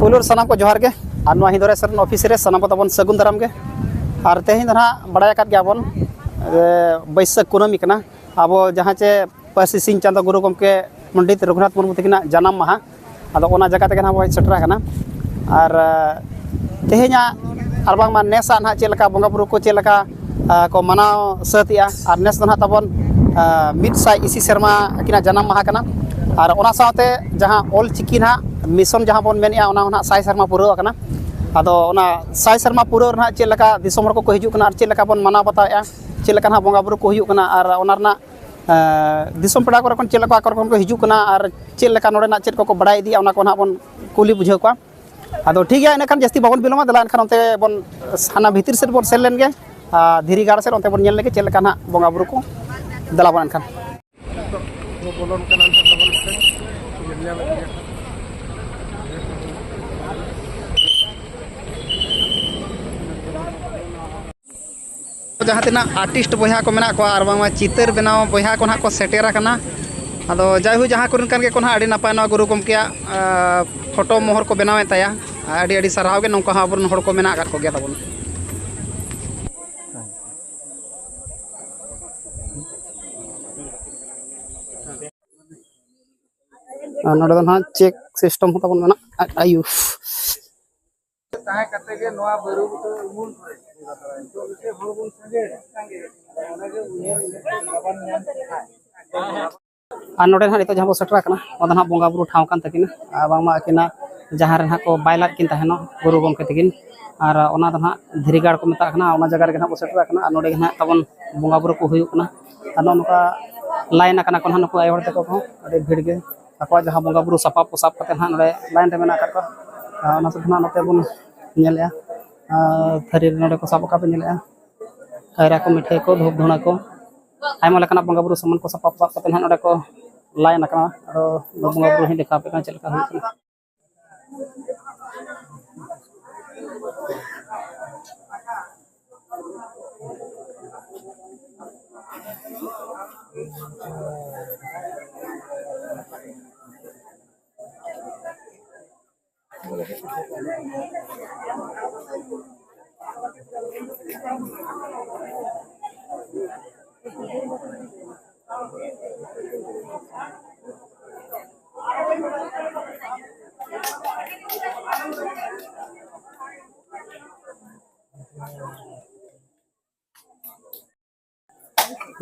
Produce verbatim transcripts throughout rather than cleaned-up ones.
ᱯᱳᱭᱞᱳ ᱨᱮ ᱥᱟᱱᱟᱢ ᱠᱚ ᱡᱚᱦᱟᱨ ᱜᱮ᱾ ᱟᱨ ᱱᱚᱣᱟ ᱦᱤᱱᱫᱩ ᱨᱮᱥᱴᱩᱨᱮᱱᱴ ᱚᱯᱷᱤᱥ ᱨᱮ ᱥᱟᱱᱟᱢ ᱠᱚ ᱛᱟᱵᱚᱱ ᱥᱟᱹᱜᱩᱱ ᱫᱟᱨᱟᱢ ᱜᱮ᱾ ᱟᱨ ᱛᱮᱦᱮᱧ ᱫᱚ ᱱᱟᱦᱟᱜ ᱵᱟᱲᱟᱭ ᱟᱠᱟᱫ ᱜᱮᱭᱟ ᱵᱚᱱ, ᱮ, ᱵᱟᱹᱭᱥᱟᱹᱠᱷ ᱠᱩᱱᱟᱹᱢᱤ ᱠᱟᱱᱟ᱾ ᱟᱵᱚ ᱡᱟᱦᱟᱸ ᱪᱮ ᱯᱟᱹᱨᱥᱤ ᱥᱤᱧ ᱪᱟᱸᱫᱳ ᱜᱩᱨᱩ ᱜᱚᱢᱠᱮ ᱯᱚᱱᱰᱤᱛ ᱨᱚᱜᱷᱩᱱᱟᱛᱷ ᱢᱩᱨᱢᱩ ᱛᱟᱹᱠᱤᱱᱟᱜ ᱡᱟᱱᱟᱢ ᱢᱟᱦᱟ, ᱟᱫᱚ ᱚᱱᱟ ᱡᱟᱭᱜᱟ ᱛᱮᱜᱮ ᱱᱟᱦᱟᱜ ᱵᱚᱱ ᱦᱮᱡ ᱥᱮᱴᱮᱨ ᱟᱠᱟᱱᱟ᱾ ᱟᱨ, ᱮ, ᱛᱮᱦᱮᱧᱟᱜ ᱟᱨ ᱵᱟᱝᱢᱟ ᱱᱮᱥᱟᱜ ᱱᱟᱦᱟᱜ ᱪᱮᱫ ᱞᱮᱠᱟ ᱵᱚᱸᱜᱟ ᱵᱩᱨᱩ ᱠᱚ ᱪᱮᱫ ᱞᱮᱠᱟ, ᱮ, ᱠᱚ ᱢᱟᱱᱟᱣ ᱥᱟᱹᱛ ᱮᱜᱼᱟ᱾ ᱟᱨ ᱱᱮᱥ ᱫᱚ ᱱᱟᱦᱟᱜ ᱛᱟᱵᱚᱱ, ᱮ, ᱢᱤᱫ ᱥᱟᱭ ᱤᱥᱤ ᱥᱮᱨᱢᱟ ᱟᱹᱠᱤᱱᱟᱜ ᱡᱟᱱᱟᱢ ᱢᱟᱦᱟ ᱠᱟᱱᱟ᱾ ᱟᱨ ᱚᱱᱟ ᱥᱟᱶᱛᱮ ᱡᱟᱦᱟᱸ ᱚᱞ ᱪᱤᱠᱤ ᱱᱟᱦᱟᱜ ᱢᱤᱥᱚᱱ ᱡᱟᱦᱟᱸ ᱵᱚᱱ ᱢᱮᱱᱮᱜᱼᱟ, ᱚᱱᱟ ᱦᱚᱸ ᱱᱟᱦᱟᱜ ᱥᱟᱭ ᱥᱮᱨᱢᱟ ᱯᱩᱨᱟᱹᱣ ᱟᱠᱟᱱᱟ᱾ ᱟᱫᱚ ᱚᱱᱟ ᱥᱟᱭ ᱥᱮᱨᱢᱟ ᱯᱩᱨᱟᱹᱣ ᱨᱮ ᱱᱟᱦᱟᱜ ᱪᱮᱫ ᱞᱮᱠᱟ ᱫᱤᱥᱚᱢ ᱦᱚᱲ ᱠᱚᱠᱚ ᱦᱤᱡᱩᱜ ᱠᱟᱱᱟ ᱟᱨ ᱪᱮᱫ ᱞᱮᱠᱟ ᱵᱚᱱ ᱢᱟᱱᱟᱣ ᱵᱟᱛᱟᱣᱮᱜᱼᱟ, ᱪᱮᱫ ᱞᱮᱠᱟ ᱱᱟᱦᱟᱜ ᱵᱚᱸᱜᱟ ᱵᱩᱨᱩ ᱠᱚ ᱦᱩᱭᱩᱜ ᱠᱟᱱᱟ ᱟᱨ ᱚᱱᱟ ᱨᱮᱱᱟᱜ, ᱮ, ᱫᱤᱥᱚᱢ ᱯᱮᱲᱟ ᱠᱚᱨᱮ ᱠᱷᱚᱱ ᱠᱚ ᱦᱤᱡᱩᱜ ᱠᱟᱱᱟ ᱟᱨ ᱪᱮᱫ ᱞᱮᱠᱟ ᱱᱚᱰᱮᱱᱟᱜ ᱪᱮᱫ ᱠᱚᱠᱚ ᱵᱟᱲᱟᱭ ᱤᱫᱤᱭᱟ, ᱚᱱᱟ ᱠᱚ ᱱᱟᱦᱟᱜ ᱵᱚᱱ ᱠᱩᱞᱤ ᱵᱩᱡᱷᱟᱹᱣ ᱠᱚᱣᱟ᱾ ᱟᱫᱚ ᱴᱷᱤᱠ ᱜᱮᱭᱟ, ᱤᱱᱟᱹ ᱠᱷᱟᱱ ᱡᱟᱹᱥᱛᱤ ᱵᱟᱵᱚᱱ ᱵᱤᱞᱚᱢᱟ, ᱫᱮᱞᱟ ᱮᱱᱠᱷᱟᱱ ᱚᱱᱛᱮ ᱵᱚᱱ ᱦᱟᱱᱟ ᱵᱷᱤᱛᱤᱨ ᱥᱮᱫ ᱵᱚᱱ ᱥᱮᱱ ᱞᱮᱱ ᱜᱮ᱾ ᱟᱨ ᱫᱷᱤᱨᱤ ᱜᱟᱲ ᱥᱮᱫ ᱚᱱᱛᱮ ᱵᱚᱱ ᱧᱮᱞ ᱞᱮᱜᱮ ᱪᱮᱫ ᱞᱮᱠᱟ ᱱᱟᱦᱟᱜ ᱵᱚᱸᱜᱟ ᱵᱩᱨᱩ ᱠᱚ᱾ ᱫᱮᱞᱟ ᱵᱚᱱ ᱮᱱᱠᱷᱟᱱ᱾ ᱱᱤᱛᱚᱜ ᱵᱚᱞᱚᱱ ᱠᱟᱱᱟ ᱱᱟᱦᱟᱜ ᱛᱟᱵᱚᱱ ᱯᱮ, ᱧᱮᱞ ᱧᱟᱢᱮᱫ ᱜᱮᱭᱟ᱾ ᱡᱟᱦᱟᱸ ᱛᱤᱱᱟᱹᱜ ᱟᱨᱴᱤᱥᱴ ᱵᱚᱭᱦᱟ ᱠᱚ ᱢᱮᱱᱟᱜ ᱠᱚᱣᱟ ᱟᱨ ᱵᱟᱝᱢᱟ ᱪᱤᱛᱟᱹᱨ ᱵᱮᱱᱟᱣ ᱵᱚᱭᱦᱟ ᱠᱚ ᱱᱟᱦᱟᱜ ᱠᱚ ᱥᱮᱴᱮᱨ ᱟᱠᱟᱱᱟ᱾ ᱟᱫᱚ ᱡᱟᱭᱦᱳᱠ, ᱡᱟᱦᱟᱸ ᱠᱚᱨᱮᱱ ᱠᱟᱱ ᱜᱮᱠᱚ ᱱᱟᱦᱟᱜ, ᱟᱹᱰᱤ ᱱᱟᱯᱟᱭ ᱱᱚᱣᱟ ᱜᱩᱨᱩ ᱜᱚᱢᱠᱮᱭᱟᱜ, ᱟ, ᱯᱷᱳᱴᱳ ᱢᱚᱦᱚᱨ ᱠᱚ ᱵᱮᱱᱟᱣᱮᱫ ᱛᱟᱭᱟ᱾ ᱟᱹᱰᱤ ᱟᱹᱰᱤ ᱥᱟᱨᱦᱟᱣ ᱜᱮ, ᱱᱚᱝᱠᱟ ᱦᱚᱸ ᱟᱵᱚᱨᱮᱱ ᱦᱚᱲ ᱠᱚ ᱢᱮᱱᱟᱜ ᱟᱠᱟᱫ ᱠᱚᱜᱮᱭᱟ ᱛᱟᱵᱚᱱ᱾ ᱟᱨ ᱱᱚᱰᱮ ᱫᱚ ᱱᱟᱦᱟᱜ ᱪᱮᱠ ᱥᱤᱥᱴᱮᱢ ᱦᱚᱸ ᱛᱟᱵᱚᱱ ᱢᱮᱱᱟᱜᱼᱟ᱾ ᱟᱭᱩ᱾ ᱛᱟᱦᱮᱸ ᱠᱟᱛᱮ ᱜᱮ ᱱᱚᱣᱟ ᱵᱟᱹᱨᱩ ᱵᱩᱴᱟᱹ ᱩᱢᱩᱞ ᱨᱮ ᱱᱤᱛᱚᱜ ᱜᱮ ᱦᱚᱲ ᱵᱚᱱ ᱥᱟᱸᱜᱮ ᱚᱱᱟᱜᱮ ᱩᱭᱦᱟᱹᱨ ᱩᱭᱦᱟᱹᱨ ᱛᱮ ᱵᱟᱵᱚᱱ ᱧᱟᱢ ᱠᱮᱫᱟ᱾ ᱟᱨ ᱱᱚᱰᱮ ᱱᱟᱦᱟᱜ ᱱᱤᱛᱚᱜ ᱡᱟᱦᱟᱸ ᱵᱚᱱ ᱥᱮᱴᱮᱨ ᱟᱠᱟᱱᱟ, ᱚᱱᱟ ᱫᱚ ᱱᱟᱦᱟᱜ ᱵᱚᱸᱜᱟ ᱵᱩᱨᱩ ᱴᱷᱟᱶ ᱠᱟᱱ ᱛᱟᱹᱠᱤᱱᱟ᱾ ᱟᱨ ᱵᱟᱝᱢᱟ ᱟᱹᱠᱤᱱᱟᱜ ᱡᱟᱦᱟᱸ ᱨᱮ ᱱᱟᱦᱟᱜ ᱠᱚ ᱵᱟᱭ ᱞᱟᱫ ᱠᱤᱱ ᱛᱟᱦᱮᱱᱚᱜ ᱜᱩᱨᱩ ᱜᱚᱢᱠᱮ ᱛᱟᱹᱠᱤᱱ, ᱟᱨ ᱚᱱᱟ ᱫᱚ ᱱᱟᱦᱟᱜ ᱫᱷᱤᱨᱤ ᱜᱟᱲ ᱠᱚ ᱢᱮᱛᱟᱜ ᱠᱟᱱᱟ, ᱚᱱᱟ ᱡᱟᱭᱜᱟ ᱨᱮᱜᱮ ᱱᱟᱦᱟᱜ ᱵᱚᱱ ᱥᱮᱴᱮᱨ ᱟᱠᱟᱱᱟ᱾ ᱟᱨ ᱱᱚᱰᱮ ᱜᱮ ᱱᱟᱦᱟᱜ ᱛᱟᱵᱚᱱ ᱵᱚᱸᱜᱟ ᱵᱩᱨᱩ ᱠᱚ ᱦᱩᱭᱩᱜ ᱠᱟᱱᱟ᱾ ᱟᱨ ᱱᱚᱜᱼᱚ ᱱᱚᱝᱠᱟ ᱞᱟᱭᱤᱱ ᱟᱠᱟᱱᱟ ᱠᱚ ᱱᱟᱦᱟᱜ ᱱᱩᱠᱩ ᱟᱭᱳ ᱦᱚᱲ ᱛᱟᱠᱚ ᱠᱚᱦᱚᱸ, ᱟᱹᱰᱤ ᱵᱷᱤᱲ ᱜᱮ᱾ ᱟᱠᱚᱣᱟᱜ ᱡᱟᱦᱟᱸ ᱵᱚᱸᱜᱟ ᱵᱩᱨᱩ ᱥᱟᱯᱟᱵ ᱠᱚ ᱥᱟᱵ ᱠᱟᱛᱮ ᱱᱟᱦᱟᱜ ᱱᱚᱰᱮ ᱞᱟᱭᱤᱱ ᱨᱮ ᱢᱮᱱᱟᱜ ᱟᱠᱟᱫ ᱠᱚᱣᱟ᱾ ᱟᱨ ᱚᱱᱟ ᱥᱟᱶᱛᱮ ᱱᱟᱦᱟᱜ ᱱᱚᱛᱮ ᱵᱚᱱ ᱧᱮᱞᱮᱜᱼᱟ, ᱟᱨ ᱛᱷᱟᱹᱨᱤ ᱨᱮ ᱱᱚᱰᱮ ᱠᱚ ᱥᱟᱵ ᱟᱠᱟᱫ ᱯᱮ ᱧᱮᱞᱮᱜᱼᱟ, ᱠᱟᱭᱨᱟ ᱠᱚ, ᱢᱤᱴᱷᱟᱹᱭ ᱠᱚ, ᱫᱷᱩᱯ ᱫᱷᱩᱬᱟᱹ ᱠᱚ, ᱟᱭᱢᱟ ᱞᱮᱠᱟᱱᱟᱜ ᱵᱚᱸᱜᱟ ᱵᱩᱨᱩ ᱥᱟᱢᱟᱱ ᱠᱚ ᱥᱟᱯᱟᱵ ᱥᱟᱵ ᱠᱟᱛᱮ ᱱᱟᱦᱟᱜ ᱱᱚᱰᱮ ᱠᱚ ᱞᱟᱭᱤᱱ ᱟᱠᱟᱱᱟ᱾ ᱟᱫᱚ ᱵᱚᱸᱜᱟ ᱵᱩᱨᱩ ᱦᱚᱸᱧ ᱫᱮᱠᱷᱟᱣ ᱟᱯᱮ ᱠᱟᱱᱟ ᱪᱮᱫ ᱞᱮᱠᱟ ᱦᱩᱭᱩᱜ ᱠᱟᱱᱟ᱾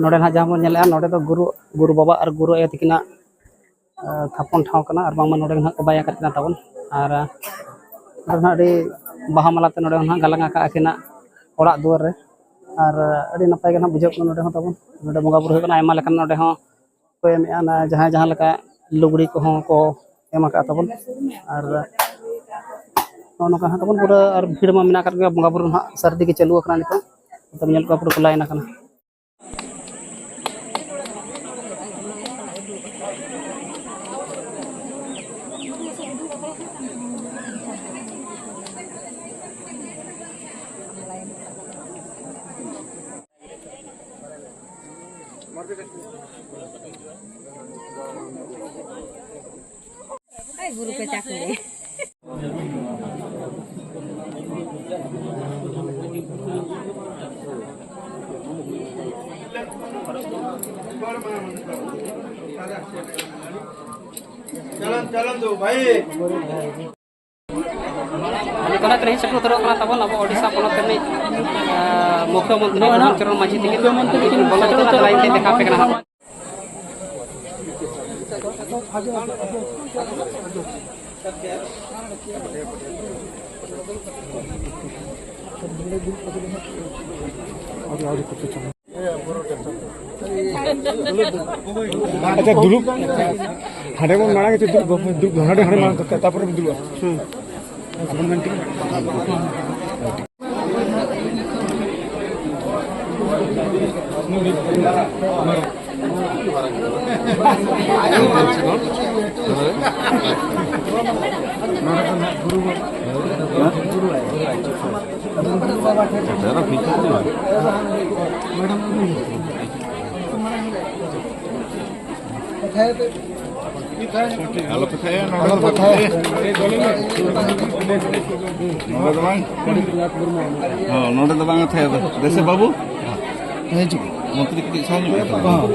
ᱱᱚᱰᱮ ᱱᱟᱦᱟᱜ ᱡᱟᱦᱟᱸ ᱵᱚᱱ ᱧᱮᱞᱮᱫᱼᱟ, ᱱᱚᱰᱮ ᱫᱚ ᱜᱩᱨᱩ, ᱜᱩᱨᱩ ᱵᱟᱵᱟ ᱟᱨ ᱜᱩᱨᱩ ᱟᱭᱳ ᱛᱟᱹᱠᱤᱱᱟᱜ, ᱟᱸ, ᱛᱷᱟᱯᱚᱱ ᱴᱷᱟᱶ ᱠᱟᱱᱟ ᱟᱨ ᱵᱟᱝᱢᱟ ᱱᱚᱰᱮ ᱜᱮ ᱱᱟᱦᱟᱜ ᱠᱚ ᱵᱟᱭ ᱟᱠᱟᱫ ᱠᱤᱱᱟ ᱛᱟᱵᱚᱱ᱾ ᱟᱨ, ᱟᱸ, ᱱᱚᱰᱮ ᱱᱟᱦᱟᱜ ᱟᱹᱰᱤ ᱵᱟᱦᱟ ᱢᱟᱞᱟ ᱛᱮ ᱱᱚᱰᱮ ᱦᱚᱸ ᱱᱟᱦᱟᱜ ᱜᱟᱞᱟᱝ ᱟᱠᱟᱫ ᱟᱹᱠᱤᱱᱟᱜ ᱚᱲᱟᱜ ᱫᱩᱣᱟᱹᱨ ᱨᱮ᱾ ᱟᱨ, ᱟᱸ, ᱟᱹᱰᱤ ᱱᱟᱯᱟᱭ ᱜᱮ ᱱᱟᱦᱟᱜ ᱵᱩᱡᱷᱟᱹᱜ ᱠᱟᱱᱟ ᱱᱚᱰᱮ ᱦᱚᱸ ᱛᱟᱵᱚᱱ᱾ ᱱᱚᱰᱮ ᱵᱚᱸᱜᱟ ᱵᱩᱨᱩ ᱦᱩᱭᱩᱜ ᱠᱟᱱᱟ, ᱟᱭᱢᱟ ᱞᱮᱠᱟᱱ ᱱᱚᱰᱮ ᱦᱚᱸ ᱠᱚ ᱮᱢᱮᱫᱼᱟ, ᱚᱱᱟ ᱡᱟᱦᱟᱸᱭ ᱡᱟᱦᱟᱸ ᱞᱮᱠᱟ ᱞᱩᱜᱽᱲᱤ ᱠᱚᱦᱚᱸ ᱠᱚ ᱮᱢ ᱟᱠᱟᱫ ᱛᱟᱵᱚᱱ᱾ ᱟᱨ ᱱᱚᱜᱼᱚ ᱱᱚᱝᱠᱟ ᱦᱟᱸᱜ ᱛᱟᱵᱚᱱ ᱯᱩᱨᱟᱹ, ᱟᱨ ᱵᱷᱤᱲ ᱢᱟ ᱢᱮᱱᱟᱜ ᱟᱠᱟᱫ ᱜᱮᱭᱟ, ᱵᱚᱸᱜᱟ ᱵᱩᱨᱩ ᱱᱟᱦᱟᱜ ᱥᱟᱹᱨᱫᱤ ᱜᱮ ᱪᱟᱹᱞᱩ ᱟᱠᱟᱱᱟ ᱱᱤᱛᱚᱜ᱾ ᱱᱤᱛᱚᱜ ᱧᱮᱞ ᱠᱚᱣᱟ ᱯᱩᱨᱟᱹ ᱠᱚ ᱞᱟᱭᱤᱱ ᱟᱠᱟᱱᱟ᱾ ᱟᱭ ᱜᱩᱨᱩ ᱠᱚ ᱪᱟᱠᱩ᱾ ᱪᱟᱞᱟᱱ, ᱪᱟᱞᱟᱱ ᱫᱚ ᱵᱷᱟᱭ᱾ ᱱᱤᱛᱚᱜ ᱱᱟᱜ ᱛᱮᱞᱤᱧ ᱥᱮᱴᱮᱨ ᱩᱛᱟᱹᱨᱚᱜ ᱠᱟᱱᱟ ᱛᱟᱵᱚᱱ ᱟᱵᱚ ᱳᱰᱤᱥᱟ ᱯᱚᱱᱚᱛ ᱨᱤᱱᱤᱡ, ᱟᱸ, ᱢᱩᱠᱷᱭᱚᱢᱚᱱᱛᱨᱤ ᱱᱚᱜᱼᱚᱭ ᱱᱟᱜ ᱵᱨᱚᱡᱽ ᱪᱚᱨᱚᱱ ᱢᱟᱹᱡᱷᱤ ᱛᱤᱠᱤᱱ ᱢᱩᱠᱷᱭᱚᱢᱚᱱᱛᱨᱤ ᱛᱤᱠᱤᱱ ᱵᱚᱞᱚ ᱥᱮᱴᱮᱨ ᱦᱚᱪᱚ ᱩᱛᱟᱹᱨᱚᱜ ᱞᱟᱭᱤᱱ ᱛᱮ ᱠᱟᱱᱟ᱾ ᱫᱮᱠᱷᱟᱣ ᱟᱯᱮ ᱠᱟᱱᱟ ᱦᱟᱸᱜ᱾ ᱟᱪᱪᱷᱟ, ᱫᱩᱲᱩᱵ᱾ ᱦᱟᱸᱰᱮ ᱵᱚᱱ ᱢᱟᱲᱟᱝ ᱦᱚᱪᱚ, ᱫᱩᱲᱩᱵ, ᱫᱩᱲᱩᱵ, ᱦᱟᱸᱰᱮ, ᱦᱟᱸᱰᱮ ᱢᱟᱲᱟᱝ ᱠᱟᱛᱮ, ᱛᱟᱨᱯᱚᱨᱮ ᱵᱚᱱ ᱫᱩᱲᱩᱵᱼᱟ᱾ ᱦᱩᱸ᱾ ᱟᱵᱚ ᱢᱮᱱ ᱴᱷᱤᱠ᱾ ᱟᱞᱚ ᱯᱮ ᱛᱷᱟᱭᱟ, ᱱᱚᱰᱮ ᱫᱚ ᱵᱟᱝ᱾ ᱱᱚᱰᱮ ᱫᱚ ᱵᱟᱝ᱾ ᱦᱚᱸ, ᱱᱚᱰᱮ ᱫᱚ ᱵᱟᱝ ᱛᱷᱟᱭᱟ ᱫᱚ᱾ ᱫᱮᱥᱮ ᱵᱟᱹᱵᱩ᱾ ᱦᱮᱸ, ᱦᱤᱡᱩᱜ ᱢᱮ᱾ ᱢᱚᱱᱛᱨᱤ ᱠᱟᱹᱴᱤᱡ ᱥᱟᱦᱟ ᱧᱚᱜ ᱢᱮ ᱛᱟᱦᱚᱞᱮ᱾ ᱦᱚᱸ᱾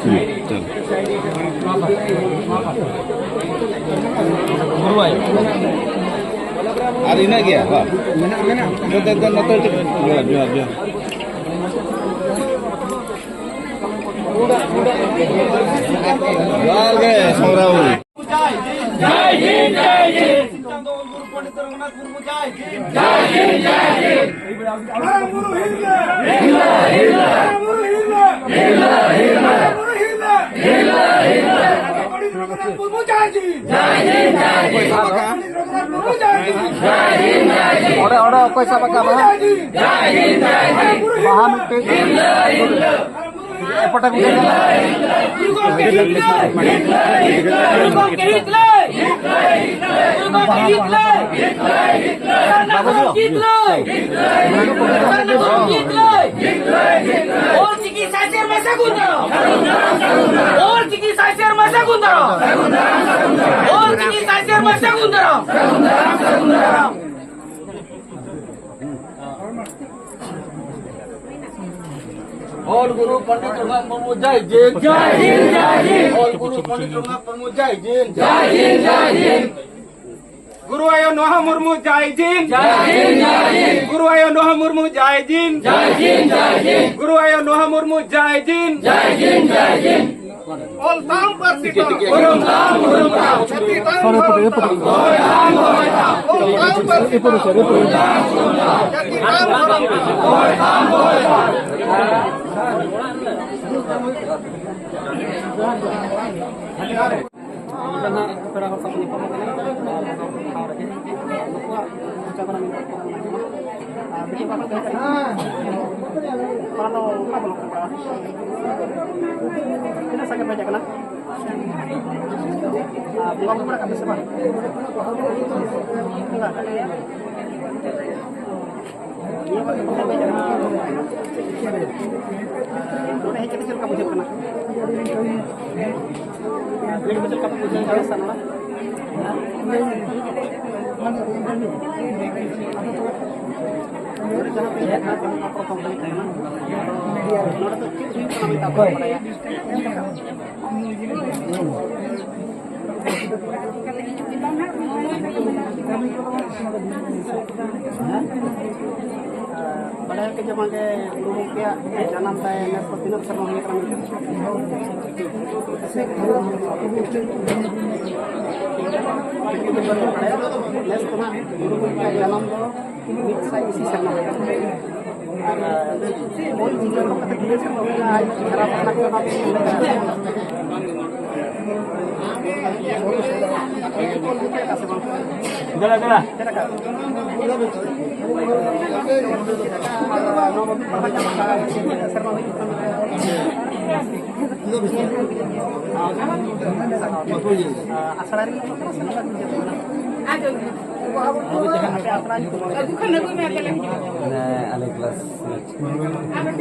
ᱦᱩᱸ, ᱪᱚᱞ᱾ ᱟᱨ ᱤᱱᱟᱹᱜ ᱜᱮᱭᱟ, ᱵᱟᱝ? ᱢᱮᱱᱟᱜ, ᱢᱮᱱᱟᱜ᱾ ᱱᱚᱛᱮ, ᱱᱚᱛᱮ, ᱱᱚᱛᱮ᱾ ᱡᱚᱦᱟᱨ, ᱡᱚᱦᱟᱨ, ᱡᱚᱦᱟᱨ᱾ ᱡᱚᱦᱟᱨ ᱜᱮ, ᱥᱚᱝᱜᱨᱟᱢ᱾ ᱡᱟᱭ ᱦᱤᱱᱫ, ᱡᱟᱭ ᱦᱤᱱᱫ᱾ ᱪᱟᱸᱫᱚ ᱜᱩᱨᱩ ᱯᱚᱱᱰᱤᱛ ᱨᱚᱜᱷᱩᱱᱟᱛᱷ ᱢᱩᱨᱢᱩ, ᱡᱟᱭ ᱦᱤᱱᱫ, ᱡᱟᱭ ᱦᱤᱱᱫ᱾ ᱢᱟᱨᱟᱝ ᱵᱩᱨᱩ ᱦᱤᱞ ᱜᱮ᱾ ᱦᱤᱞ ᱜᱮ, ᱦᱤᱞ ᱜᱮ᱾ ᱢᱟᱨᱟᱝ ᱵᱩᱨᱩ ᱦᱤᱞ ᱜᱮ᱾ ᱦᱤᱞ ᱜᱮ, ᱦᱤᱞ ᱜᱮ᱾ ᱢᱟᱨᱟᱝ ᱵᱩᱨᱩ ᱦᱤᱞ ᱜᱮ᱾ ᱦᱤᱞ ᱜᱮ, ᱦᱤᱞ ᱜᱮ᱾ ᱯᱚᱱᱰᱤᱛ ᱨᱚᱜᱷᱩᱱᱟᱛᱷ ᱢᱩᱨᱢᱩ, ᱡᱟᱭ ᱦᱤᱱᱫ᱾ ᱡᱟᱭ ᱦᱤᱱᱫ, ᱡᱟᱭ ᱦᱤᱱᱫ᱾ ᱯᱚᱱᱰᱤᱛ ᱨᱚᱜᱷᱩᱱᱟᱛᱷ ᱢᱩᱨᱢᱩ, ᱡᱟᱭ ᱦᱤᱱᱫ᱾ ᱡᱟᱭ ᱦᱤᱱᱫ, ᱡᱟᱭ ᱦᱤᱱᱫ᱾ ᱚᱸᱰᱮ, ᱚᱸᱰᱮ ᱚᱠᱚᱭ ᱥᱟᱵ ᱟᱠᱟᱫ ᱵᱟᱦᱟ? ᱡᱟᱭ ᱦᱤᱱᱫ, ᱡᱟᱭ ᱦᱤᱱᱫ᱾ ᱵᱟᱦᱟ ᱢᱤᱫᱴᱮᱡ᱾ ᱦᱤᱞ ᱜᱮ, ᱦᱤᱞ ᱜᱮ᱾ ᱮᱯᱚᱴᱮ ᱜᱩᱴᱮ᱾ ᱚᱞ ᱪᱤᱠᱤ ᱥᱟᱭ ᱥᱮᱨᱢᱟ ᱥᱟᱹᱜᱩᱱ ᱫᱟᱨᱟᱢ᱾ ᱚᱞ ᱪᱤᱠᱤ ᱥᱟᱭ ᱥᱮᱨᱢᱟ ᱥᱟᱹᱜᱩᱱ ᱫᱟᱨᱟᱢ᱾ ᱚᱞ ᱪᱤᱠᱤ ᱥᱟᱭ ᱥᱮᱨᱢᱟ ᱥᱟᱹᱜᱩᱱ ᱫᱟᱨᱟᱢ᱾ ᱚᱞ ᱜᱩᱨᱩ ᱯᱚᱱᱰᱤᱛ ᱨᱚᱜᱷᱩᱱᱟᱛᱷ ᱢᱩᱨᱢᱩ ᱡᱟᱭ ᱡᱤᱱ᱾ ᱡᱟᱭ ᱡᱤᱱ, ᱡᱟᱭ ᱡᱤᱱ᱾ ᱚᱞ ᱜᱩᱨᱩ ᱯᱚᱱᱰᱤᱛ ᱨᱚᱜᱷᱩᱱᱟᱛᱷ ᱢᱩᱨᱢᱩ ᱡᱟᱭ ᱡᱤᱱ᱾ ᱡᱟᱭ ᱡᱤᱱ, ᱡᱟᱭ ᱡᱤᱱ᱾ ᱜᱩᱨᱩ ᱟᱭᱳ ᱱᱚᱦᱟ ᱢᱩᱨᱢᱩ ᱡᱟᱭ ᱡᱤᱱ᱾ ᱡᱟᱭ ᱡᱤᱱ, ᱡᱟᱭ ᱡᱤᱱ᱾ ᱜᱩᱨᱩ ᱟᱭᱳ ᱱᱚᱦᱟ ᱢᱩᱨᱢᱩ ᱡᱟᱭ ᱡᱤᱱ᱾ ᱡᱟᱭ ᱡᱤᱱ, ᱡᱟᱭ ᱡᱤᱱ᱾ ᱜᱩᱨᱩ ᱟᱭᱳ ᱱᱚᱦᱟ ᱢᱩᱨᱢᱩ ᱡᱟᱭ ᱡᱤᱱ᱾ ᱡᱟᱭ ᱡᱤᱱ, ᱡᱟᱭ ᱡᱤᱱ᱾ ᱚᱞ ᱛᱟᱢ ᱯᱟᱹᱨᱥᱤ ᱛᱟᱢ᱾ ᱩᱨᱩᱢ ᱛᱟᱢ, ᱩᱨᱩᱢ ᱛᱟᱢ᱾ ᱡᱟᱹᱛᱤ ᱛᱟᱢ, ᱫᱷᱚᱨᱚᱢ ᱛᱟᱢ᱾ ᱚᱞ ᱛᱟᱢ ᱯᱟᱹᱨᱥᱤ ᱛᱟᱢ᱾ ᱡᱟᱹᱛᱤ ᱛᱟᱢ, ᱫᱷᱚᱨᱚᱢ ᱛᱟᱢ᱾ ᱱᱚᱰᱮ ᱱᱟᱜ ᱯᱮᱲᱟ ᱦᱚᱲ ᱥᱟᱶ ᱧᱟᱯᱟᱢ ᱠᱟᱱᱟ, ᱱᱚᱣᱟ ᱴᱷᱟᱶ ᱨᱮᱜᱮ᱾ ᱱᱩᱠᱩᱣᱟᱜ ᱢᱚᱪᱟ ᱠᱷᱚᱱᱟᱜ ᱢᱤᱫ ᱵᱟᱨ ᱠᱟᱛᱷᱟ ᱵᱚᱱ ᱟᱸᱡᱚᱢᱟ᱾ ᱟᱨ ᱵᱤᱥᱤᱨ ᱵᱷᱟᱜᱽ ᱫᱚ ᱦᱮᱡ ᱠᱟᱱᱟ, ᱚᱱᱟ ᱫᱚ ᱚᱠᱟ ᱯᱚᱱᱚᱛ ᱨᱮ ᱯᱟᱲᱟᱜᱼᱟ? ᱛᱤᱱᱟᱹᱜ ᱥᱟᱸᱜᱮ ᱯᱮ ᱦᱮᱡ ᱟᱠᱟᱱᱟ? ᱟᱨ ᱵᱚᱸᱜᱟ ᱵᱩᱨᱩ ᱵᱟᱲᱟ ᱠᱟᱜ ᱯᱮ ᱥᱮ ᱵᱟᱝ? ᱵᱚᱸᱜᱟ᱾ ᱱᱤᱭᱟᱹ ᱵᱟᱨ ᱫᱚ ᱵᱟᱯᱮ ᱦᱮᱡ ᱟᱠᱟᱱᱟ? ᱱᱚᱰᱮ ᱦᱮᱡ ᱠᱟᱛᱮ ᱪᱮᱫ ᱞᱮᱠᱟ ᱵᱩᱡᱷᱟᱹᱜ ᱠᱟᱱᱟ? ᱪᱮᱫ ᱞᱮᱠᱟ ᱯᱮ ᱵᱩᱡᱷᱟᱹᱣ ᱫᱟᱲᱮᱭᱟᱜ ᱠᱟᱱᱟ? ᱱᱚᱰᱮ ᱡᱟᱦᱟᱸ ᱯᱮ ᱧᱮᱞ ᱠᱟᱱᱟ, ᱛᱟᱦᱮᱸ ᱠᱟᱱᱟ, ᱯᱨᱚᱛᱷᱚᱢ ᱦᱩᱭ ᱛᱟᱦᱮᱱᱟ᱾ ᱱᱚᱰᱮ ᱫᱚ ᱪᱮᱫ ᱦᱩᱭᱩᱜ ᱠᱟᱱᱟ ᱢᱮᱱᱛᱮ ᱟᱯᱮ ᱯᱮ ᱵᱟᱲᱟᱭᱟ? ᱵᱟᱲᱟᱭ ᱯᱮ ᱡᱮ ᱵᱟᱝᱜᱮ ᱜᱩᱨᱩ ᱜᱚᱢᱠᱮᱭᱟᱜ ᱡᱟᱱᱟᱢ ᱛᱟᱭ ᱱᱮᱥ ᱫᱚ ᱛᱤᱱᱟᱹᱜ ᱥᱮᱨᱢᱟ ᱦᱩᱭ ᱠᱟᱱᱟ ᱢᱮᱱᱛᱮ? ᱱᱮᱥ ᱫᱚ ᱱᱟᱜ ᱜᱩᱨᱩ ᱜᱚᱢᱠᱮᱭᱟᱜ ᱡᱟᱱᱟᱢ ᱫᱚ ᱢᱤᱫ ᱥᱟᱭ ᱤᱥᱤ ᱥᱮᱨᱢᱟ ᱦᱩᱭ ᱠᱟᱱᱟ᱾ ᱟᱨ ᱚᱞ ᱪᱤᱠᱤ ᱚᱰᱚᱠ ᱠᱟᱛᱮ ᱛᱤᱱᱟᱹᱜ ᱥᱮᱨᱢᱟ ᱦᱩᱭᱱᱟ? ᱟᱡ ᱥᱟᱨᱟ ᱯᱟᱲᱦᱟᱜ ᱠᱟᱱᱟ᱾ ᱫᱮᱞᱟ, ᱫᱮᱞᱟ᱾ ᱟᱥᱲᱟ ᱨᱮ ᱟᱯᱮ ᱟᱥᱲᱟ ᱨᱮ ᱢᱟᱱᱮ ᱟᱞᱮ ᱠᱞᱟᱥ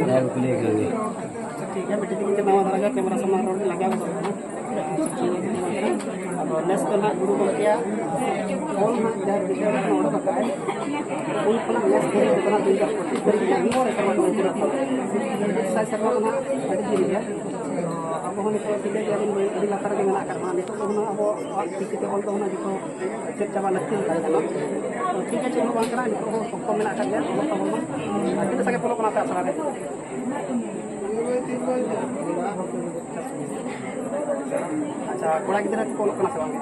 ᱡᱟᱦᱟᱸᱭ ᱠᱚ ᱠᱩᱞᱤᱭᱮ ᱠᱟᱱᱟ᱾ ᱴᱷᱤᱠ ᱜᱮᱭᱟ, ᱢᱤᱫᱴᱮᱡ ᱡᱤᱱᱤᱥ ᱱᱟᱣᱟ ᱫᱷᱟᱨᱟ ᱜᱮ ᱠᱮᱢᱮᱨᱟ ᱥᱟᱢᱟᱝ ᱨᱚᱲ ᱞᱟᱜᱟᱣ ᱜᱚᱫᱚᱜ ᱠᱟᱱᱟ᱾ ᱟᱫᱚ ᱱᱮᱥ ᱫᱚ ᱱᱟᱦᱟᱜ ᱜᱩᱨᱩ ᱜᱚᱢᱠᱮᱭᱟᱜ ᱚᱞ ᱱᱟᱦᱟᱜ ᱡᱟᱦᱟᱸ ᱵᱤᱪᱟᱹᱨ ᱠᱷᱚᱱ ᱚᱰᱚᱠ ᱟᱠᱟᱫᱼᱟᱭ, ᱩᱱ ᱠᱷᱚᱱᱟᱜ ᱱᱮᱥ ᱫᱷᱟᱹᱨᱤᱡ ᱫᱚ ᱱᱟᱦᱟᱜ ᱫᱩ ᱦᱟᱡᱟᱨ ᱯᱚᱸᱪᱤᱥ ᱫᱷᱟᱹᱨᱤᱡ ᱨᱮ ᱢᱤᱫ ᱥᱟᱭ ᱥᱮᱨᱢᱟ ᱠᱷᱚᱱᱟᱜ ᱢᱤᱫ ᱥᱟᱭ ᱥᱮᱨᱢᱟ ᱫᱚ ᱱᱟᱦᱟᱜ ᱟᱹᱰᱤ ᱫᱤᱱ ᱜᱮᱭᱟ᱾ ᱛᱚ ᱟᱵᱚ ᱦᱚᱸ ᱱᱤᱛᱚᱜ ᱴᱷᱤᱠᱟᱹ ᱜᱮᱭᱟᱵᱚᱱ, ᱟᱹᱰᱤ ᱞᱟᱛᱟᱨ ᱨᱮᱜᱮ ᱢᱮᱱᱟᱜ ᱟᱠᱟᱫ ᱵᱚᱱᱟ᱾ ᱱᱤᱛᱚᱜ ᱫᱚ ᱦᱩᱱᱟᱹᱝ ᱟᱵᱚᱣᱟᱜ ᱪᱤᱠᱤᱛᱮ ᱚᱞ ᱫᱚ ᱦᱩᱱᱟᱹᱝ ᱡᱚᱛᱚ ᱪᱮᱫ ᱪᱟᱵᱟ ᱞᱟᱹᱠᱛᱤ ᱞᱮᱠᱟ ᱠᱟᱱᱟ᱾ ᱛᱚ ᱴᱷᱤᱠ ᱜᱮᱭᱟ, ᱪᱮᱫ ᱦᱚᱸ ᱵᱟᱝ ᱠᱟᱱᱟ, ᱱᱤᱛᱚᱜ ᱦᱚᱸ ᱚᱠᱛᱚ ᱢᱮᱱᱟᱜ ᱟᱠᱟᱫ ᱜᱮᱭᱟ, ᱚᱞᱚᱜ ᱛᱟᱵᱚᱱ ᱢᱟ᱾ ᱟᱨ ᱛᱤᱱᱟᱹᱜ ᱥᱟᱸᱜᱮ ᱯᱮ ᱚᱞᱚᱜ ᱠᱟᱱᱟ ᱟᱯᱮ ᱟᱥᱲᱟ ᱨᱮ? ᱟᱪᱪᱷᱟ, ᱠᱚᱲᱟ ᱜᱤᱫᱽᱨᱟᱹ ᱠᱚᱠᱚ ᱚᱞᱚᱜ ᱠᱟᱱᱟ ᱥᱮ ᱵᱟᱝ?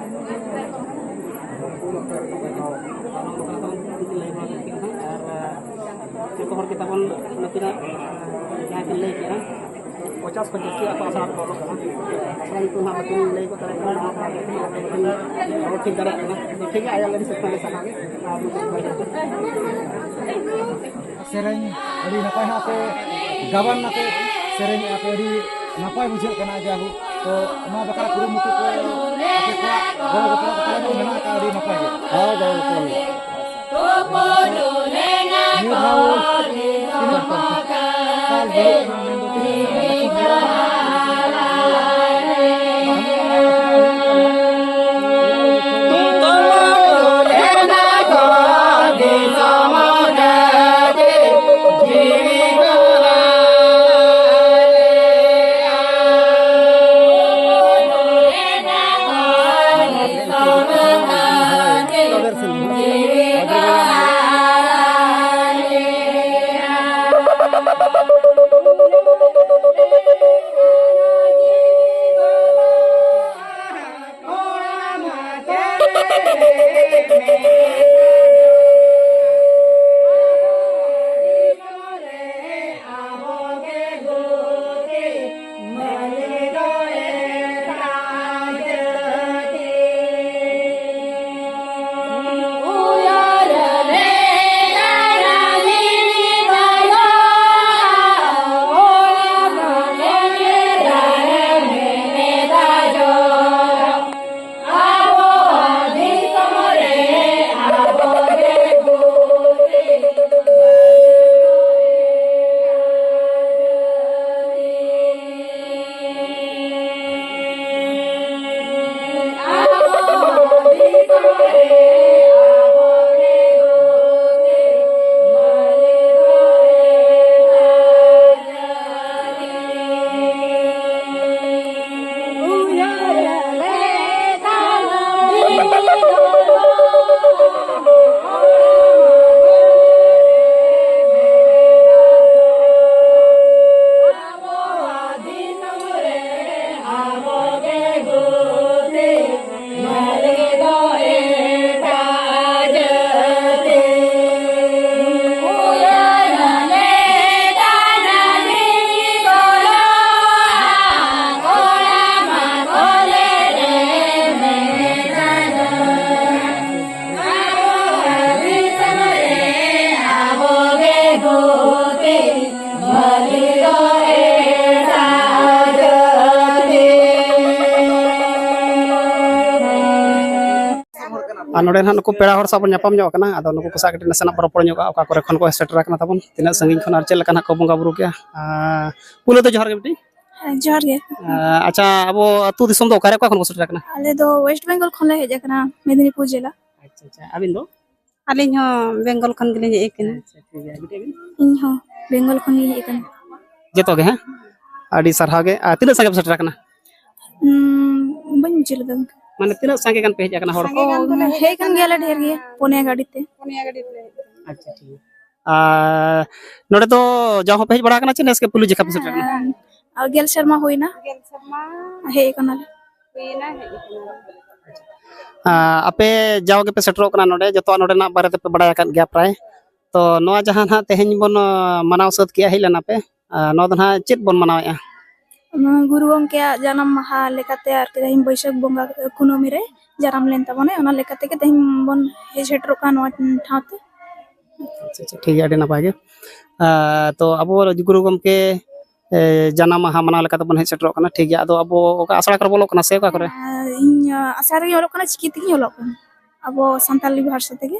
ᱟᱨ ᱡᱚᱛᱚ ᱦᱚᱲ ᱜᱮ ᱛᱟᱵᱚᱱ ᱱᱩᱠᱤᱱᱟᱜ ᱡᱟᱦᱟᱸ ᱠᱤᱱ ᱞᱟᱹᱭ ᱠᱮᱜᱼᱟ, ᱯᱚᱪᱟᱥ ᱠᱷᱚᱱ ᱡᱟᱹᱥᱛᱤ ᱟᱠᱚ ᱟᱥᱲᱟ ᱨᱮᱠᱚ ᱚᱞᱚᱜ ᱠᱟᱱᱟ᱾ ᱟᱥᱲᱟ ᱧᱩᱛᱩᱢ ᱦᱟᱸᱜ ᱵᱟᱹᱠᱤᱱ ᱞᱟᱹᱭ ᱜᱚᱫ ᱫᱟᱲᱮᱭᱟᱜ ᱠᱟᱱᱟ, ᱚᱱᱟ ᱠᱚ ᱵᱟᱹᱠᱤᱱ ᱨᱚᱲ ᱴᱷᱤᱠ ᱫᱟᱲᱮᱭᱟᱜ ᱠᱟᱱᱟ᱾ ᱴᱷᱤᱠ ᱜᱮᱭᱟ, ᱟᱭᱟᱜ ᱞᱟᱹᱜᱤᱫ ᱥᱮᱫ ᱠᱷᱚᱱ ᱟᱹᱰᱤ ᱥᱟᱨᱦᱟᱣ ᱜᱮ᱾ ᱟᱨ ᱥᱮᱨᱮᱧ ᱟᱹᱰᱤ ᱱᱟᱯᱟᱭ ᱦᱟᱸᱜ ᱯᱮ ᱜᱟᱵᱟᱱ ᱟᱯᱮ ᱥᱮᱨᱮᱧ ᱟᱯᱮ, ᱟᱹᱰᱤ ᱱᱟᱯᱟᱭ ᱵᱩᱡᱷᱟᱹᱜ ᱠᱟᱱᱟ᱾ ᱡᱟᱭᱦᱳᱠ, ᱛᱚ ᱱᱚᱣᱟ ᱵᱟᱠᱷᱨᱟ ᱠᱩᱨᱩᱢᱩᱴᱩ ᱠᱚ ᱟᱯᱮ ᱠᱚᱣᱟᱜ ᱜᱚᱲᱚ ᱜᱚᱯᱚᱲᱚ ᱠᱚ ᱛᱟᱦᱮᱸ ᱞᱮᱱᱠᱷᱟᱱ ᱢᱮᱱᱟᱜ ᱟᱠᱟᱫ, ᱟᱹᱰᱤ ᱱᱟᱯᱟᱭ ᱜᱮ᱾ ᱦᱳᱭ, ᱜᱚᱲᱚ ᱜᱚᱯᱚᱲᱚ ᱢᱮᱱᱟᱜᱼᱟ᱾ ᱱᱤᱭᱟᱹ ᱫᱷᱟᱣ ᱛᱤᱱᱟᱹᱜ ᱥᱟᱞ ᱦᱩᱭᱩᱜ ᱠᱟᱱᱟ, ᱢᱮᱱᱫᱚ ᱛᱤᱱᱟᱹᱜ ᱥᱟᱞ? ᱟᱨ ᱱᱚᱰᱮ ᱱᱟᱦᱟᱜ ᱱᱩᱠᱩ ᱯᱮᱲᱟ ᱦᱚᱲ ᱥᱟᱶ ᱵᱚᱱ ᱧᱟᱯᱟᱢ ᱧᱚᱜ ᱟᱠᱟᱱᱟ᱾ ᱟᱫᱚ ᱱᱩᱠᱩ ᱠᱚ ᱥᱟᱶ ᱠᱟᱹᱴᱤᱡ ᱱᱟᱥᱮᱱᱟᱜ ᱵᱚᱱ ᱨᱚᱯᱚᱲ ᱧᱚᱜᱼᱟ, ᱚᱠᱟ ᱠᱚᱨᱮ ᱠᱷᱚᱱ ᱠᱚ ᱥᱮᱴᱮᱨ ᱟᱠᱟᱱᱟ ᱛᱟᱵᱚᱱ, ᱛᱤᱱᱟᱹᱜ ᱥᱟᱺᱜᱤᱧ ᱠᱷᱚᱱ ᱟᱨ ᱪᱮᱫ ᱞᱮᱠᱟ ᱱᱟᱦᱟᱜ ᱠᱚ ᱵᱚᱸᱜᱟ ᱵᱩᱨᱩ ᱠᱮᱜᱼᱟ᱾ ᱟᱨ ᱯᱩᱭᱞᱩ ᱫᱚ ᱡᱚᱦᱟᱨ ᱜᱮ ᱵᱤᱴᱤ᱾ ᱦᱮᱸ, ᱡᱚᱦᱟᱨ ᱜᱮ᱾ ᱟᱨ ᱟᱪᱪᱷᱟ, ᱟᱵᱚ ᱟᱹᱛᱩ ᱫᱤᱥᱚᱢ ᱫᱚ ᱚᱠᱟᱨᱮ, ᱚᱠᱟ ᱠᱷᱚᱱ ᱠᱚ ᱥᱮᱴᱮᱨ ᱟᱠᱟᱱᱟ? ᱟᱞᱮ ᱫᱚ ᱳᱭᱮᱥᱴ ᱵᱮᱝᱜᱚᱞ ᱠᱷᱚᱱ ᱞᱮ ᱦᱮᱡ ᱟᱠᱟᱱᱟ, ᱢᱮᱫᱤᱱᱤᱯᱩᱨ ᱡᱮᱞᱟ᱾ ᱟᱪᱪᱷᱟ, ᱟᱪᱪᱷᱟ, ᱟᱹᱵᱤᱱ ᱫᱚ? ᱟᱹᱞᱤᱧ ᱦᱚᱸ ᱵᱮᱝᱜᱚᱞ ᱠᱷᱚᱱ ᱜᱮᱞᱤᱧ ᱦᱮᱡ ᱟᱠᱟᱱᱟ᱾ ᱟᱪᱪᱷᱟ, ᱴᱷᱤᱠ ᱜᱮᱭᱟ, ᱵᱤᱴᱤ ᱟᱹᱵᱤᱱ? ᱤᱧ ᱦᱚᱸ ᱵᱮᱝᱜᱚᱞ ᱠᱷᱚᱱ ᱜᱤᱧ ᱦᱮᱡ ᱟᱠᱟᱱᱟ᱾ ᱡᱚᱛᱚ ᱜᱮ, ᱦᱮᱸ? ᱟᱹᱰᱤ ᱥᱟᱨᱦᱟᱣ ᱜᱮ᱾ ᱟᱨ ᱛᱤᱱᱟᱹᱜ ᱥᱟᱸᱜᱮ ᱯᱮ ᱥᱮᱴᱮᱨ ᱟᱠᱟᱱᱟ? ᱩᱸ, ᱵᱟᱹᱧ ᱵᱩᱡᱷᱟᱹᱣ ᱞᱮᱫᱟ ᱜᱚᱢᱠᱮ᱾ ᱢᱟᱱᱮ ᱛᱤᱱᱟᱹᱜ ᱥᱟᱸᱜᱮ ᱜᱟᱱ ᱯᱮ ᱦᱮᱡ ᱟᱠᱟᱱᱟ ᱦᱚᱲ ᱠᱚ? ᱥᱟᱸᱜᱮ ᱜᱟᱱ ᱫᱚᱞᱮ ᱦᱮᱡ ᱟᱠᱟᱱ ᱜᱮᱭᱟᱞᱮ ᱰᱷᱮᱨ ᱜᱮ, ᱯᱩᱱᱭᱟ ᱜᱟᱹᱰᱤ ᱛᱮ᱾ ᱟᱪᱪᱷᱟ, ᱴᱷᱤᱠ ᱜᱮᱭᱟ᱾ ᱟᱨ ᱱᱚᱰᱮ ᱫᱚ ᱡᱟᱣ ᱦᱚᱸᱯᱮ ᱦᱮᱡ ᱵᱟᱲᱟ ᱟᱠᱟᱱᱟ ᱪᱮ ᱱᱮᱥ ᱜᱮ ᱯᱩᱭᱞᱩ ᱡᱮᱠᱷᱟ ᱯᱮ ᱥᱮᱴᱮᱨ ᱟᱠᱟᱱᱟ? ᱦᱮᱸ, ᱟᱨ ᱜᱮᱞ ᱥᱮᱨᱢᱟ ᱦᱩᱭᱱᱟ᱾ ᱜᱮᱞ ᱥᱮᱨᱢᱟ᱾ ᱦᱮᱡ ᱟᱠᱟᱱᱟᱞᱮ᱾ ᱦᱩᱭᱱᱟ, ᱦᱮᱡ ᱟᱠᱟᱱᱟᱞᱮ᱾ ᱟᱨ ᱟᱯᱮ ᱡᱟᱣ ᱜᱮᱯᱮ ᱥᱮᱴᱮᱨᱚᱜ ᱠᱟᱱᱟ ᱱᱚᱰᱮ, ᱡᱚᱛᱚᱣᱟᱜ ᱱᱚᱰᱮᱱᱟᱜ ᱵᱟᱨᱮ ᱛᱮᱯᱮ ᱵᱟᱲᱟᱭ ᱟᱠᱟᱫ ᱜᱮᱭᱟ ᱯᱨᱟᱭ᱾ ᱛᱚ ᱱᱚᱣᱟ ᱡᱟᱦᱟᱸ ᱱᱟᱦᱟᱜ ᱛᱮᱦᱮᱧ ᱵᱚᱱ, ᱟᱸ, ᱢᱟᱱᱟᱣ ᱥᱟᱹᱛ ᱠᱮᱜᱼᱟ, ᱦᱮᱡ ᱞᱮᱱᱟ ᱯᱮ, ᱟᱸ, ᱱᱚᱣᱟ ᱫᱚ ᱱᱟᱦᱟᱜ ᱪᱮᱫ ᱵᱚᱱ ᱢᱟᱱᱟᱣᱮᱫᱼᱟ? ᱱᱚᱣᱟ ᱜᱩᱨᱩ ᱜᱚᱢᱠᱮᱭᱟᱜ ᱡᱟᱱᱟᱢ ᱢᱟᱦᱟ ᱞᱮᱠᱟᱛᱮ ᱟᱨᱠᱤ ᱛᱮᱦᱮᱧ ᱵᱟᱹᱭᱥᱟᱹᱠᱷ ᱵᱚᱸᱜᱟ ᱠᱩᱱᱟᱹᱢᱤ ᱨᱮ ᱡᱟᱱᱟᱢ ᱞᱮᱱ ᱛᱟᱵᱚᱱᱟᱭ, ᱚᱱᱟ ᱞᱮᱠᱟ ᱛᱮᱜᱮ ᱛᱮᱦᱮᱧ ᱵᱚᱱ ᱦᱮᱡ ᱥᱮᱴᱮᱨᱚᱜ ᱠᱟᱱᱟ ᱱᱚᱣᱟ ᱴᱷᱟᱶ ᱛᱮ᱾ ᱟᱪᱪᱷᱟ, ᱟᱪᱪᱷᱟ, ᱴᱷᱤᱠ ᱜᱮᱭᱟ, ᱟᱹᱰᱤ ᱱᱟᱯᱟᱭ ᱜᱮ᱾ ᱟᱸ, ᱛᱚ ᱟᱵᱚ ᱜᱩᱨᱩ ᱜᱚᱢᱠᱮ, ᱮ, ᱡᱟᱱᱟᱢ ᱢᱟᱦᱟ ᱢᱟᱱᱟᱣ ᱞᱮᱠᱟ ᱛᱮᱵᱚᱱ ᱦᱮᱡ ᱥᱮᱴᱮᱨᱚᱜ ᱠᱟᱱᱟ, ᱴᱷᱤᱠ ᱜᱮᱭᱟ᱾ ᱟᱫᱚ ᱟᱵᱚ ᱚᱠᱟ ᱟᱥᱲᱟ ᱠᱚᱨᱮ ᱵᱚᱱ ᱚᱞᱚᱜ ᱠᱟᱱᱟ ᱥᱮ ᱚᱠᱟ ᱠᱚᱨᱮ? ᱟᱨ ᱤᱧ, ᱟᱸ, ᱟᱥᱲᱟ ᱨᱮᱜᱮᱧ ᱚᱞᱚᱜ ᱠᱟᱱᱟ, ᱪᱤᱠᱤ ᱛᱮᱜᱮᱧ ᱚᱞᱚᱜ ᱠᱟᱱᱟ, ᱟᱵᱚ ᱥᱟᱱᱛᱟᱞᱤ ᱵᱷᱟᱥᱟ ᱛᱮᱜᱮ᱾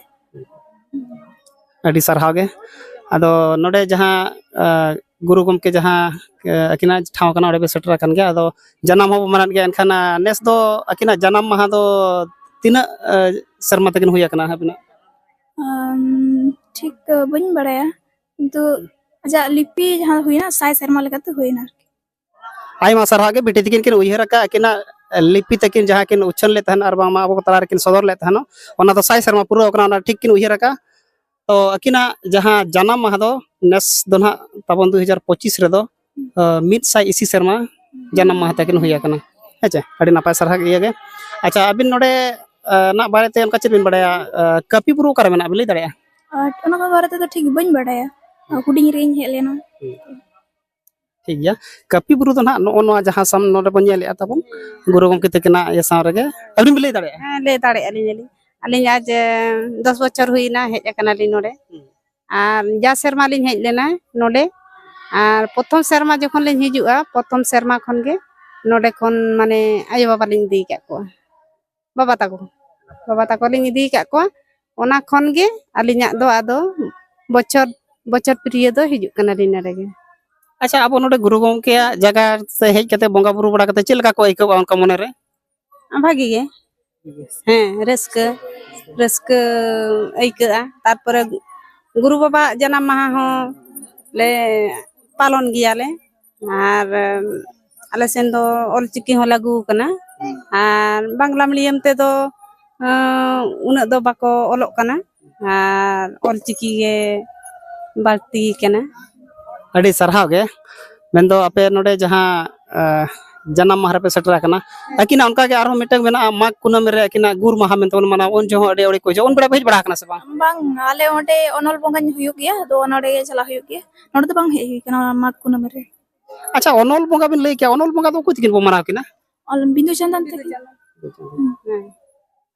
ᱟᱹᱰᱤ ᱥᱟᱨᱦᱟᱣ ᱜᱮ᱾ ᱟᱫᱚ ᱱᱚᱰᱮ ᱡᱟᱦᱟᱸ, ᱟᱸ, ᱜᱩᱨᱩ ᱜᱚᱢᱠᱮ ᱡᱟᱦᱟᱸ, ᱟᱸ, ᱟᱹᱠᱤᱱᱟᱜ ᱴᱷᱟᱶ ᱠᱟᱱᱟ, ᱚᱸᱰᱮ ᱯᱮ ᱥᱮᱴᱮᱨ ᱟᱠᱟᱱ ᱜᱮᱭᱟ᱾ ᱟᱫᱚ ᱡᱟᱱᱟᱢ ᱦᱚᱸᱵᱚ ᱢᱟᱱᱟᱣᱮᱫ ᱜᱮᱭᱟ, ᱮᱱᱠᱷᱟᱱ, ᱟᱸ, ᱱᱮᱥ ᱫᱚ ᱟᱹᱠᱤᱱᱟᱜ ᱡᱟᱱᱟᱢ ᱢᱟᱦᱟ ᱫᱚ ᱛᱤᱱᱟᱹᱜ, ᱟᱸ, ᱥᱮᱨᱢᱟ ᱛᱟᱹᱠᱤᱱ ᱦᱩᱭ ᱟᱠᱟᱱᱟ ᱟᱹᱵᱤᱱᱟᱜ? ᱟᱢ, ᱴᱷᱤᱠ ᱛᱚ ᱵᱟᱹᱧ ᱵᱟᱲᱟᱭᱟ, ᱠᱤᱱᱛᱩ ᱟᱡᱟᱜ ᱞᱤᱯᱤ ᱡᱟᱦᱟᱸ ᱦᱩᱭᱱᱟ, ᱥᱟᱭ ᱥᱮᱨᱢᱟ ᱞᱮᱠᱟᱛᱮ ᱦᱩᱭᱱᱟ ᱟᱨᱠᱤ᱾ ᱟᱭᱢᱟ ᱥᱟᱨᱦᱟᱣ ᱜᱮ ᱵᱤᱴᱤ ᱛᱟᱹᱠᱤᱱ ᱠᱤᱱ ᱩᱭᱦᱟᱹᱨ ᱟᱠᱟᱫ, ᱟᱹᱠᱤᱱᱟᱜ ᱞᱤᱯᱤ ᱛᱟᱹᱠᱤᱱ ᱡᱟᱦᱟᱸ ᱠᱤᱱ ᱩᱪᱷᱟᱹᱱ ᱞᱮᱫ ᱛᱟᱦᱮᱱ ᱟᱨ ᱵᱟᱝᱢᱟ ᱟᱵᱚ ᱠᱚ ᱛᱟᱞᱟ ᱨᱮᱠᱤᱱ ᱥᱚᱫᱚᱨ ᱞᱮᱫ ᱛᱟᱦᱮᱱᱚᱜ, ᱚᱱᱟ ᱫᱚ ᱥᱟᱭ ᱥᱮᱨᱢᱟ ᱯᱩᱨᱟᱹᱣ ᱟᱠᱟᱱᱟ, ᱚᱱᱟ ᱴᱷᱤᱠ ᱠᱤᱱ ᱩᱭᱦᱟᱹᱨ ᱟᱠᱟᱫ᱾ ᱛᱚ ᱟᱹᱠᱤᱱᱟᱜ ᱡᱟᱦᱟᱸ ᱡᱟᱱᱟᱢ ᱢᱟᱦᱟ ᱫᱚ ᱱᱮᱥ ᱫᱚ ᱱᱟᱦᱟᱜ ᱛᱟᱵᱚᱱ ᱫᱩ ᱦᱟᱡᱟᱨ ᱯᱚᱸᱪᱤᱥ ᱨᱮᱫᱚ, ᱟᱸ, ᱢᱤᱫ ᱥᱟᱭ ᱤᱥᱤ ᱥᱮᱨᱢᱟ ᱡᱟᱱᱟᱢ ᱢᱟᱦᱟ ᱛᱟᱹᱠᱤᱱ ᱦᱩᱭ ᱟᱠᱟᱱᱟ᱾ ᱦᱮᱸ ᱪᱮ? ᱟᱹᱰᱤ ᱱᱟᱯᱟᱭ ᱥᱟᱨᱦᱟᱣ ᱤᱭᱟᱹ ᱜᱮ᱾ ᱟᱪᱪᱷᱟ, ᱟᱹᱵᱤᱱ ᱱᱚᱰᱮ, ᱟᱸ, ᱱᱟᱜ ᱵᱟᱨᱮᱛᱮ ᱚᱱᱠᱟ ᱪᱮᱫ ᱵᱤᱱ ᱵᱟᱲᱟᱭᱟ? ᱟᱸ, ᱠᱟᱹᱯᱤ ᱵᱩᱨᱩ ᱚᱠᱟᱨᱮ ᱢᱮᱱᱟᱜᱼᱟ, ᱵᱤᱱ ᱞᱟᱹᱭ ᱫᱟᱲᱮᱭᱟᱜᱼᱟ? ᱟᱨ ᱚᱱᱟ ᱠᱚ ᱵᱟᱨᱮ ᱛᱮᱫᱚ ᱴᱷᱤᱠ ᱵᱟᱹᱧ ᱵᱟᱲᱟᱭᱟ, ᱦᱩᱰᱤᱧ ᱨᱮᱧ ᱦᱮᱡ ᱞᱮᱱᱟ᱾ ᱴᱷᱤᱠ ᱜᱮᱭᱟ᱾ ᱠᱟᱹᱯᱤ ᱵᱩᱨᱩ ᱫᱚ ᱱᱟᱦᱟᱜ ᱱᱚᱜᱼᱚ ᱱᱚᱣᱟ ᱡᱟᱦᱟᱸ ᱥᱟᱢ-, ᱱᱚᱰᱮ ᱵᱚᱱ ᱧᱮᱞᱮᱫᱼᱟ ᱛᱟᱵᱚᱱ, ᱜᱩᱨᱩ ᱜᱚᱢᱠᱮ ᱛᱟᱹᱠᱤᱱᱟᱜ ᱤᱭᱟᱹ ᱥᱟᱶ ᱨᱮᱜᱮ᱾ ᱟᱹᱵᱤᱱ ᱵᱤᱱ ᱞᱟᱹᱭ ᱫᱟᱲᱮᱭᱟᱜᱼᱟ? ᱦᱮᱸ, ᱞᱟᱹᱭ ᱫᱟᱲᱮᱭᱟᱜᱼᱟ ᱞᱤᱧ ᱟᱹᱞᱤᱧ᱾ ᱟᱹᱞᱤᱧ ᱟᱡ, ᱮ, ᱫᱚᱥ ᱵᱚᱪᱷᱚᱨ ᱦᱩᱭᱱᱟ ᱦᱮᱡ ᱟᱠᱟᱱᱟᱞᱤᱧ ᱱᱚᱰᱮ᱾ ᱦᱩᱸ᱾ ᱟᱨ ᱡᱟ ᱥᱮᱨᱢᱟ ᱞᱤᱧ ᱦᱮᱡ ᱞᱮᱱᱟ ᱱᱚᱰᱮ, ᱟᱨ ᱯᱨᱚᱛᱷᱚᱢ ᱥᱮᱨᱢᱟ ᱡᱚᱠᱷᱚᱱ ᱞᱤᱧ ᱦᱤᱡᱩᱜᱼᱟ, ᱯᱨᱚᱛᱷᱚᱢ ᱥᱮᱨᱢᱟ ᱠᱷᱚᱱ ᱜᱮ ᱱᱚᱰᱮ ᱠᱷᱚᱱ, ᱢᱟᱱᱮ, ᱟᱭᱳ ᱵᱟᱵᱟ ᱞᱤᱧ ᱤᱫᱤ ᱟᱠᱟᱫ ᱠᱚᱣᱟ, ᱵᱟᱵᱟ ᱛᱟᱠᱚ᱾ ᱵᱟᱵᱟ ᱛᱟᱠᱚ ᱞᱤᱧ ᱤᱫᱤ ᱟᱠᱟᱫ ᱠᱚᱣᱟ᱾ ᱚᱱᱟ ᱠᱷᱚᱱ ᱜᱮ ᱟᱹᱞᱤᱧᱟᱜ ᱫᱚ ᱟᱫᱚ ᱵᱚᱪᱷᱚᱨ ᱵᱚᱪᱷᱚᱨ ᱯᱤᱨᱤᱭᱟᱹ ᱫᱚ ᱦᱤᱡᱩᱜ ᱠᱟᱱᱟᱞᱤᱧ ᱱᱚᱰᱮ ᱜᱮ᱾ ᱟᱪᱪᱷᱟ, ᱟᱵᱚ ᱱᱚᱰᱮ ᱜᱩᱨᱩ ᱜᱚᱢᱠᱮᱭᱟᱜ ᱡᱟᱭᱜᱟ ᱥᱮ ᱦᱮᱡ ᱠᱟᱛᱮ ᱵᱚᱸᱜᱟ ᱵᱩᱨᱩ ᱵᱟᱲᱟ ᱠᱟᱛᱮ ᱪᱮᱫ ᱞᱮᱠᱟ ᱠᱚ ᱟᱹᱭᱠᱟᱹᱣᱟ ᱚᱱᱠᱟ ᱢᱚᱱᱮᱨᱮ? ᱵᱷᱟᱜᱤ ᱜᱮ᱾ ᱦᱮᱸ, ᱨᱟᱹᱥᱠᱟᱹ ᱨᱟᱹᱥᱠᱟᱹ ᱟᱹᱭᱠᱟᱹᱜᱼᱟ᱾ ᱛᱟᱨᱯᱚᱨᱮ ᱜᱩᱨᱩ ᱵᱟᱵᱟᱣᱟᱜ ᱡᱟᱱᱟᱢ ᱢᱟᱦᱟ ᱦᱚᱸ ᱞᱮ ᱯᱟᱞᱚᱱ ᱜᱮᱭᱟᱞᱮ᱾ ᱟᱨ ᱟᱞᱮ ᱥᱮᱱ ᱫᱚ ᱚᱞᱪᱤᱠᱤ ᱦᱚᱸ ᱞᱟᱹᱜᱩ ᱟᱠᱟᱱᱟ᱾ ᱟᱨ ᱵᱟᱝᱞᱟ ᱢᱤᱰᱤᱭᱟᱢ ᱛᱮᱫᱚ ᱟᱸ, ᱩᱱᱟᱹᱜ ᱫᱚ ᱵᱟᱠᱚ ᱚᱞᱚᱜ ᱠᱟᱱᱟ᱾ ᱟᱨ ᱚᱞᱪᱤᱠᱤ ᱜᱮ ᱵᱟᱹᱲᱛᱤ ᱠᱟᱱᱟ᱾ ᱟᱹᱰᱤ ᱥᱟᱨᱦᱟᱣ ᱜᱮ᱾ ᱢᱮᱱᱫᱚ ᱟᱯᱮ ᱱᱚᱰᱮ ᱡᱟᱦᱟᱸ ᱟᱸ, ᱡᱟᱱᱟᱢ ᱢᱟᱦᱟ ᱨᱮᱯᱮ ᱥᱮᱴᱮᱨ ᱟᱠᱟᱱᱟ, ᱟᱹᱠᱤᱱᱟᱜ ᱚᱱᱠᱟᱜᱮ ᱟᱨᱦᱚᱸ ᱢᱤᱫᱴᱟᱝ ᱢᱮᱱᱟᱜᱼᱟ, ᱢᱟᱜᱽ ᱠᱩᱱᱟᱹᱢᱤ ᱨᱮ ᱟᱹᱠᱤᱱᱟᱜ ᱜᱩᱨ ᱢᱟᱦᱟ ᱢᱮᱱᱛᱮ ᱵᱚᱱ ᱢᱟᱱᱟᱣᱟ, ᱩᱱ ᱡᱚᱦᱚᱜ ᱟᱹᱰᱤ ᱦᱚᱲ ᱠᱚ ᱦᱤᱡᱩᱜᱼᱟ᱾ ᱩᱱ ᱵᱮᱲᱟ ᱯᱮ ᱦᱮᱡ ᱵᱟᱲᱟ ᱟᱠᱟᱱᱟ ᱥᱮ ᱵᱟᱝ? ᱵᱟᱝ, ᱟᱞᱮ ᱚᱸᱰᱮ ᱚᱱᱚᱞ ᱵᱚᱸᱜᱟᱧ ᱦᱩᱭᱩᱜ ᱜᱮᱭᱟ, ᱟᱫᱚ ᱚᱱᱟ ᱚᱸᱰᱮ ᱜᱮ ᱪᱟᱞᱟᱣ ᱦᱩᱭᱩᱜ ᱜᱮᱭᱟ᱾ ᱱᱚᱰᱮ ᱫᱚ ᱵᱟᱝ ᱦᱮᱡ ᱦᱩᱭ ᱠᱟᱱᱟ ᱢᱟᱜᱽ ᱠᱩᱱᱟᱹᱢᱤ ᱨᱮ᱾ ᱟᱪᱪᱷᱟ, ᱚᱱᱚᱞ ᱵᱚᱸᱜᱟ ᱵᱤᱱ ᱞᱟᱹᱭ ᱠᱮᱜᱼᱟ, ᱚᱱᱚᱞ ᱵᱚᱸᱜᱟ ᱫᱚ ᱚᱠᱚᱭ ᱛᱟᱹᱠᱤᱱ ᱵᱚ ᱢᱟᱱᱟᱣ ᱠᱤᱱᱟ? ᱚᱞ ᱵᱤᱸᱫᱩ ᱪᱟᱸᱫᱟᱱ ᱛᱟᱹᱠᱤᱱ᱾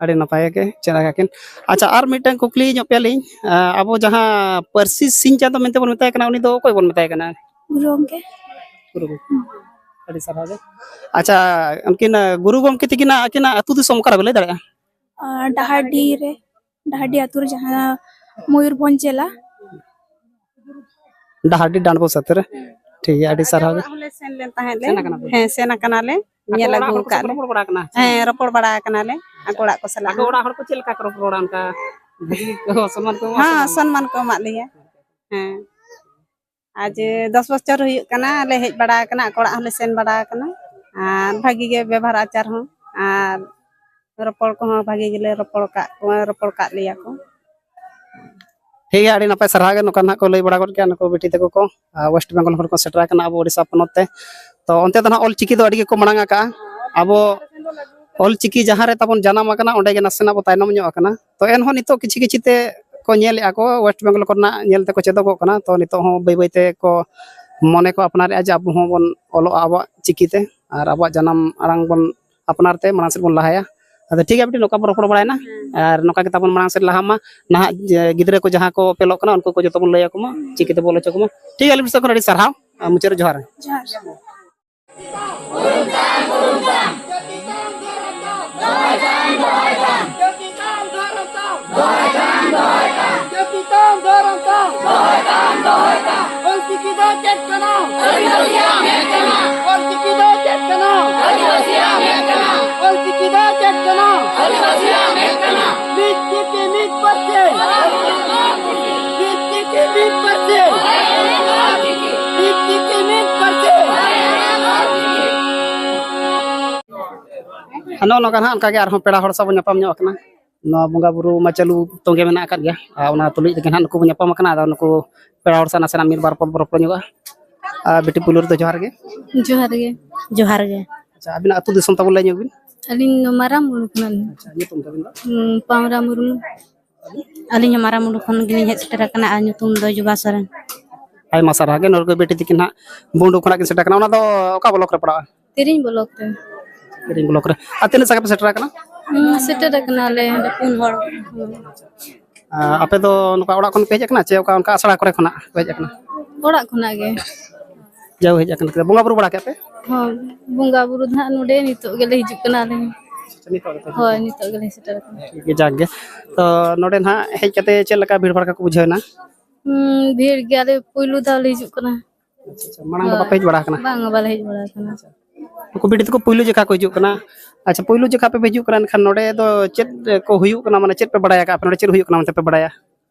ᱟᱹᱰᱤ ᱱᱟᱯᱟᱭ ᱜᱮ ᱪᱮᱦᱨᱟ ᱜᱮᱠᱤᱱ᱾ ᱟᱪᱪᱷᱟ, ᱟᱨ ᱢᱤᱫᱴᱟᱝ ᱠᱩᱠᱞᱤ ᱧᱚᱜ ᱯᱮᱭᱟᱞᱤᱧ, ᱟᱸ, ᱟᱵᱚ ᱡᱟᱦᱟᱸ ᱯᱟᱹᱨᱥᱤ ᱥᱤᱧ ᱪᱟᱸᱫᱚ ᱢᱮᱱᱛᱮ ᱵᱚᱱ ᱢᱮᱛᱟᱭ ᱠᱟᱱᱟ, ᱩᱱᱤ ᱫᱚ ᱚᱠᱚᱭ ᱵᱚᱱ ᱢᱮᱛᱟᱭ ᱠᱟᱱᱟ? ᱜᱩᱨᱩ ᱜᱚᱢᱠᱮ᱾ ᱜᱩᱨᱩ ᱜᱚᱢᱠᱮ᱾ ᱟᱹᱰᱤ ᱥᱟᱨᱦᱟᱣ ᱜᱮ᱾ ᱟᱪᱪᱷᱟ, ᱩᱱᱠᱤᱱ ᱟᱸ, ᱜᱩᱨᱩ ᱜᱚᱢᱠᱮ ᱛᱟᱹᱠᱤᱱᱟᱜ ᱟᱹᱠᱤᱱᱟᱜ ᱟᱹᱛᱩ ᱫᱤᱥᱚᱢ ᱚᱠᱟᱨᱮ ᱵᱮᱱ ᱞᱟᱹᱭ ᱫᱟᱲᱮᱭᱟᱜᱼᱟ? ᱟᱨ ᱰᱟᱦᱟᱨᱰᱤ ᱨᱮ, ᱰᱟᱦᱟᱨᱰᱤ ᱟᱹᱛᱩ ᱨᱮ, ᱡᱟᱦᱟᱸ ᱢᱚᱭᱩᱨᱵᱷᱚᱸᱡᱽ ᱡᱮᱞᱟ᱾ ᱰᱟᱦᱟᱨᱰᱤ ᱰᱟᱸᱰᱵᱳᱥ ᱟᱹᱛᱩ ᱨᱮ᱾ ᱴᱷᱤᱠ ᱜᱮᱭᱟ, ᱟᱹᱰᱤ ᱥᱟᱨᱦᱟᱣ ᱜᱮ᱾ ᱚᱲᱟᱜ ᱦᱚᱸᱞᱮ ᱥᱮᱱ ᱞᱮᱱ ᱛᱟᱦᱮᱸᱫ ᱞᱮ᱾ ᱥᱮᱱ ᱟᱠᱟᱱᱟ ᱯᱮ? ᱦᱮᱸ, ᱥᱮᱱ ᱟᱠᱟᱱᱟᱞᱮ᱾ ᱟᱠᱚ ᱧᱮᱞ ᱚᱲᱟᱜ ᱟᱹᱜᱩ ᱦᱚᱲ ᱠᱚ ᱟᱠᱟᱫ ᱥᱟᱶ ᱞᱮ᱾ ᱨᱚᱯᱚᱲ ᱵᱟᱲᱟ ᱟᱠᱟᱱᱟ? ᱦᱮᱸ, ᱨᱚᱯᱚᱲ ᱵᱟᱲᱟ ᱟᱠᱟᱱᱟᱞᱮ᱾ ᱟᱠᱚ ᱚᱲᱟᱜ ᱠᱚ ᱥᱟᱞᱟᱜ ᱟᱠᱚ ᱦᱚᱸ᱾ ᱚᱲᱟᱜ ᱦᱚᱲ ᱠᱚ ᱪᱮᱫ ᱞᱮᱠᱟ ᱠᱚ ᱨᱚᱯᱚᱲ ᱵᱟᱲᱟ ᱚᱱᱠᱟ? ᱵᱷᱟᱹᱜᱤ ᱜᱮ ᱠᱚ ᱥᱚᱱᱢᱟᱱ ᱠᱚ ᱮᱢᱟ ᱥᱮ ᱦᱮᱸ, ᱵᱟᱝ? ᱥᱚᱱᱢᱟᱱ ᱠᱚ ᱮᱢᱟᱜ ᱞᱮᱭᱟ᱾ ᱦᱮᱸ, ᱟᱨ ᱡᱮ ᱫᱚᱥ ᱵᱚᱪᱷᱚᱨ ᱦᱩᱭᱩᱜ ᱠᱟᱱᱟ, ᱞᱮ ᱦᱮᱡ ᱵᱟᱲᱟ ᱟᱠᱟᱱᱟ, ᱟᱠᱚ ᱚᱲᱟᱜ ᱦᱚᱸᱞᱮ ᱥᱮᱱ ᱵᱟᱲᱟ ᱟᱠᱟᱱᱟ᱾ ᱟᱨ ᱵᱷᱟᱹᱜᱤ ᱜᱮ ᱵᱮᱵᱷᱟᱨ ᱟᱪᱟᱨ ᱦᱚᱸ, ᱟᱨ ᱨᱚᱯᱚᱲ ᱠᱚᱦᱚᱸ ᱵᱷᱟᱹᱜᱤ ᱜᱮᱞᱮ ᱨᱚᱯᱚᱲ ᱠᱟᱜ ᱠᱚᱣᱟ, ᱨᱚᱯᱚᱲ ᱠᱟᱜ ᱞᱮᱭᱟ ᱠᱚ᱾ ᱴᱷᱤᱠ ᱜᱮᱭᱟ, ᱟᱹᱰᱤ ᱱᱟᱯᱟᱭ ᱥᱟᱨᱦᱟᱣ ᱜᱮ᱾ ᱱᱚᱝᱠᱟ ᱱᱟᱦᱟᱜ ᱠᱚ ᱞᱟᱹᱭ ᱵᱟᱲᱟ ᱜᱚᱫ ᱠᱮᱜᱼᱟ ᱱᱩᱠᱩ ᱵᱤᱴᱤ ᱛᱟᱠᱚ ᱠᱚ, ᱟᱨ ᱳᱭᱮᱥᱴ ᱵᱮᱝᱜᱚᱞ ᱠᱷᱚᱱ ᱠᱚ ᱥᱮᱴᱮᱨ ᱟᱠᱟᱱᱟ ᱟᱵᱚ ᱳᱰᱤᱥᱟ ᱯᱚᱱᱚᱛ ᱛᱮ᱾ ᱛᱚ ᱚᱱᱛᱮ ᱫᱚ ᱱᱟᱦᱟᱜ ᱚᱞ ᱪᱤᱠᱤ ᱫᱚ ᱟᱹᱰᱤ ᱜᱮᱠᱚ ᱢᱟᱲᱟᱝ ᱟᱠᱟᱜᱼᱟ᱾ ᱟᱵᱚ ᱚᱞ ᱪᱤᱠᱤ ᱡᱟᱦᱟᱸ ᱨᱮ ᱛᱟᱵᱚᱱ ᱡᱟᱱᱟᱢ ᱟᱠᱟᱱᱟ, ᱚᱸᱰᱮ ᱜᱮ ᱱᱟᱥᱮᱱᱟᱜ ᱵᱚ ᱛᱟᱭᱱᱚᱢ ᱧᱚᱜ ᱟᱠᱟᱱᱟ᱾ ᱛᱚ ᱮᱱᱦᱚᱸ ᱱᱤᱛᱚᱜ ᱠᱤᱪᱷᱤ ᱠᱤᱪᱷᱤ ᱛᱮ ᱠᱚ ᱧᱮᱞᱮᱫᱼᱟ ᱠᱚ, ᱳᱭᱮᱥᱴ ᱵᱮᱝᱜᱚᱞ ᱠᱚᱨᱮᱱᱟᱜ ᱧᱮᱞ ᱛᱮᱠᱚ ᱪᱮᱫᱚᱜᱚᱜ ᱠᱟᱱᱟ᱾ ᱛᱚ ᱱᱤᱛᱚᱜ ᱦᱚᱸ ᱵᱟᱹᱭ ᱵᱟᱹᱭ ᱛᱮ ᱠᱚ ᱢᱚᱱᱮ ᱠᱚ ᱟᱯᱱᱟᱨᱮᱫᱼᱟ ᱡᱮ ᱟᱵᱚ ᱦᱚᱸᱵᱚᱱ ᱚᱞᱚᱜᱼᱟ ᱟᱵᱚᱣᱟᱜ ᱪᱤᱠᱤ ᱛᱮ, ᱟᱨ ᱟᱵᱚᱣᱟᱜ ᱡᱟᱱᱟᱢ ᱟᱲᱟᱝ ᱵᱚᱱ ᱟᱯᱱᱟᱨ ᱛᱮ ᱢᱟᱲᱟᱝ ᱥᱮᱫ ᱵᱚᱱ ᱞᱟᱦᱟᱭᱟ᱾ ᱟᱫᱚ ᱴᱷᱤᱠ ᱜᱮᱭᱟ ᱵᱤᱴᱤ, ᱱᱚᱝᱠᱟ ᱵᱚᱱ ᱨᱚᱯᱚᱲ ᱵᱟᱲᱟᱭᱮᱱᱟ, ᱟᱨ ᱱᱚᱝᱠᱟ ᱜᱮ ᱛᱟᱵᱚᱱ ᱢᱟᱲᱟᱝ ᱥᱮᱫ ᱞᱟᱦᱟᱜ ᱢᱟ᱾ ᱱᱟᱦᱟᱜ ᱡᱮ ᱜᱤᱫᱽᱨᱟᱹ ᱠᱚ ᱡᱟᱦᱟᱸ ᱠᱚ ᱚᱯᱮᱞᱚᱜ ᱠᱟᱱᱟ, ᱩᱱᱠᱩ ᱠᱚ ᱡᱚᱛᱚ ᱵᱚᱱ ᱞᱟᱹᱭ ᱟᱠᱚ ᱢᱟ, ᱪᱤᱠᱤ ᱛᱮᱵᱚᱱ ᱚᱞ ᱦᱚᱪᱚ ᱠᱚᱢᱟ᱾ ᱴᱷᱤᱠ ᱜᱮᱭᱟ, ᱟᱹᱞᱤᱧ ᱥᱮᱫ ᱠᱷᱚᱱ ᱟᱹᱰᱤ ᱥᱟᱨᱦᱟᱣ, ᱟᱨ ᱢᱩᱪᱟᱹᱫ ᱨᱮ ᱡᱚᱦᱟᱨ᱾ ᱡᱚᱦᱟᱨ᱾ ᱢᱤᱫ ᱪᱤᱠᱤ ᱢᱤᱫ ᱯᱟᱹᱨᱥᱤ᱾ ᱢᱤᱫ ᱪᱤᱠᱤ ᱢᱤᱫ ᱯᱟᱹᱨᱥᱤ᱾ ᱢᱤᱫ ᱪᱤᱠᱤ ᱢᱤᱫ ᱯᱟᱹᱨᱥᱤ᱾ ᱟᱨ ᱱᱚᱜᱼᱚ ᱱᱚᱝᱠᱟ ᱱᱟᱦᱟᱜ ᱚᱱᱠᱟᱜᱮ ᱟᱨᱦᱚᱸ ᱯᱮᱲᱟ ᱦᱚᱲ ᱥᱟᱶ ᱵᱚᱱ ᱧᱟᱯᱟᱢ ᱧᱚᱜ ᱟᱠᱟᱱᱟ᱾ ᱱᱚᱣᱟ ᱵᱚᱸᱜᱟ ᱵᱩᱨᱩ ᱢᱟ ᱪᱟᱹᱞᱩ ᱛᱚᱸᱜᱮ ᱢᱮᱱᱟᱜ ᱟᱠᱟᱫ ᱜᱮᱭᱟ, ᱟᱨ ᱚᱱᱟ ᱛᱩᱞᱩᱡ ᱨᱮᱜᱮ ᱱᱟᱦᱟᱜ ᱱᱩᱠᱩ ᱵᱚᱱ ᱧᱟᱯᱟᱢ ᱟᱠᱟᱱᱟ᱾ ᱟᱫᱚ ᱱᱩᱠᱩ ᱯᱮᱲᱟ ᱦᱚᱲ ᱥᱟᱶ ᱱᱟᱥᱮᱱᱟᱜ ᱢᱤᱫ ᱵᱟᱨ ᱯᱚᱫ ᱵᱚ ᱨᱚᱯᱚᱲ ᱧᱚᱜᱚᱜᱼᱟ᱾ ᱟᱨ ᱵᱤᱴᱤ, ᱯᱩᱭᱞᱩ ᱨᱮᱫᱚ ᱡᱚᱦᱟᱨ ᱜᱮ᱾ ᱡᱚᱦᱟᱨ ᱜᱮ᱾ ᱡᱚᱦᱟᱨ ᱜᱮ᱾ ᱟᱪᱪᱷᱟ, ᱟᱹᱵᱤᱱᱟᱜ ᱟᱹᱛᱩ ᱫᱤᱥᱚᱢ ᱛᱟᱵᱚᱱ ᱞᱟᱹᱭ ᱧᱚᱜ ᱵᱤᱱ᱾ ᱟᱹᱞᱤᱧ ᱫᱚ ᱢᱟᱨᱟᱝ ᱵᱩᱨᱩ ᱠᱷᱚᱱᱟᱜ ᱞᱤᱧ᱾ ᱟᱪᱪᱷᱟ, ᱧᱩᱛᱩᱢ ᱛᱟᱵᱤᱱ ᱫᱚ? ᱦᱩᱸ, ᱯᱟᱣᱨᱟ ᱢᱩᱨᱢᱩ᱾ ᱟᱹᱞᱤᱧ ᱦᱚᱸ ᱢᱟᱨᱟᱝ ᱵᱩᱨᱩ ᱠᱷᱚᱱ ᱜᱮᱞᱤᱧ ᱦᱮᱡ ᱥᱮᱴᱮᱨ ᱟᱠᱟᱱᱟ, ᱟᱨ ᱧᱩᱛᱩᱢ ᱫᱚ ᱡᱩᱵᱟ ᱥᱚᱨᱮᱱ᱾ ᱟᱭᱢᱟ ᱥᱟᱨᱦᱟᱣ ᱜᱮ, ᱱᱚᱰᱮ ᱵᱤᱴᱤ ᱛᱤᱠᱤᱱ ᱦᱟᱸᱜ ᱵᱩᱱᱰᱩ ᱠᱷᱚᱱᱟᱜ ᱠᱤᱱ ᱥᱮᱴᱮᱨ ᱟᱠᱟᱱᱟ, ᱚᱱᱟ ᱫᱚ ᱚᱠᱟ ᱵᱞᱚᱠ ᱨᱮ ᱯᱟᱲᱟᱜᱼᱟ? ᱛᱤᱨᱤᱧ ᱵᱞᱚᱠ ᱨᱮ᱾ ᱛᱤᱨᱤᱧ ᱵᱞᱚᱠ ᱨᱮ᱾ ᱟᱨ ᱛᱤᱱᱟᱹᱜ ᱥᱟᱸᱜᱮ ᱯᱮ ᱥᱮᱴᱮᱨ ᱟᱠᱟᱱᱟ? ᱦᱩᱸ, ᱥᱮᱴᱮᱨ ᱟᱠᱟᱱᱟᱞᱮ ᱚᱸᱰᱮ ᱯᱩᱱ ᱦᱚᱲ᱾ ᱦᱩᱸ᱾ ᱟᱨ ᱟᱯᱮ ᱫᱚ ᱱᱚᱝᱠᱟ ᱚᱲᱟᱜ ᱠᱷᱚᱱ ᱯᱮ ᱦᱮᱡ ᱟᱠᱟᱱᱟ ᱪᱮ ᱚᱠᱟ ᱚᱱᱠᱟ ᱟᱥᱲᱟ ᱠᱚᱨᱮ ᱠᱷᱚᱱᱟᱜ ᱯᱮ ᱦᱮᱡ ᱟᱠᱟᱱᱟ? ᱚᱲᱟᱜ ᱠᱷᱚᱱᱟᱜ ᱜᱮ᱾ ᱡᱟᱣ ᱦᱮᱡ ᱟᱠᱟᱱᱟ᱾ ᱵᱚᱸᱜᱟ ᱵᱩᱨᱩ ᱵᱟᱲᱟ ᱠᱮᱫ ᱯᱮ? ᱦᱚᱸ, ᱵᱚᱸᱜᱟ ᱵᱩᱨᱩ ᱫᱚ ᱦᱟᱸᱜ ᱱᱚᱰᱮ ᱱᱤᱛᱚᱜ ᱜᱮᱞᱮ ᱦᱤᱡᱩᱜ ᱠᱟᱱᱟ ᱟᱞᱮ᱾ ᱟᱪᱪᱷᱟ, ᱱᱤᱛᱚᱜ ᱜᱮᱯᱮ ᱦᱤᱡᱩᱜ ᱦᱳᱭ, ᱠᱟᱱᱟ? ᱱᱤᱛᱚᱜ ᱜᱮᱞᱮ ᱥᱮᱴᱮᱨ ᱟᱠᱟᱱᱟ᱾ ᱴᱷᱤᱠ ᱜᱮ, ᱡᱟᱠ ᱜᱮ᱾ ᱛᱚ ᱱᱚᱰᱮ ᱱᱟᱦᱟᱜ ᱦᱮᱡ ᱠᱟᱛᱮ ᱪᱮᱫ ᱞᱮᱠᱟ ᱵᱷᱤᱲ ᱵᱷᱟᱲ ᱠᱚ ᱵᱩᱡᱷᱟᱹᱣ ᱮᱱᱟ? ᱦᱩᱸ, ᱵᱷᱤᱲ ᱜᱮ, ᱟᱞᱮ ᱯᱩᱭᱞᱩ ᱫᱷᱟᱣ ᱞᱮ ᱦᱤᱡᱩᱜ ᱠᱟᱱᱟ᱾ ᱟᱪᱪᱷᱟ, ᱟᱪᱪᱷᱟ, ᱢᱟᱲᱟᱝ ᱫᱚ ᱦᱳᱭ᱾ ᱵᱟᱯᱮ ᱦᱮᱡ ᱵᱟᱲᱟ ᱟᱠᱟᱱᱟ? ᱵᱟᱝ, ᱵᱟᱞᱮ ᱦᱮᱡ ᱵᱟᱲᱟ ᱟᱠᱟᱱᱟ᱾ ᱟᱪᱪᱷᱟ᱾ ᱱᱩᱠᱩ ᱵᱤᱴᱤ ᱛᱟᱠᱚ ᱯᱩᱭᱞᱩ ᱡᱚᱠᱷᱟ ᱠᱚ ᱦᱤᱡᱩᱜ ᱠᱟᱱᱟ᱾ ᱟᱪᱪᱷᱟ, ᱯᱩᱭᱞᱩ ᱡᱚᱠᱷᱟ ᱯᱮ ᱦᱤᱡᱩᱜ ᱠᱟᱱᱟ, ᱮᱱᱠᱷᱟᱱ ᱱᱚᱰᱮ ᱫᱚ ᱪᱮᱫ ᱠᱚ ᱦᱩᱭᱩᱜ ᱠᱟᱱᱟ, ᱢᱟᱱᱮ ᱪᱮᱫ ᱯᱮ ᱵᱟᱲᱟᱭ ᱟᱠᱟᱫᱼᱟ ᱯᱮ ᱱᱚᱰᱮ, ᱪᱮᱫ ᱦᱩᱭᱩᱜ ᱠᱟᱱᱟ ᱢᱮᱱᱛᱮ ᱯᱮ ᱵᱟᱲᱟᱭᱟ?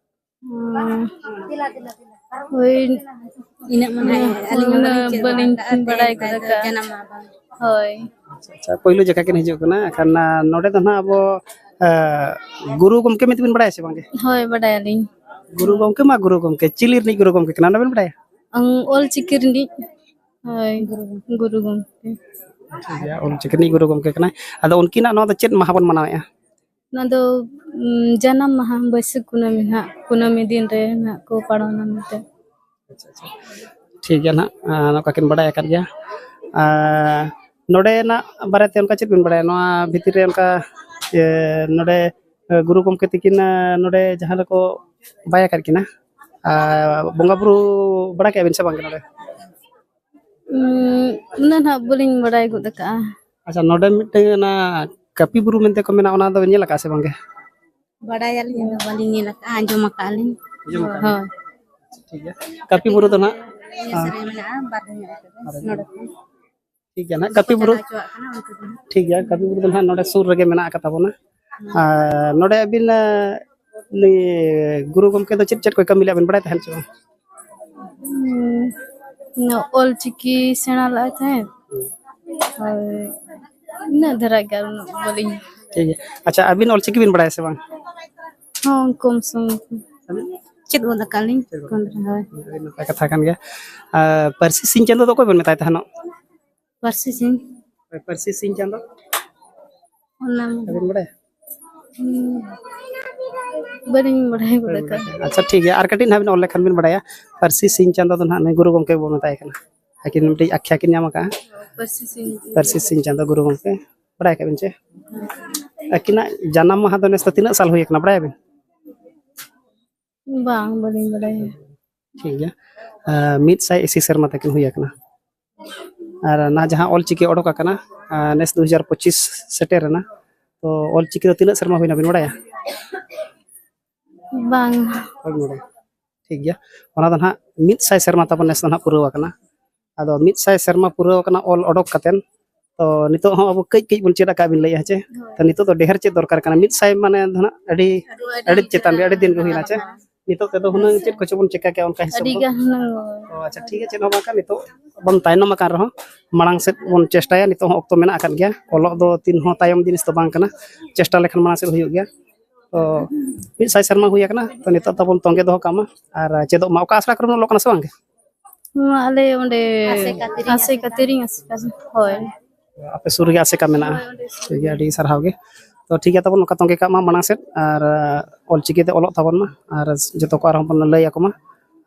ᱦᱩᱸ᱾ ᱦᱳᱭ᱾ ᱤᱱᱟᱹᱜ ᱢᱟ ᱱᱟᱦᱟᱜ ᱟᱹᱞᱤᱧ ᱦᱚᱸ ᱩᱱᱟᱹᱜ ᱵᱟᱹᱞᱤᱧ ᱪᱮᱫ ᱵᱟᱹᱞᱤᱧ ᱵᱟᱲᱟ ᱟᱠᱟᱫᱼᱟ, ᱵᱟᱲᱟᱭ ᱛᱚ ᱜᱚᱫ ᱟᱠᱟᱫᱼᱟ᱾ ᱡᱟᱱᱟᱢ ᱢᱟ ᱵᱟᱝ᱾ ᱦᱳᱭ᱾ ᱟᱪᱪᱷᱟ, ᱟᱪᱪᱷᱟ, ᱯᱳᱭᱞᱳ ᱡᱚᱠᱷᱟ ᱠᱤᱱ ᱦᱤᱡᱩᱜ ᱠᱟᱱᱟ᱾ ᱮᱱᱠᱷᱟᱱ, ᱟ, ᱱᱚᱰᱮ ᱫᱚ ᱱᱟᱦᱟᱜ ᱟᱵᱚ, ᱟ, ᱜᱩᱨᱩ ᱜᱚᱢᱠᱮ ᱢᱮᱱᱛᱮ ᱵᱤᱱ ᱵᱟᱲᱟᱭᱟ ᱥᱮ ᱵᱟᱝᱜᱮ? ᱦᱳᱭ, ᱵᱟᱰᱟᱭᱟᱞᱤᱧ᱾ ᱜᱩᱨᱩ ᱜᱚᱢᱠᱮ ᱢᱟ ᱜᱩᱨᱩ ᱜᱚᱢᱠᱮ, ᱪᱤᱞᱤ ᱨᱤᱱᱤᱡ ᱜᱩᱨᱩ ᱜᱚᱢᱠᱮ ᱠᱟᱱᱟ, ᱚᱱᱟ ᱵᱤᱱ ᱵᱟᱲᱟᱭᱟ? ᱟᱝ, ᱚᱞ ᱪᱤᱠᱤ ᱨᱤᱱᱤᱡ᱾ ᱦᱳᱭ, ᱜᱩᱨᱩ ᱜᱚᱢᱠᱮ᱾ ᱴᱷᱤᱠ ᱜᱮᱭᱟ, ᱚᱞ ᱪᱤᱠᱤ ᱨᱤᱱᱤᱡ ᱜᱩᱨᱩ ᱜᱚᱢᱠᱮ ᱠᱟᱱᱟᱭ᱾ ᱟᱫᱚ ᱩᱱᱠᱤᱱᱟᱜ ᱱᱚᱣᱟ ᱫᱚ ᱪᱮᱫ ᱢᱟᱦᱟ ᱵᱚᱱ ᱢᱟᱱᱟᱣᱮᱫᱼᱟ? ᱚᱱᱟ ᱫᱚ, ᱩᱢ, ᱡᱟᱱᱟᱢ ᱢᱟᱦᱟ, ᱵᱟᱹᱭᱥᱟᱹᱠᱷ ᱠᱩᱱᱟᱹᱢᱤ ᱱᱟᱦᱟᱜ, ᱠᱩᱱᱟᱹᱢᱤ ᱫᱤᱱ ᱨᱮ ᱱᱟᱦᱟᱜ ᱠᱚ ᱯᱟᱲᱟᱣᱱᱟ ᱢᱮᱱᱛᱮ᱾ ᱟᱪᱪᱷᱟ, ᱟᱪᱪᱷᱟ᱾ ᱴᱷᱤᱠ ᱜᱮᱭᱟ ᱱᱟᱦᱟᱜ, ᱟᱨ ᱱᱚᱝᱠᱟ ᱠᱤᱱ ᱵᱟᱰᱟᱭ ᱟᱠᱟᱫ ᱜᱮᱭᱟ᱾ ᱟᱨ ᱱᱚᱰᱮᱱᱟᱜ ᱵᱟᱨᱮᱛᱮ ᱚᱱᱠᱟ ᱪᱮᱫ ᱵᱤᱱ ᱵᱟᱰᱟᱭᱟ? ᱱᱚᱣᱟ ᱵᱷᱤᱛᱤᱨ ᱨᱮ ᱚᱱᱠᱟ, ᱮ, ᱱᱚᱰᱮ, ᱮ, ᱜᱩᱨᱩ ᱜᱚᱢᱠᱮ ᱛᱤᱠᱤᱱ, ᱮ, ᱱᱚᱰᱮ ᱡᱟᱦᱟᱸ ᱨᱮᱠᱚ ᱵᱟᱭ ᱟᱠᱟᱫ ᱠᱤᱱᱟ, ᱟᱨ ᱵᱚᱸᱜᱟ ᱵᱩᱨᱩ ᱵᱟᱲᱟ ᱠᱮᱫᱼᱟ ᱵᱤᱱ ᱥᱮ ᱵᱟᱝ ᱜᱮ ᱱᱚᱰᱮ? ᱩᱸ, ᱩᱱᱟᱹᱜ ᱱᱟᱦᱟᱜ ᱵᱟᱹᱞᱤᱧ ᱵᱟᱲᱟᱭ ᱜᱚᱫ ᱟᱠᱟᱜᱼᱟ᱾ ᱟᱪᱪᱷᱟ, ᱱᱚᱰᱮ ᱢᱤᱫᱴᱟᱝ ᱚᱱᱟ ᱠᱟᱹᱯᱤ ᱵᱩᱨᱩ ᱢᱮᱱᱛᱮ ᱠᱚ ᱢᱮᱱᱟ, ᱚᱱᱟ ᱫᱚ ᱧᱮᱞ ᱟᱠᱟᱫᱼᱟ ᱥᱮ ᱵᱟᱝᱜᱮ? ᱵᱟᱲᱟᱭᱟᱞᱤᱧ, ᱟᱫᱚ ᱵᱟᱹᱞᱤᱧ ᱧᱮᱞ ᱟᱠᱟᱫᱼᱟ, ᱟᱸᱡᱚᱢ ᱟᱠᱟᱫᱼᱟ ᱞᱤᱧ᱾ ᱟᱸᱡᱚᱢ ᱟᱠᱟᱫᱼᱟ ᱞᱤᱧ᱾ ᱦᱳᱭ᱾ ᱴᱷᱤᱠ ᱜᱮᱭᱟ᱾ ᱠᱟᱹᱯᱤ ᱵᱩᱨᱩ ᱫᱚ ᱱᱟᱦᱟᱜ, ᱤᱭᱟᱹ ᱥᱮᱫ ᱨᱮ ᱢᱮᱱᱟᱜᱼᱟ, ᱵᱟᱨ ᱫᱷᱟᱣ ᱧᱚᱜ ᱟᱹᱭᱠᱟᱹᱜᱼᱟ, ᱱᱚᱰᱮ ᱠᱷᱚᱱ᱾ ᱴᱷᱤᱠ ᱜᱮᱭᱟ ᱱᱟᱦᱟᱜ, ᱠᱟᱹᱯᱤ ᱵᱩᱨᱩ᱾ ᱪᱟᱞᱟᱣ ᱦᱚᱪᱚᱣᱟᱜ ᱠᱟᱱᱟ ᱩᱱᱠᱩ ᱫᱚ ᱱᱟᱦᱟᱜ᱾ ᱴᱷᱤᱠ ᱜᱮᱭᱟ, ᱠᱟᱹᱯᱤ ᱵᱩᱨᱩ ᱫᱚ ᱱᱟᱦᱟᱜ ᱱᱚᱰᱮ ᱥᱩᱨ ᱨᱮᱜᱮ ᱢᱮᱱᱟᱜ ᱟᱠᱟᱫ ᱛᱟᱵᱚᱱᱟ᱾ ᱟᱨ ᱱᱚᱰᱮ ᱟᱹᱵᱤᱱ, ᱟᱸ, ᱱᱩᱭ ᱜᱩᱨᱩ ᱜᱚᱢᱠᱮ ᱫᱚ ᱪᱮᱫ ᱪᱮᱫ ᱠᱚᱭ ᱠᱟᱹᱢᱤ ᱞᱮᱫᱼᱟ ᱵᱤᱱ ᱵᱟᱲᱟᱭ ᱛᱟᱦᱮᱱ ᱪᱮ ᱵᱟᱝ? ᱦᱩᱸ, ᱚᱞ ᱪᱤᱠᱤ ᱥᱮᱬᱟ ᱞᱟᱜᱼᱟᱭ ᱛᱟᱦᱮᱸᱫ᱾ ᱦᱳᱭ, ᱤᱱᱟᱹᱜ ᱫᱷᱟᱨᱟ ᱜᱮ, ᱟᱨ ᱩᱱᱟᱹᱜ ᱵᱟᱹᱞᱤᱧ᱾ ᱴᱷᱤᱠ ᱜᱮᱭᱟ᱾ ᱟᱪᱪᱷᱟ, ᱟᱹᱵᱤᱱ ᱚᱞ ᱪᱤᱠᱤ ᱵᱤᱱ ᱵᱟᱲᱟᱭᱟ ᱥᱮ ᱵᱟᱝ? ᱦᱚᱸ, ᱠᱚᱢ ᱥᱚᱢ᱾ ᱪᱮᱫ ᱜᱚᱫ ᱟᱠᱟᱫ ᱞᱤᱧ᱾ ᱪᱮᱫ ᱜᱚᱫ? ᱦᱳᱭ᱾ ᱟᱹᱰᱤ ᱱᱟᱯᱟᱭ ᱠᱟᱛᱷᱟ ᱠᱟᱱ ᱜᱮᱭᱟ᱾ ᱟᱨ ᱯᱟᱹᱨᱥᱤ ᱥᱤᱧ ᱪᱟᱸᱫᱚ ᱫᱚ ᱚᱠᱚᱭ ᱵᱚᱱ ᱢᱮᱛᱟᱭ ᱛᱟᱦᱮᱱᱚᱜ? ᱯᱟᱹᱨᱥᱤ ᱥᱤᱧ᱾ ᱦᱳᱭ, ᱯᱟᱹᱨᱥᱤ ᱥᱤᱧ ᱪᱟᱸᱫᱚ᱾ ᱚᱱᱟ ᱢᱟ ᱵᱟᱹᱵᱤᱱ ᱵᱟᱲᱟᱭᱟ? ᱦᱩᱸ, ᱵᱟᱹᱞᱤᱧ ᱵᱟᱲᱟᱭ ᱜᱚᱫ ᱟᱠᱟᱫ᱾ ᱟᱪᱪᱷᱟ, ᱴᱷᱤᱠ ᱜᱮᱭᱟ, ᱟᱨ ᱠᱟᱹᱴᱤᱡ ᱱᱟᱦᱟᱜ ᱵᱤᱱ ᱚᱞ ᱞᱮᱠᱷᱟᱱ ᱵᱤᱱ ᱵᱟᱲᱟᱭᱟ᱾ ᱯᱟᱹᱨᱥᱤ ᱥᱤᱧ ᱪᱟᱸᱫᱚ ᱫᱚ ᱱᱟᱦᱟᱜ ᱱᱩᱭ ᱜᱩᱨᱩ ᱜᱚᱢᱠᱮ ᱵᱚᱱ ᱢᱮᱛᱟᱭ ᱠᱟᱱᱟ᱾ ᱟᱹᱠᱤᱱ ᱢᱤᱫᱴᱤᱡ ᱟᱠᱷᱭᱟ ᱠᱤᱱ ᱧᱟᱢ ᱟᱠᱟᱫᱼᱟ᱾ ᱯᱟᱹᱨᱥᱤ ᱥᱤᱧ᱾ ᱯᱟᱹᱨᱥᱤ ᱥᱤᱧ ᱪᱟᱸᱫᱚ ᱜᱩᱨᱩ ᱜᱚᱢᱠᱮ, ᱵᱟᱲᱟᱭ ᱠᱟᱜ ᱵᱤᱱ ᱪᱮ? ᱟᱹᱠᱤᱱᱟᱜ ᱡᱟᱱᱟᱢ ᱢᱟᱦᱟ ᱫᱚ ᱱᱮᱥ ᱫᱚ ᱛᱤᱱᱟᱹᱜ ᱥᱟᱞ ᱦᱩᱭ ᱟᱠᱟᱱᱟ, ᱵᱟᱲᱟᱭᱟᱵᱤᱱ? ᱵᱟᱝ, ᱵᱟᱹᱞᱤᱧ ᱵᱟᱲᱟᱭᱟ᱾ ᱴᱷᱤᱠ ᱜᱮᱭᱟ᱾ ᱟᱨ ᱢᱤᱫ ᱥᱟᱭ ᱤᱥᱤ ᱥᱮᱨᱢᱟ ᱛᱟᱹᱠᱤᱱ ᱦᱩᱭ ᱟᱠᱟᱱᱟ᱾ ᱟᱨ ᱱᱚᱣᱟ ᱡᱟᱦᱟᱸ ᱚᱞ ᱪᱤᱠᱤ ᱚᱰᱚᱠ ᱟᱠᱟᱱᱟ, ᱟᱨ ᱱᱮᱥ ᱫᱩ ᱦᱟᱡᱟᱨ ᱯᱚᱸᱪᱤᱥ ᱥᱮᱴᱮᱨ ᱮᱱᱟ, ᱛᱚ ᱚᱞ ᱪᱤᱠᱤ ᱫᱚ ᱛᱤᱱᱟᱹᱜ ᱥᱮᱨᱢᱟ ᱦᱩᱭᱱᱟ ᱵᱤᱱ ᱵᱟᱲᱟᱭᱟ? ᱵᱟᱝ᱾ ᱵᱟᱹᱧ ᱵᱟᱲᱟᱭᱟ᱾ ᱴᱷᱤᱠ ᱜᱮᱭᱟ, ᱚᱱᱟ ᱫᱚ ᱱᱟᱦᱟᱜ ᱢᱤᱫ ᱥᱟᱭ ᱥᱮᱨᱢᱟ ᱛᱟᱵᱚᱱ ᱱᱮᱥ ᱫᱚ ᱱᱟᱦᱟᱜ ᱯᱩᱨᱟᱹᱣ ᱟᱠᱟᱱᱟ᱾ ᱟᱫᱚ ᱢᱤᱫ ᱥᱟᱭ ᱥᱮᱨᱢᱟ ᱯᱩᱨᱟᱹᱣ ᱟᱠᱟᱱᱟ ᱚᱞ ᱚᱰᱚᱠ ᱠᱟᱛᱮᱫ, ᱛᱚ ᱱᱤᱛᱚᱜ ᱦᱚᱸ ᱟᱵᱚ ᱠᱟᱹᱡ ᱠᱟᱹᱡ ᱵᱚᱱ ᱪᱮᱫ ᱟᱠᱟᱫ ᱵᱤᱱ ᱞᱟᱹᱭᱮᱫᱼᱟ, ᱦᱮᱸ ᱪᱮ? ᱦᱳᱭ᱾ ᱛᱚ ᱱᱤᱛᱚᱜ ᱫᱚ ᱰᱷᱮᱨ ᱪᱮᱫ ᱫᱚᱨᱠᱟᱨ ᱠᱟᱱᱟ? ᱢᱤᱫ ᱥᱟᱭ ᱢᱟᱱᱮ ᱫᱚ ᱱᱟᱦᱟᱜ ᱟᱹᱰᱤ, ᱟᱹᱰᱤ ᱪᱮᱛᱟᱱ ᱨᱮ, ᱟᱹᱰᱤ ᱫᱤᱱ ᱜᱮ ᱦᱩᱭᱱᱟ, ᱪᱮ? ᱱᱤᱛᱚᱜ ᱛᱮᱫᱚ ᱦᱩᱱᱟᱹᱝ ᱪᱮᱫ ᱠᱚᱪᱚ ᱵᱚᱱ ᱪᱮᱠᱟ ᱠᱮᱭᱟ ᱚᱱᱠᱟ ᱦᱤᱥᱟᱹᱵ ᱟᱹᱰᱤ ᱫᱚ᱾ ᱜᱟᱱ ᱦᱩᱱᱟᱹᱝ᱾ ᱚ, ᱟᱪᱪᱷᱟ, ᱴᱷᱤᱠ ᱜᱮᱭᱟ, ᱪᱮᱫ ᱦᱚᱸ ᱵᱟᱝ ᱠᱟᱱᱟ᱾ ᱱᱤᱛᱚᱜ ᱵᱚᱱ ᱛᱟᱭᱱᱚᱢ ᱟᱠᱟᱱ ᱨᱮᱦᱚᱸ ᱢᱟᱲᱟᱝ ᱥᱮᱫ ᱵᱚᱱ ᱪᱮᱥᱴᱟᱭᱟ᱾ ᱱᱤᱛᱚᱜ ᱦᱚᱸ ᱚᱠᱛᱚ ᱢᱮᱱᱟᱜ ᱟᱠᱟᱫ ᱜᱮᱭᱟ᱾ ᱚᱞᱚᱜ ᱫᱚ ᱛᱤᱱ ᱦᱚᱸ ᱛᱟᱭᱚᱢ ᱡᱤᱱᱤᱥ ᱫᱚ ᱵᱟᱝ ᱠᱟᱱᱟ, ᱪᱮᱥᱴᱟ ᱞᱮᱠᱷᱟᱱ ᱢᱟᱲᱟᱝ ᱥᱮᱫ ᱦᱩᱭᱩᱜ ᱜᱮᱭᱟ᱾ ᱛᱚ ᱢᱤᱫ ᱥᱟᱭ ᱥᱮᱨᱢᱟ ᱦᱩᱭ ᱟᱠᱟᱱᱟ, ᱛᱚ ᱱᱤᱛᱚᱜ ᱛᱟᱵᱚᱱ ᱛᱚᱸᱜᱮ ᱫᱚᱦᱚ ᱠᱟᱜ ᱢᱟ ᱟᱨ ᱪᱮᱫᱚᱜ ᱢᱟ᱾ ᱚᱠᱟ ᱟᱥᱲᱟ ᱠᱚᱨᱮ ᱵᱚᱱ ᱚᱞᱚᱜ ᱠᱟᱱᱟ ᱥᱮ ᱵᱟᱝ ᱜᱮ? ᱱᱚᱣᱟ ᱟᱞᱮ ᱚᱸᱰᱮ ᱟᱥᱮᱠᱟ ᱛᱤᱨᱤᱧ ᱟᱥᱮᱠᱟ, ᱟᱥᱮᱠᱟ᱾ ᱛᱤᱨᱤᱧ ᱟᱥᱮᱠᱟ, ᱦᱳᱭ᱾ ᱟᱯᱮ ᱥᱩᱨ ᱨᱮᱜᱮ ᱟᱥᱮᱠᱟ ᱢᱮᱱᱟᱜᱼᱟ? ᱦᱳᱭ, ᱚᱸᱰᱮ ᱥᱩᱨ ᱴᱷᱤᱠ ᱜᱮᱭᱟ, ᱨᱮ᱾ ᱟᱹᱰᱤ ᱥᱟᱨᱦᱟᱣ ᱜᱮ᱾ ᱛᱚ ᱴᱷᱤᱠ ᱜᱮᱭᱟ, ᱛᱟᱵᱚᱱ ᱱᱚᱝᱠᱟ ᱛᱚᱸᱜᱮ ᱠᱟᱜ ᱢᱟ ᱢᱟᱲᱟᱝ ᱥᱮᱫ, ᱟᱨ ᱚᱞ ᱪᱤᱠᱤ ᱛᱮ ᱚᱞᱚᱜ ᱛᱟᱵᱚᱱ ᱢᱟ, ᱟᱨ ᱡᱚᱛᱚ ᱠᱚ ᱟᱨᱦᱚᱸ ᱵᱚᱱ ᱞᱟᱹᱭ ᱟᱠᱚ ᱢᱟ,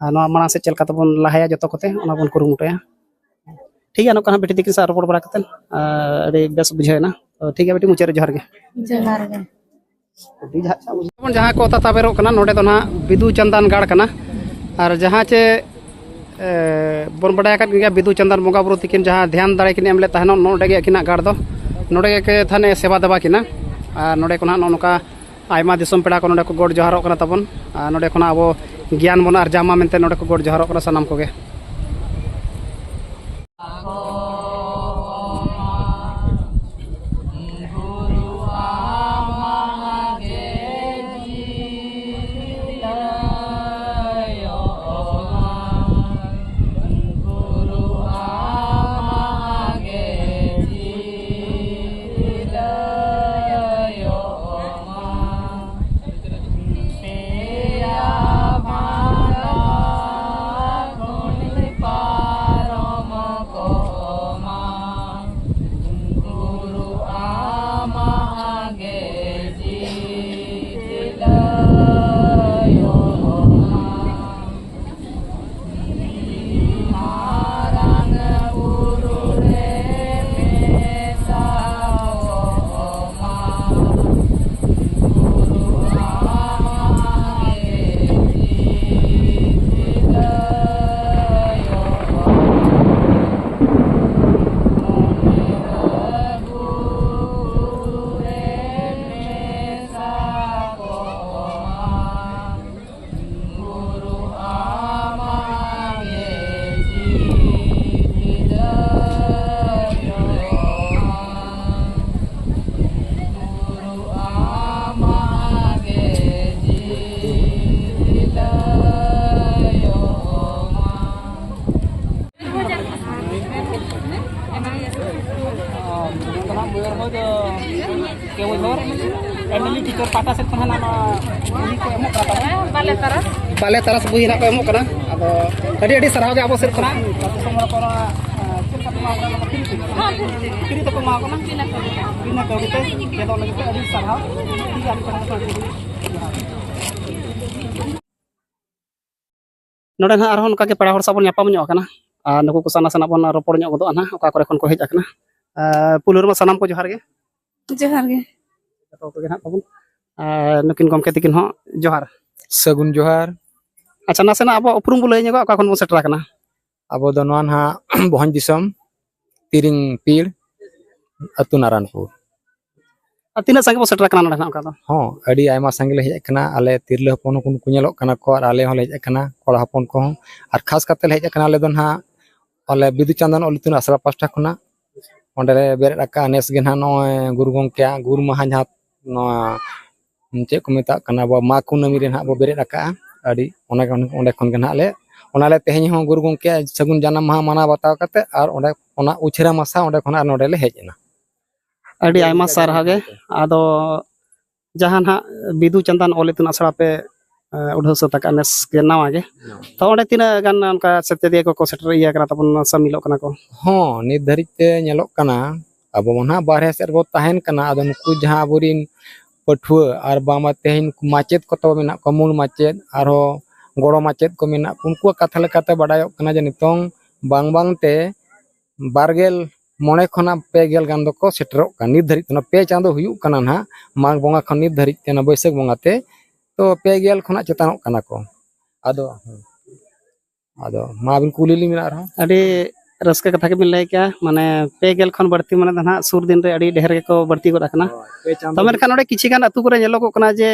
ᱟᱨ ᱱᱚᱣᱟ ᱢᱟᱲᱟᱝ ᱥᱮᱫ ᱪᱮᱫ ᱞᱮᱠᱟ ᱛᱮᱵᱚᱱ ᱞᱟᱦᱟᱭᱟ, ᱡᱚᱛᱚ ᱠᱚᱛᱮ ᱚᱱᱟ ᱵᱚᱱ ᱠᱩᱨᱩᱢᱩᱴᱩᱭᱟ᱾ ᱴᱷᱤᱠ ᱜᱮᱭᱟ, ᱱᱚᱝᱠᱟ ᱦᱟᱸᱜ ᱵᱤᱴᱤ ᱛᱤᱠᱤᱱ ᱥᱟᱶ ᱨᱚᱯᱚᱲ ᱵᱟᱲᱟ ᱠᱟᱛᱮᱫ, ᱟᱨ ᱟᱹᱰᱤ ᱵᱮᱥ ᱵᱩᱡᱷᱟᱹᱣ ᱮᱱᱟ᱾ ᱛᱚ ᱴᱷᱤᱠ ᱜᱮᱭᱟ ᱵᱤᱴᱤ, ᱢᱩᱪᱟᱹᱫ ᱨᱮ ᱡᱚᱦᱟᱨ ᱜᱮ᱾ ᱡᱚᱦᱟᱨ ᱜᱮ᱾ ᱡᱟᱦᱟᱸ ᱠᱚ ᱛᱟᱵᱮᱨᱚᱜ ᱠᱟᱱᱟ, ᱱᱚᱰᱮ ᱫᱚ ᱱᱟᱦᱟᱜ ᱵᱤᱫᱩ ᱪᱟᱸᱫᱟᱱ ᱜᱟᱲ ᱠᱟᱱᱟ᱾ ᱟᱨ ᱡᱟᱦᱟᱸ ᱪᱮ, ᱮ, ᱵᱚᱱ ᱵᱟᱰᱟᱭ ᱟᱠᱟᱫ ᱜᱮᱭᱟ, ᱵᱤᱫᱩ ᱪᱟᱸᱫᱟᱱ ᱵᱚᱸᱜᱟ ᱵᱩᱨᱩ ᱛᱤᱠᱤᱱ ᱡᱟᱦᱟᱸ ᱫᱷᱮᱭᱟᱱ ᱫᱟᱲᱮ ᱠᱤᱱ ᱮᱢ ᱞᱮᱫ ᱛᱟᱦᱮᱱᱚᱜ, ᱱᱚᱰᱮ ᱜᱮ ᱟᱹᱠᱤᱱᱟᱜ ᱜᱟᱲ ᱫᱚ, ᱱᱚᱰᱮ ᱜᱮ ᱛᱷᱟᱱᱮ ᱥᱮᱵᱟ ᱫᱮᱵᱟ ᱠᱤᱱᱟ᱾ ᱟᱨ ᱱᱚᱰᱮ ᱠᱚ ᱱᱟᱦᱟᱜ ᱱᱚᱜᱼᱚ ᱱᱚᱝᱠᱟ ᱟᱭᱢᱟ ᱫᱤᱥᱚᱢ ᱯᱮᱲᱟ ᱠᱚ ᱱᱚᱰᱮ ᱠᱚ ᱜᱚᱰ ᱡᱚᱦᱟᱨᱚᱜ ᱠᱟᱱᱟ ᱛᱟᱵᱚᱱ᱾ ᱟᱨ ᱱᱚᱰᱮ ᱠᱷᱚᱱᱟᱜ ᱟᱵᱚ ᱜᱮᱭᱟᱱ ᱵᱚᱱ ᱟᱨᱡᱟᱣ ᱢᱟ ᱢᱮᱱᱛᱮ ᱱᱚᱰᱮ ᱠᱚ ᱜᱚᱰ ᱡᱚᱦᱟᱨᱚᱜ ᱠᱟᱱᱟ ᱥᱟᱱᱟᱢ ᱠᱚᱜᱮ᱾ ᱵᱟᱞᱮ ᱛᱟᱨᱟᱥ ᱵᱳᱭ ᱦᱮᱱᱟᱜ ᱠᱚ ᱮᱢᱚᱜ ᱠᱟᱱᱟ᱾ ᱟᱫᱚ ᱟᱹᱰᱤ ᱟᱹᱰᱤ ᱥᱟᱨᱦᱟᱣ ᱜᱮ ᱟᱵᱚ ᱥᱮᱫ ᱠᱷᱚᱱᱟᱜ᱾ ᱟᱹᱛᱩ ᱫᱤᱥᱚᱢ ᱦᱚᱲ ᱠᱚ ᱱᱚᱣᱟ, ᱪᱮᱫ ᱞᱮᱠᱟ ᱯᱮ ᱮᱢᱟ ᱠᱚ ᱠᱟᱱᱟ? ᱯᱷᱨᱤ ᱛᱮ? ᱯᱷᱨᱤ ᱛᱮᱠᱚ ᱮᱢᱟ ᱠᱚ ᱠᱟᱱᱟ? ᱵᱤᱱᱟᱹ ᱠᱟᱹᱣᱰᱤ ᱛᱮ ᱪᱮᱫᱚᱜ ᱞᱟᱹᱜᱤᱫ ᱛᱮ ᱟᱹᱰᱤ ᱥᱟᱨᱦᱟᱣ᱾ ᱴᱷᱤᱠ ᱜᱮᱭᱟ, ᱟᱹᱰᱤ ᱥᱟᱨᱦᱟᱣ᱾ ᱱᱚᱰᱮ ᱱᱟᱦᱟᱜ ᱟᱨᱦᱚᱸ ᱚᱱᱠᱟ ᱜᱮ ᱯᱮᱲᱟ ᱦᱚᱲ ᱥᱟᱶ ᱵᱚᱱ ᱧᱟᱯᱟᱢ ᱧᱚᱜ ᱟᱠᱟᱱᱟ᱾ ᱟᱨ ᱱᱩᱠᱩ ᱠᱚ ᱥᱟᱶ ᱱᱟᱥᱮᱱᱟᱜ ᱵᱚᱱ ᱨᱚᱯᱚᱲ ᱧᱚᱜ ᱜᱚᱫᱚᱜᱼᱟ ᱱᱟᱦᱟᱜ, ᱚᱠᱟ ᱠᱚᱨᱮ ᱠᱷᱚᱱ ᱠᱚ ᱦᱮᱡ ᱟᱠᱟᱱᱟ᱾ ᱟᱨ ᱯᱩᱭᱞᱩ ᱨᱮᱢᱟ ᱥᱟᱱᱟᱢ ᱠᱚ ᱡᱚᱦᱟᱨ ᱜᱮ᱾ ᱡᱚᱦᱟᱨ ᱜᱮ᱾ ᱡᱚᱛᱚ ᱠᱚᱜᱮ ᱱᱟᱦᱟᱜ ᱛᱟᱵᱚᱱ᱾ ᱟᱨ ᱱᱩᱠᱤᱱ ᱜᱚᱢᱠᱮ ᱛᱤᱠᱤᱱ ᱦᱚᱸ ᱡᱚᱦᱟᱨ᱾ ᱥᱟᱹᱜᱩᱱ ᱡᱚᱦᱟᱨ᱾ ᱟᱪᱪᱷᱟ, ᱱᱟᱥᱮᱱᱟᱜ ᱟᱵᱚᱣᱟᱜ ᱩᱯᱨᱩᱢ ᱵᱚ ᱞᱟᱹᱭ ᱧᱚᱜᱟ, ᱚᱠᱟ ᱠᱷᱚᱱ ᱵᱚᱱ ᱥᱮᱴᱮᱨ ᱟᱠᱟᱱᱟ? ᱟᱵᱚ ᱫᱚ ᱱᱚᱣᱟ ᱱᱟᱦᱟᱜ ᱵᱷᱚᱸᱡᱽ ᱫᱤᱥᱚᱢ, ᱛᱤᱨᱤᱝ ᱯᱤᱲ, ᱟᱹᱛᱩ ᱱᱟᱨᱟᱱᱯᱩᱨ᱾ ᱟᱨ ᱛᱤᱱᱟᱹᱜ ᱥᱟᱸᱜᱮ ᱵᱚ ᱥᱮᱴᱮᱨ ᱟᱠᱟᱱᱟ ᱱᱚᱰᱮ ᱱᱟᱦᱟᱜ ᱚᱱᱠᱟ ᱫᱚ? ᱦᱚᱸ, ᱟᱹᱰᱤ ᱟᱭᱢᱟ ᱥᱟᱸᱜᱮ ᱞᱮ ᱦᱮᱡ ᱟᱠᱟᱱᱟ᱾ ᱟᱞᱮ ᱛᱤᱨᱞᱟᱹ ᱦᱚᱯᱚᱱ ᱦᱚᱸ ᱠᱚ ᱧᱮᱞᱚᱜ ᱠᱟᱱᱟ ᱠᱚ ᱟᱨ ᱟᱞᱮ ᱦᱚᱸᱞᱮ ᱦᱮᱡ ᱟᱠᱟᱱᱟ, ᱠᱚᱲᱟ ᱦᱚᱯᱚᱱ ᱠᱚᱦᱚᱸ᱾ ᱟᱨ ᱠᱷᱟᱥ ᱠᱟᱛᱮ ᱞᱮ ᱦᱮᱡ ᱟᱠᱟᱱᱟ ᱟᱞᱮ ᱫᱚ ᱱᱟᱦᱟᱜ, ᱟᱞᱮ ᱵᱤᱫᱩ ᱪᱟᱸᱫᱟᱱ ᱚᱞ ᱤᱛᱩᱱ ᱟᱥᱲᱟ ᱯᱟᱥᱴᱟ ᱠᱷᱚᱱᱟᱜ ᱚᱸᱰᱮ ᱞᱮ ᱵᱮᱨᱮᱫ ᱟᱠᱟᱫᱼᱟ᱾ ᱱᱮᱥ ᱜᱮ ᱱᱟᱦᱟᱜ ᱱᱚᱜᱼᱚᱭ ᱜᱩᱨᱩ ᱜᱚᱢᱠᱮᱭᱟᱜ ᱜᱩᱨ ᱢᱟᱦᱟ, ᱡᱟᱦᱟᱸ ᱱᱚᱣᱟ ᱪᱮᱫ ᱠᱚ ᱢᱮᱛᱟᱜ ᱠᱟᱱᱟ, ᱟᱵᱚᱣᱟᱜ ᱢᱟᱜᱽ ᱠᱩᱱᱟᱹᱢᱤ ᱨᱮ ᱱᱟᱦᱟᱜ ᱵᱚ ᱵᱮᱨᱮᱫ ᱟᱠᱟᱫᱼᱟ᱾ ᱟᱹᱰᱤ ᱚᱱᱟ, ᱚᱸᱰᱮ ᱠᱷᱚᱱ ᱜᱮ ᱱᱟᱦᱟᱜ ᱞᱮ, ᱚᱱᱟ ᱞᱮ ᱛᱮᱦᱮᱧ ᱦᱚᱸ ᱜᱩᱨᱩ ᱜᱚᱢᱠᱮᱭᱟᱜ ᱥᱟᱹᱜᱩᱱ ᱡᱟᱱᱟᱢ ᱢᱟᱦᱟ ᱢᱟᱱᱟᱣ ᱵᱟᱛᱟᱣ ᱠᱟᱛᱮ ᱟᱨ ᱚᱸᱰᱮ ᱚᱱᱟ ᱩᱪᱷᱨᱟ ᱢᱟᱥᱟ ᱚᱸᱰᱮ ᱠᱷᱚᱱᱟᱜ ᱱᱚᱰᱮ ᱞᱮ ᱦᱮᱡ ᱮᱱᱟ᱾ ᱟᱹᱰᱤ ᱟᱭᱢᱟ ᱥᱟᱨᱦᱟᱣ ᱜᱮ᱾ ᱟᱫᱚ ᱡᱟᱦᱟᱸ ᱱᱟᱦᱟᱜ ᱵᱤᱫᱩ ᱪᱟᱸᱫᱟᱱ ᱚᱞ ᱤᱛᱩᱱ ᱟᱥᱲᱟ ᱯᱮ, ᱮ, ᱩᱰᱷᱟᱹᱣ ᱥᱟᱹᱛ ᱟᱠᱟᱫ ᱱᱮᱥ ᱜᱮ ᱱᱟᱣᱟ ᱜᱮ, ᱛᱚ ᱚᱸᱰᱮ ᱛᱤᱱᱟᱹᱜ ᱜᱟᱱ ᱚᱱᱠᱟ ᱥᱮᱪᱮᱫᱤᱭᱟᱹ ᱠᱚᱠᱚ ᱥᱮᱴᱮᱨ ᱤᱭᱟᱹ ᱟᱠᱟᱱᱟ ᱛᱟᱵᱚᱱ, ᱥᱟᱹᱢᱤᱞᱚᱜ ᱠᱟᱱᱟ ᱠᱚ? ᱦᱚᱸ, ᱱᱤᱛ ᱫᱷᱟᱹᱨᱤᱡ ᱛᱮ ᱧᱮᱞᱚᱜ ᱠᱟᱱᱟ, ᱟᱵᱚ ᱢᱟ ᱱᱟᱦᱟᱜ ᱵᱟᱨᱦᱮ ᱥᱮᱫ ᱨᱮᱵᱚ ᱛᱟᱦᱮᱱ ᱠᱟᱱᱟ᱾ ᱟᱫᱚ ᱱᱩᱠᱩ ᱡᱟᱦᱟᱸ ᱟᱵᱚᱨᱮᱱ ᱯᱟᱹᱴᱷᱩᱣᱟᱹ ᱟᱨ ᱵᱟᱝᱢᱟ ᱛᱮᱦᱮᱧ ᱢᱟᱪᱮᱫ ᱠᱚ ᱛᱟᱵᱚ ᱢᱮᱱᱟᱜ ᱠᱚᱣᱟ, ᱢᱩᱞ ᱢᱟᱪᱮᱫ, ᱟᱨᱦᱚᱸ ᱜᱚᱲᱚ ᱢᱟᱪᱮᱫ ᱠᱚ ᱢᱮᱱᱟᱜ ᱠᱚ, ᱩᱱᱠᱩᱣᱟᱜ ᱠᱟᱛᱷᱟ ᱞᱮᱠᱟᱛᱮ ᱵᱟᱰᱟᱭᱚᱜ ᱠᱟᱱᱟ ᱡᱮ ᱱᱤᱛᱚᱝ ᱵᱟᱝ ᱵᱟᱝᱛᱮ ᱵᱟᱨ ᱜᱮᱞ ᱢᱚᱬᱮ ᱠᱷᱚᱱᱟᱜ ᱯᱮ ᱜᱮᱞ ᱜᱟᱱ ᱫᱚᱠᱚ ᱥᱮᱴᱮᱨᱚᱜ ᱠᱟᱱ ᱱᱤᱛ ᱫᱷᱟᱹᱨᱤᱡ ᱛᱮ᱾ ᱚᱱᱟ ᱯᱮ ᱪᱟᱸᱫᱚ ᱦᱩᱭᱩᱜ ᱠᱟᱱᱟ ᱱᱟᱦᱟᱜ, ᱢᱟᱜᱽ ᱵᱚᱸᱜᱟ ᱠᱷᱚᱱ ᱱᱤᱛ ᱫᱷᱟᱹᱨᱤᱡ ᱛᱮ, ᱚᱱᱟ ᱵᱟᱹᱭᱥᱟᱹᱠᱷ ᱵᱚᱸᱜᱟ ᱛᱮ, ᱛᱚ ᱯᱮ ᱜᱮᱞ ᱠᱷᱚᱱᱟᱜ ᱪᱮᱛᱟᱱᱚᱜ ᱠᱟᱱᱟ ᱠᱚ᱾ ᱟᱫᱚ, ᱟᱫᱚ ᱢᱟ ᱟᱹᱵᱤᱱ ᱠᱩᱞᱤ ᱞᱤᱧ ᱵᱮᱱ ᱟᱨᱦᱚᱸ᱾ ᱟᱹᱰᱤ ᱨᱟᱹᱥᱠᱟᱹ ᱠᱟᱛᱷᱟ ᱜᱮᱵᱤᱱ ᱞᱟᱹᱭ ᱠᱮᱜᱼᱟ, ᱢᱟᱱᱮ ᱯᱮ ᱜᱮᱞ ᱠᱷᱚᱱ ᱵᱟᱹᱲᱛᱤ ᱢᱟᱱᱮ ᱫᱚ ᱱᱟᱦᱟᱜ ᱥᱩᱨ ᱫᱤᱱ ᱨᱮ ᱟᱹᱰᱤ ᱰᱷᱮᱨ ᱜᱮᱠᱚ ᱵᱟᱹᱲᱛᱤ ᱜᱚᱫ ᱟᱠᱟᱱᱟ᱾ ᱦᱳᱭ, ᱯᱮ ᱪᱟᱸᱫᱚ ᱛᱚ ᱢᱮᱱᱠᱷᱟᱱ ᱦᱩᱭᱩᱜ ᱚᱸᱰᱮ ᱠᱤᱪᱷᱤ ᱜᱟᱱ ᱟᱹᱛᱩ ᱠᱚᱨᱮ ᱧᱮᱞᱚᱜᱚᱜ ᱠᱟᱱᱟ ᱡᱮ,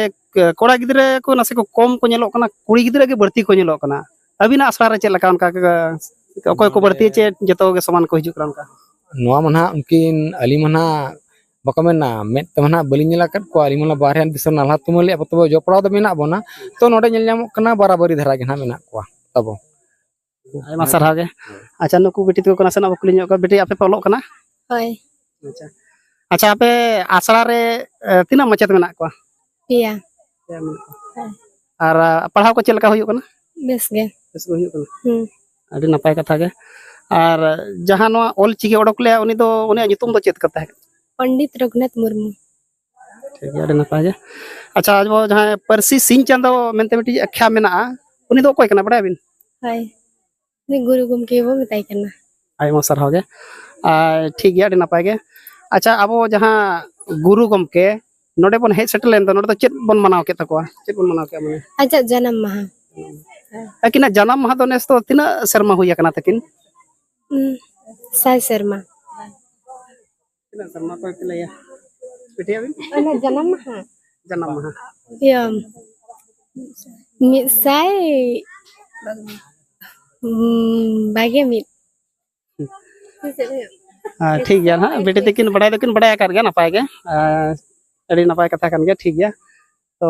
ᱠᱚᱲᱟ ᱜᱤᱫᱽᱨᱟᱹ ᱠᱚ ᱱᱟᱥᱮ ᱠᱚ ᱠᱚᱢ ᱠᱚ ᱧᱮᱞᱚᱜ ᱠᱟᱱᱟ, ᱠᱩᱲᱤ ᱜᱤᱫᱽᱨᱟᱹ ᱜᱮ ᱵᱟᱹᱲᱛᱤ ᱠᱚ ᱧᱮᱞᱚᱜ ᱠᱟᱱᱟ᱾ ᱟᱹᱵᱤᱱᱟᱜ ᱟᱥᱲᱟ ᱨᱮ ᱪᱮᱫ ᱞᱮᱠᱟ ᱚᱱᱠᱟ ᱜᱮ, ᱚᱠᱚᱭ ᱠᱚ ᱱᱚᱰᱮ ᱵᱟᱹᱲᱛᱤᱭᱟ ᱪᱮ ᱡᱚᱛᱚ ᱜᱮ ᱥᱚᱢᱟᱱ ᱠᱚ ᱦᱤᱡᱩᱜ ᱠᱟᱱᱟ ᱚᱱᱠᱟ? ᱱᱚᱣᱟ ᱢᱟ ᱱᱟᱦᱟᱜ ᱩᱱᱠᱤᱱ, ᱟᱹᱞᱤᱧ ᱢᱟ ᱱᱟᱦᱟᱜ ᱵᱟᱠᱚ ᱢᱮᱱᱟ, ᱢᱮᱫ ᱛᱮᱢᱟ ᱱᱟᱦᱟᱜ ᱵᱟᱹᱞᱤᱧ ᱧᱮᱞ ᱟᱠᱟᱫ ᱠᱚᱣᱟ, ᱟᱹᱞᱤᱧ ᱢᱟ ᱱᱟᱦᱟᱜ ᱵᱟᱨᱦᱮ ᱫᱤᱥᱚᱢ ᱱᱟᱞᱦᱟ ᱛᱩᱢᱟᱹᱞ ᱨᱮᱭᱟᱜ ᱟᱵᱚ ᱛᱚᱵᱮ ᱡᱚᱯᱲᱟᱣ ᱫᱚ ᱢᱮᱱᱟᱜ ᱵᱚᱱᱟ᱾ ᱛᱚ ᱱᱚᱰᱮ ᱧᱮᱞ ᱧᱟᱢᱚᱜ ᱠᱟᱱᱟ ᱵᱟᱨᱟᱵᱟᱨᱤ ᱫᱷᱟᱨᱟ ᱜᱮ ᱱᱟᱦᱟᱜ ᱢᱮᱱᱟᱜ ᱠᱚᱣᱟ ᱛᱟᱵᱚ᱾ ᱟᱭᱢᱟ ᱥᱟᱨᱦᱟᱣ ᱜᱮ᱾ ᱟᱪᱪᱷᱟ, ᱱᱩᱠᱩ ᱵᱤᱴᱤ ᱛᱟᱠᱚ ᱠᱚ ᱱᱟᱥᱮᱱᱟᱜ ᱵᱚ ᱠᱩᱞᱤ ᱧᱚᱜ ᱠᱚᱣᱟ᱾ ᱵᱤᱴᱤ, ᱟᱯᱮ ᱯᱮ ᱚᱞᱚᱜ ᱠᱟᱱᱟ? ᱦᱳᱭ᱾ ᱟᱪᱪᱷᱟ, ᱟᱪᱪᱷᱟ, ᱟᱯᱮ ᱟᱥᱲᱟ ᱨᱮ, ᱮ, ᱛᱤᱱᱟᱹᱜ ᱢᱟᱪᱮᱫ ᱢᱮᱱᱟᱜ ᱠᱚᱣᱟ? ᱯᱮᱭᱟ᱾ ᱯᱮᱭᱟ ᱢᱮᱱᱟᱜ ᱠᱚᱣᱟ᱾ ᱦᱳᱭ᱾ ᱟᱨ ᱟ, ᱯᱟᱲᱦᱟᱣ ᱠᱚ ᱪᱮᱫ ᱞᱮᱠᱟ ᱦᱩᱭᱩᱜ ᱠᱟᱱᱟ? ᱵᱮᱥ ᱜᱮ᱾ ᱵᱮᱥ ᱜᱮ ᱦᱩᱭᱩᱜ ᱠᱟᱱᱟ᱾ ᱦᱩᱸ᱾ ᱟᱹᱰᱤ ᱱᱟᱯᱟᱭ ᱠᱟᱛᱷᱟ ᱜᱮ᱾ ᱟᱨ ᱡᱟᱦᱟᱸ ᱱᱚᱣᱟ ᱚᱞ ᱪᱤᱠᱤ ᱚᱰᱚᱠ ᱞᱮᱜᱼᱟ, ᱩᱱᱤ ᱫᱚ, ᱩᱱᱤᱭᱟᱜ ᱧᱩᱛᱩᱢ ᱫᱚ ᱪᱮᱫ ᱠᱟᱱ ᱛᱟᱦᱮᱸ ᱠᱟᱱᱟ? ᱯᱚᱱᱰᱤᱛ ᱨᱚᱜᱷᱩᱱᱟᱛᱷ ᱢᱩᱨᱢᱩ᱾ ᱴᱷᱤᱠ ᱜᱮᱭᱟ, ᱟᱹᱰᱤ ᱱᱟᱯᱟᱭ ᱜᱮ᱾ ᱟᱪᱪᱷᱟ, ᱟᱵᱚ ᱡᱟᱦᱟᱸᱭ ᱯᱟᱹᱨᱥᱤ ᱥᱤᱧ ᱪᱟᱸᱫᱚ ᱢᱮᱱᱛᱮ ᱢᱤᱫᱴᱤᱡ ᱟᱠᱷᱲᱟ ᱢᱮᱱᱟᱜᱼᱟ, ᱩᱱᱤ ᱫᱚ ᱚᱠᱚᱭ ᱠᱟᱱᱟ, ᱵᱟᱲᱟᱭᱟᱵᱤᱱ? ᱦᱳᱭ, ᱩᱱᱤ ᱜᱩᱨᱩ ᱜᱚᱢᱠᱮ ᱵᱚ ᱢᱮᱛᱟᱭ ᱠᱟᱱᱟ᱾ ᱟᱭᱢᱟ ᱥᱟᱨᱦᱟᱣ ᱜᱮ᱾ ᱟᱨ ᱴᱷᱤᱠ ᱜᱮᱭᱟ, ᱟᱹᱰᱤ ᱱᱟᱯᱟᱭ ᱜᱮ᱾ ᱟᱪᱪᱷᱟ, ᱟᱵᱚ ᱡᱟᱦᱟᱸ ᱜᱩᱨᱩ ᱜᱚᱢᱠᱮ ᱱᱚᱰᱮ ᱵᱚᱱ ᱦᱮᱡ ᱥᱮᱴᱮᱨ ᱞᱮᱱ ᱫᱚ, ᱱᱚᱰᱮ ᱫᱚ ᱪᱮᱫ ᱵᱚᱱ ᱢᱟᱱᱟᱣ ᱠᱮᱫ ᱛᱟᱠᱚᱣᱟ? ᱪᱮᱫ ᱵᱚᱱ ᱢᱟᱱᱟᱣ ᱠᱮᱫᱼᱟ, ᱢᱟᱱᱮ? ᱟᱡᱟᱜ ᱡᱟᱱᱟᱢ ᱢᱟᱦᱟ᱾ ᱟᱹᱠᱤᱱᱟᱜ ᱡᱟᱱᱟᱢ ᱢᱟᱦᱟ ᱫᱚ ᱱᱮᱥ ᱫᱚ ᱛᱤᱱᱟᱹᱜ ᱥᱮᱨᱢᱟ ᱦᱩᱭ ᱟᱠᱟᱱᱟ ᱛᱟᱹᱠᱤᱱ? ᱩᱸ, ᱥᱟᱭ ᱥᱮᱨᱢᱟ᱾ ᱛᱤᱱᱟᱹᱜ ᱥᱮᱨᱢᱟ ᱚᱠᱚᱭ ᱯᱮ ᱞᱟᱹᱭᱟ? ᱯᱤᱴᱷᱟᱹᱭᱟᱵᱤᱱ? ᱚᱱᱟ ᱡᱟᱱᱟᱢ ᱢᱟᱦᱟ᱾ ᱡᱟᱱᱟᱢ ᱢᱟᱦᱟ᱾ ᱤᱭᱟᱹ, ᱢᱤᱫ ᱥᱟᱭ, ᱩᱸ, ᱵᱟᱜᱮ ᱢᱤᱫ᱾ ᱟᱨ ᱴᱷᱤᱠ ᱜᱮᱭᱟ ᱱᱟᱦᱟᱜ, ᱵᱤᱴᱤ ᱛᱟᱹᱠᱤᱱ ᱵᱟᱲᱟᱭ ᱫᱚᱠᱤᱱ ᱵᱟᱲᱟᱭ ᱟᱠᱟᱫ ᱜᱮᱭᱟ, ᱱᱟᱯᱟᱭ ᱜᱮ᱾ ᱟᱨ ᱟᱹᱰᱤ ᱱᱟᱯᱟᱭ ᱠᱟᱛᱷᱟ ᱠᱟᱱ ᱜᱮᱭᱟ, ᱴᱷᱤᱠ ᱜᱮᱭᱟ᱾ ᱛᱚ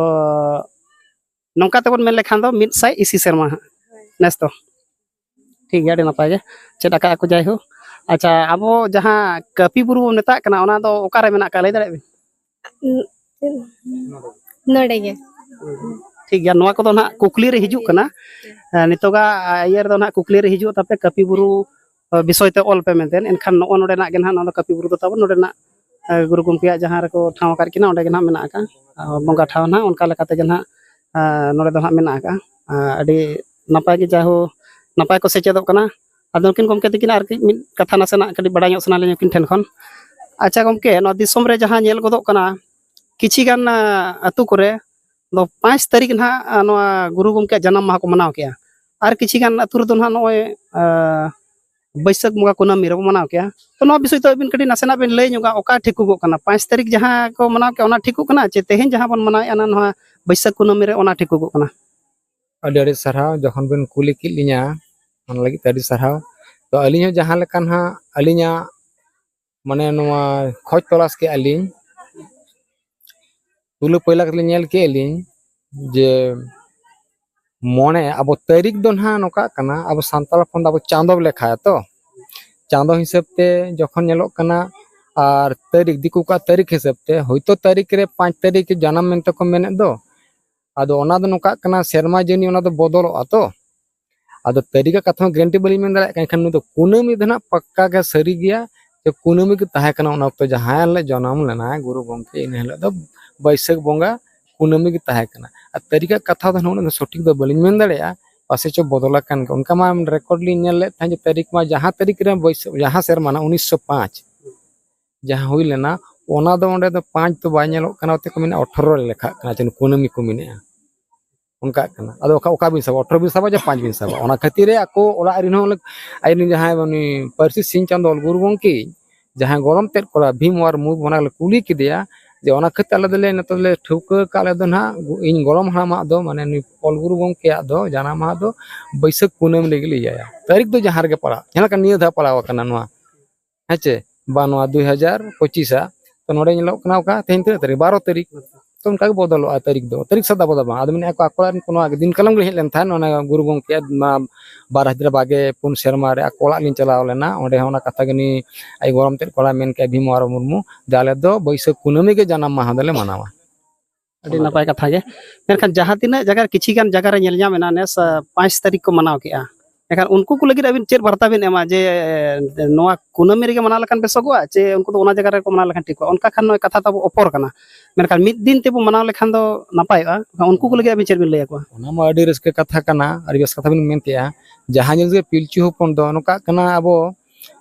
ᱱᱚᱝᱠᱟ ᱛᱮᱵᱚᱱ ᱢᱮᱱ ᱞᱮᱠᱷᱟᱱ ᱫᱚ ᱢᱤᱫ ᱥᱟᱭ ᱤᱥᱤ ᱥᱮᱨᱢᱟ ᱦᱟᱸᱜ ᱱᱮᱥ ᱫᱚ᱾ ᱴᱷᱤᱠ ᱜᱮᱭᱟ, ᱟᱹᱰᱤ ᱱᱟᱯᱟᱭ ᱜᱮ᱾ ᱪᱮᱫ ᱟᱠᱟᱫ ᱟᱠᱚ, ᱡᱟᱭᱦᱳᱠ᱾ ᱟᱪᱪᱷᱟ, ᱟᱵᱚ ᱡᱟᱦᱟᱸ ᱠᱟᱹᱯᱤ ᱵᱩᱨᱩ ᱵᱚᱱ ᱢᱮᱛᱟᱜ ᱠᱟᱱᱟ, ᱚᱱᱟ ᱫᱚ ᱚᱠᱟᱨᱮ ᱢᱮᱱᱟᱜ ᱟᱠᱟᱫ, ᱞᱟᱹᱭ ᱫᱟᱲᱮᱭᱟᱜ ᱵᱤᱱ? ᱱᱚᱰᱮ ᱜᱮ᱾ ᱴᱷᱤᱠ ᱜᱮᱭᱟ, ᱱᱚᱣᱟ ᱠᱚᱫᱚ ᱱᱟᱦᱟᱜ ᱠᱩᱠᱞᱤ ᱨᱮ ᱦᱤᱡᱩᱜ ᱠᱟᱱᱟ᱾ ᱮ, ᱱᱤᱛᱚᱜᱟᱜ, ᱟ, ᱤᱭᱟᱹ ᱨᱮᱫᱚ ᱱᱟᱦᱟᱜ ᱠᱩᱠᱞᱤ ᱨᱮ ᱦᱤᱡᱩᱜ ᱛᱟᱯᱮ, ᱠᱟᱹᱯᱤ ᱵᱩᱨᱩ, ᱟ, ᱵᱤᱥᱚᱭ ᱛᱮ ᱚᱞ ᱯᱮ ᱢᱮᱱᱛᱮ᱾ ᱮᱱᱠᱷᱟᱱ ᱱᱚᱜᱼᱚ ᱱᱚᱰᱮᱱᱟᱜ ᱜᱮ ᱱᱟᱦᱟᱜ, ᱱᱚᱣᱟ ᱫᱚ ᱠᱟᱹᱯᱤ ᱵᱩᱨᱩ ᱫᱚ ᱛᱟᱵᱚᱱ ᱱᱚᱰᱮᱱᱟᱜ, ᱟ, ᱜᱩᱨᱩ ᱜᱚᱢᱠᱮᱭᱟᱜ ᱡᱟᱦᱟᱸ ᱨᱮᱠᱚ ᱴᱷᱟᱶ ᱟᱠᱟᱫ ᱠᱤᱱᱟ, ᱚᱸᱰᱮ ᱜᱮ ᱱᱟᱦᱟᱜ ᱢᱮᱱᱟᱜ ᱟᱠᱟᱫ, ᱟ, ᱵᱚᱸᱜᱟ ᱴᱷᱟᱶ ᱱᱟᱦᱟᱜ᱾ ᱚᱱᱠᱟ ᱞᱮᱠᱟᱛᱮ ᱜᱮ ᱱᱟᱦᱟᱜ, ᱟ, ᱱᱚᱰᱮ ᱫᱚ ᱱᱟᱦᱟᱜ ᱢᱮᱱᱟᱜ ᱟᱠᱟᱫᱼᱟ᱾ ᱟ, ᱟᱹᱰᱤ ᱱᱟᱯᱟᱭ ᱜᱮ, ᱡᱟᱭᱦᱳ, ᱱᱟᱯᱟᱭ ᱠᱚ ᱥᱮᱪᱮᱫᱚᱜ ᱠᱟᱱᱟ᱾ ᱟᱫᱚ ᱱᱩᱠᱤᱱ ᱜᱚᱢᱠᱮ ᱛᱟᱹᱠᱤᱱ ᱟᱨ ᱠᱟᱹᱡ ᱢᱤᱫ ᱠᱟᱛᱷᱟ ᱱᱟᱥᱮᱱᱟᱜ ᱠᱟᱹᱴᱤᱡ ᱵᱟᱲᱟᱭ ᱧᱚᱜ ᱥᱟᱱᱟ ᱞᱤᱧᱟ ᱩᱱᱠᱤᱱ ᱴᱷᱮᱱ ᱠᱷᱚᱱ᱾ ᱟᱪᱪᱷᱟ ᱜᱚᱢᱠᱮ, ᱱᱚᱣᱟ ᱫᱤᱥᱚᱢ ᱨᱮ ᱡᱟᱦᱟᱸ ᱧᱮᱞ ᱜᱚᱫᱚᱜ ᱠᱟᱱᱟ, ᱠᱤᱪᱷᱤ ᱜᱟᱱ, ᱟ, ᱟᱹᱛᱩ ᱠᱚᱨᱮ ᱫᱚ ᱯᱟᱸᱪ ᱛᱟᱹᱨᱤᱠᱷ ᱱᱟᱦᱟᱜ, ᱟ, ᱱᱚᱣᱟ ᱜᱩᱨᱩ ᱜᱚᱢᱠᱮᱭᱟᱜ ᱡᱟᱱᱟᱢ ᱢᱟᱦᱟ ᱠᱚ ᱢᱟᱱᱟᱣ ᱠᱮᱜᱼᱟ᱾ ᱟᱨ ᱠᱤᱪᱷᱤ ᱜᱟᱱ ᱟᱹᱛᱩ ᱨᱮᱫᱚ ᱱᱟᱦᱟᱜ ᱱᱚᱜᱼᱚᱭ, ᱟ, ᱵᱟᱹᱭᱥᱟᱹᱠᱷ ᱵᱚᱸᱜᱟ ᱠᱩᱱᱟᱹᱢᱤ ᱨᱮᱵᱚ ᱢᱟᱱᱟᱣ ᱠᱮᱜᱼᱟ᱾ ᱛᱚ, ᱱᱚᱣᱟ ᱵᱤᱥᱚᱭ ᱛᱮ ᱟᱹᱵᱤᱱ ᱠᱟᱹᱴᱤᱡ ᱱᱟᱥᱮᱱᱟᱜ ᱵᱤᱱ ᱞᱟᱹᱭ ᱧᱚᱜᱟ, ᱚᱠᱟ ᱴᱷᱤᱠᱚᱜᱚᱜ ᱠᱟᱱᱟ? ᱯᱟᱸᱪ ᱛᱟᱹᱨᱤᱠᱷ ᱡᱟᱦᱟᱸ ᱠᱚ ᱢᱟᱱᱟᱣ ᱠᱮᱜᱼᱟ, ᱚᱱᱟ ᱴᱷᱤᱠᱚᱜ ᱠᱟᱱᱟ, ᱪᱮ ᱛᱮᱦᱮᱧ ᱡᱟᱦᱟᱸ ᱵᱚᱱ ᱢᱟᱱᱟᱣᱮᱫᱼᱟ, ᱱᱚᱣᱟ ᱵᱟᱹᱭᱥᱟᱹᱠᱷ ᱠᱩᱱᱟᱹᱢᱤ ᱨᱮ, ᱚᱱᱟ ᱴᱷᱤᱠᱚᱜᱚᱜ ᱠᱟᱱᱟ? ᱟᱹᱰᱤ ᱟᱹᱰᱤ ᱥᱟᱨᱦᱟᱣ, ᱡᱚᱠᱷᱚᱱ ᱵᱤᱱ ᱠᱩᱞᱤ ᱠᱮᱫ ᱞᱤᱧᱟ, ᱚᱱᱟ ᱞᱟᱹᱜᱤᱫ ᱛᱮ ᱟᱹᱰᱤ ᱥᱟᱨᱦᱟᱣ᱾ ᱛᱚ, ᱟᱹᱞᱤᱧ ᱦᱚᱸ ᱡᱟᱦᱟᱸ ᱞᱮᱠᱟ ᱱᱟᱦᱟᱜ ᱟᱹᱞᱤᱧᱟᱜ, ᱢᱟᱱᱮ, ᱱᱚᱣᱟ ᱠᱷᱚᱡᱽ ᱛᱚᱞᱟᱥ ᱠᱮᱜᱼᱟ ᱞᱤᱧ, ᱯᱩᱭᱞᱩ ᱯᱟᱹᱭᱞᱟ ᱠᱟᱛᱮ ᱞᱤᱧ ᱧᱮᱞ ᱠᱮᱜᱼᱟ ᱞᱤᱧ ᱡᱮ ᱢᱚᱬᱮ, ᱟᱵᱚ ᱛᱟᱹᱨᱤᱠᱷ ᱫᱚ ᱱᱟᱦᱟᱜ ᱱᱚᱝᱠᱟᱜ ᱠᱟᱱᱟ, ᱟᱵᱚ ᱥᱟᱱᱛᱟᱲ ᱦᱚᱯᱚᱱ ᱫᱚ ᱟᱵᱚ ᱪᱟᱸᱫᱚ ᱵᱚ ᱞᱮᱠᱷᱟᱭᱟ ᱛᱚ, ᱪᱟᱸᱫᱚ ᱦᱤᱥᱟᱹᱵ ᱛᱮ ᱡᱚᱠᱷᱚᱱ ᱧᱮᱞᱚᱜ ᱠᱟᱱᱟ, ᱟᱨ ᱛᱟᱹᱨᱤᱠᱷ, ᱫᱤᱠᱩ ᱠᱚᱣᱟᱜ ᱛᱟᱹᱨᱤᱠᱷ ᱦᱤᱥᱟᱹᱵ ᱛᱮ, ᱦᱳᱭᱛᱳ ᱛᱟᱹᱨᱤᱠᱷ ᱨᱮ ᱯᱟᱸᱪ ᱛᱟᱹᱨᱤᱠᱷ ᱡᱟᱱᱟᱢ ᱢᱮᱱᱛᱮ ᱠᱚ ᱢᱮᱱᱮᱫ ᱫᱚ, ᱟᱫᱚ ᱚᱱᱟ ᱫᱚ ᱱᱚᱝᱠᱟᱜ ᱠᱟᱱᱟ, ᱥᱮᱨᱢᱟ ᱡᱟᱹᱱᱤ ᱚᱱᱟ ᱫᱚ ᱵᱚᱫᱚᱞᱚᱜᱼᱟ ᱛᱚ᱾ ᱟᱫᱚ ᱛᱟᱹᱨᱤᱠᱷ ᱟᱜ ᱠᱟᱛᱷᱟ ᱦᱚᱸ ᱜᱮᱨᱮᱱᱴᱤ ᱵᱟᱹᱞᱤᱧ ᱢᱮᱱ ᱫᱟᱲᱮᱭᱟᱜ ᱠᱟᱱᱟ, ᱮᱱᱠᱷᱟᱱ ᱱᱩᱭ ᱫᱚ ᱠᱩᱱᱟᱹᱢᱤ ᱫᱚ ᱱᱟᱦᱟᱜ ᱯᱟᱠᱠᱟ ᱜᱮ ᱥᱟᱹᱨᱤ ᱜᱮᱭᱟ ᱡᱮ ᱠᱩᱱᱟᱹᱢᱤ ᱜᱮ ᱛᱟᱦᱮᱸ ᱠᱟᱱᱟ ᱚᱱᱟ ᱚᱠᱛᱚ, ᱡᱟᱦᱟᱸ ᱦᱤᱞᱳᱜ ᱡᱚᱱᱚᱢ ᱞᱮᱱᱟᱭ ᱜᱩᱨᱩ ᱜᱚᱢᱠᱮ, ᱤᱱᱟᱹ ᱦᱤᱞᱳᱜ ᱫᱚ ᱵᱟᱹᱭᱥᱟᱹᱠᱷ ᱵᱚᱸᱜᱟ ᱠᱩᱱᱟᱹᱢᱤ ᱜᱮ ᱛᱟᱦᱮᱸ ᱠᱟᱱᱟ᱾ ᱟᱨ ᱛᱟᱹᱨᱤᱠᱷ ᱟᱜ ᱠᱟᱛᱷᱟ ᱫᱚ ᱱᱟᱦᱟᱜ ᱩᱱᱟᱹᱜ ᱫᱚ ᱥᱚᱴᱷᱤᱠ ᱫᱚ ᱵᱟᱹᱞᱤᱧ ᱢᱮᱱ ᱫᱟᱲᱮᱭᱟᱜᱼᱟ, ᱯᱟᱥᱮ ᱪᱚ ᱵᱚᱫᱚᱞ ᱟᱠᱟᱱ ᱜᱮ᱾ ᱚᱱᱠᱟ ᱢᱟ ᱨᱮᱠᱚᱨᱰ ᱞᱤᱧ ᱧᱮᱞ ᱞᱮᱫ ᱛᱟᱦᱮᱸᱫ ᱡᱮ ᱛᱟᱹᱨᱤᱠᱷ ᱢᱟ ᱡᱟᱦᱟᱸ ᱛᱟᱹᱨᱤᱠᱷ ᱨᱮ ᱵᱟᱹᱭᱥᱟᱹᱠᱷ, ᱡᱟᱦᱟᱸ ᱥᱮᱨᱢᱟ ᱱᱟᱦᱟᱜ ᱩᱱᱤᱥᱥᱚ ᱯᱟᱸᱪ ᱡᱟᱦᱟᱸ ᱦᱩᱭ ᱞᱮᱱᱟ, ᱚᱱᱟ ᱫᱚ ᱚᱸᱰᱮ ᱫᱚ ᱯᱟᱸᱪ ᱫᱚ ᱵᱟᱭ ᱧᱮᱞᱚᱜ ᱠᱟᱱᱟ, ᱚᱛᱮ ᱠᱚ ᱢᱮᱱᱟ ᱟᱴᱷᱨᱚ ᱨᱮ ᱞᱮᱠᱷᱟᱜ ᱠᱟᱱᱟ, ᱡᱮ ᱠᱩᱱᱟᱹᱢᱤ ᱠᱚ ᱢᱮᱱᱮᱜᱼᱟ᱾ ᱚᱱᱠᱟᱜ ᱠᱟᱱᱟ᱾ ᱟᱫᱚ ᱚᱠᱟ, ᱚᱠᱟ ᱵᱤᱱ ᱥᱟᱵᱟ, ᱟᱴᱷᱨᱚ ᱵᱤᱱ ᱥᱟᱵᱟ ᱡᱮ ᱯᱟᱸᱪ ᱵᱤᱱ ᱥᱟᱵᱟ? ᱚᱱᱟ ᱠᱷᱟᱹᱛᱤᱨ ᱨᱮ ᱟᱠᱚ ᱚᱲᱟᱜ ᱨᱮᱱ ᱦᱚᱸ ᱟᱡ ᱨᱮᱱ ᱡᱟᱦᱟᱸᱭ ᱩᱱᱤ ᱯᱟᱹᱨᱥᱤ ᱥᱤᱧ ᱪᱟᱸᱫᱳ ᱚᱞ ᱜᱩᱨᱩ ᱜᱚᱢᱠᱮ ᱡᱟᱦᱟᱸᱭ ᱜᱚᱲᱚᱢ ᱛᱮᱫ ᱠᱚᱲᱟ ᱵᱷᱤᱢ ᱟᱨ ᱢᱩᱨᱢᱩ ᱚᱱᱟ ᱞᱮ ᱠᱩᱞᱤ ᱠᱮᱫᱮᱭᱟ ᱡᱮ ᱚᱱᱟ ᱠᱷᱟᱹᱛᱤᱨ ᱟᱞᱮ ᱫᱚᱞᱮ ᱱᱤᱛᱚᱜ ᱞᱮ ᱴᱷᱟᱹᱣᱠᱟᱹ ᱟᱠᱟᱫ, ᱟᱞᱮ ᱫᱚ ᱱᱟᱦᱟᱜ ᱤᱧ ᱜᱚᱲᱚᱢ ᱦᱟᱲᱟᱢᱟᱜ ᱫᱚ, ᱢᱟᱱᱮ ᱱᱩᱭ ᱚᱞ ᱜᱩᱨᱩ ᱜᱚᱢᱠᱮᱭᱟᱜ ᱫᱚ ᱡᱟᱱᱟᱢ ᱢᱟᱦᱟ ᱫᱚ ᱵᱟᱹᱭᱥᱟᱹᱠᱷ ᱠᱩᱱᱟᱹᱢᱤ ᱨᱮᱜᱮ ᱞᱮ ᱤᱭᱟᱹᱭᱟ᱾ ᱛᱟᱹᱨᱤᱠᱷ ᱫᱚ ᱡᱟᱦᱟᱸ ᱨᱮᱜᱮ ᱯᱟᱲᱟᱜ, ᱡᱟᱦᱟᱸ ᱞᱮᱠᱟ ᱱᱤᱭᱟᱹ ᱫᱷᱟᱣ ᱯᱟᱲᱟᱣ ᱟᱠᱟᱱᱟ ᱱᱚᱣᱟ, ᱦᱮᱸ ᱪᱮ? ᱵᱟ ᱱᱚᱣᱟ ᱫᱩᱭ ᱦᱟᱡᱟᱨ ᱯᱚᱸᱪᱤᱥ ᱟᱜ᱾ ᱛᱚ ᱱᱚᱰᱮ ᱧᱮᱞᱚᱜ ᱠᱟᱱᱟ ᱚᱠᱟ ᱛᱮᱦᱮᱧ ᱛᱤᱱᱟᱹᱜ ᱛᱟᱹᱨᱤᱠᱷ? ᱵᱟᱨᱚ ᱛᱟᱹᱨᱤᱠᱷ᱾ ᱛᱚ ᱚᱱᱠᱟ ᱜᱮ ᱵᱚᱫᱚᱞᱚᱜᱼᱟ ᱛᱟᱹᱨᱤᱠᱷ ᱫᱚ, ᱛᱟᱹᱨᱤᱠᱷ ᱥᱟᱫᱟ ᱵᱚᱫᱟ ᱵᱟᱝ᱾ ᱟᱫᱚ ᱢᱮᱱᱮᱫ ᱠᱚ ᱟᱠᱚ ᱚᱲᱟᱜ ᱨᱮᱱ ᱠᱚ ᱱᱚᱣᱟ ᱫᱤᱱ ᱠᱟᱞᱚᱢ ᱜᱮ ᱦᱮᱡ ᱞᱮᱱ ᱛᱟᱦᱮᱸᱫ, ᱚᱱᱟ ᱜᱩᱨᱩ ᱜᱚᱢᱠᱮᱭᱟᱜ ᱱᱚᱣᱟ ᱵᱟᱨ ᱦᱟᱡᱟᱨ ᱵᱟᱜᱮ ᱯᱩᱱ ᱥᱮᱨᱢᱟ ᱨᱮ ᱟᱠᱚ ᱚᱲᱟᱜ ᱞᱤᱧ ᱪᱟᱞᱟᱣ ᱞᱮᱱᱟ᱾ ᱚᱸᱰᱮ ᱦᱚᱸ ᱚᱱᱟ ᱠᱟᱛᱷᱟ ᱜᱮ ᱱᱩᱭ ᱟᱡ ᱜᱚᱲᱚᱢ ᱛᱮᱫ ᱠᱚᱲᱟ ᱢᱮᱱ ᱠᱮᱜᱼᱟ, ᱵᱷᱤᱢ ᱟᱨ ᱢᱩᱨᱢᱩ, ᱡᱮ ᱟᱞᱮ ᱫᱚ ᱵᱟᱹᱭᱥᱟᱹᱠᱷ ᱠᱩᱱᱟᱹᱢᱤ ᱜᱮ ᱡᱟᱱᱟᱢ ᱢᱟᱦᱟ ᱫᱚᱞᱮ ᱢᱟᱱᱟᱣᱟ᱾ ᱟᱹᱰᱤ ᱚᱱᱟ ᱱᱟᱯᱟᱭ ᱠᱟᱛᱷᱟ ᱜᱮ᱾ ᱢᱮᱱᱠᱷᱟᱱ ᱡᱟᱦᱟᱸ ᱛᱤᱱᱟᱹᱜ ᱡᱟᱭᱜᱟ ᱨᱮ, ᱠᱤᱪᱷᱤ ᱜᱟᱱ ᱡᱟᱭᱜᱟ ᱨᱮ ᱧᱮᱞ ᱧᱟᱢ ᱮᱱᱟ ᱱᱮᱥ, ᱟ, ᱯᱟᱸᱪ ᱛᱟᱹᱨᱤᱠᱷ ᱠᱚ ᱢᱟᱱᱟᱣ ᱠᱮᱜᱼᱟ᱾ ᱮᱱᱠᱷᱟᱱ ᱩᱱᱠᱩ ᱠᱚ ᱞᱟᱹᱜᱤᱫ ᱟᱹᱵᱤᱱ ᱪᱮᱫ ᱵᱟᱨᱛᱟ ᱵᱤᱱ ᱮᱢᱟ ᱡᱮ, ᱮ, ᱱᱚᱣᱟ ᱠᱩᱱᱟᱹᱢᱤ ᱨᱮᱜᱮ ᱢᱟᱱᱟᱣ ᱞᱮᱠᱷᱟᱱ ᱵᱮᱥᱚᱜᱚᱜᱼᱟ, ᱪᱮ ᱩᱱᱠᱩ ᱫᱚ ᱚᱱᱟ ᱡᱟᱭᱜᱟ ᱨᱮᱠᱚ ᱢᱟᱱᱟᱣ ᱞᱮᱠᱷᱟᱱ ᱴᱷᱤᱠᱚᱜᱼᱟ? ᱚᱱᱠᱟ ᱠᱷᱟᱱ ᱱᱚᱜᱼᱚᱭ ᱠᱟᱛᱷᱟ ᱛᱟᱵᱚ ᱚᱯᱚᱨ ᱠᱟᱱᱟ᱾ ᱢᱮᱱᱠᱷᱟᱱ ᱢᱤᱫ ᱫᱤᱱ ᱛᱮᱵᱚ ᱢᱟᱱᱟᱣ ᱞᱮᱠᱷᱟᱱ ᱫᱚ ᱱᱟᱯᱟᱭᱚᱜᱼᱟ᱾ ᱮᱱᱠᱷᱟᱱ ᱩᱱᱠᱩ ᱠᱚ ᱞᱟᱹᱜᱤᱫ ᱟᱹᱵᱤᱱ ᱪᱮᱫ ᱵᱤᱱ ᱞᱟᱹᱭ ᱟᱠᱚᱣᱟ? ᱚᱱᱟ ᱢᱟ ᱟᱹᱰᱤ ᱨᱟᱹᱥᱠᱟᱹ ᱠᱟᱛᱷᱟ ᱠᱟᱱᱟ, ᱟᱹᱰᱤ ᱵᱮᱥ ᱠᱟᱛᱷᱟ ᱵᱤᱱ ᱢᱮᱱ ᱠᱮᱜᱼᱟ᱾ ᱡᱟᱦᱟᱸ ᱡᱤᱱᱤᱥ ᱜᱮ ᱯᱤᱞᱪᱩ ᱦᱚᱯᱚᱱ ᱫᱚ ᱱᱚᱝᱠᱟᱜ ᱠᱟᱱᱟ, ᱟᱵᱚ,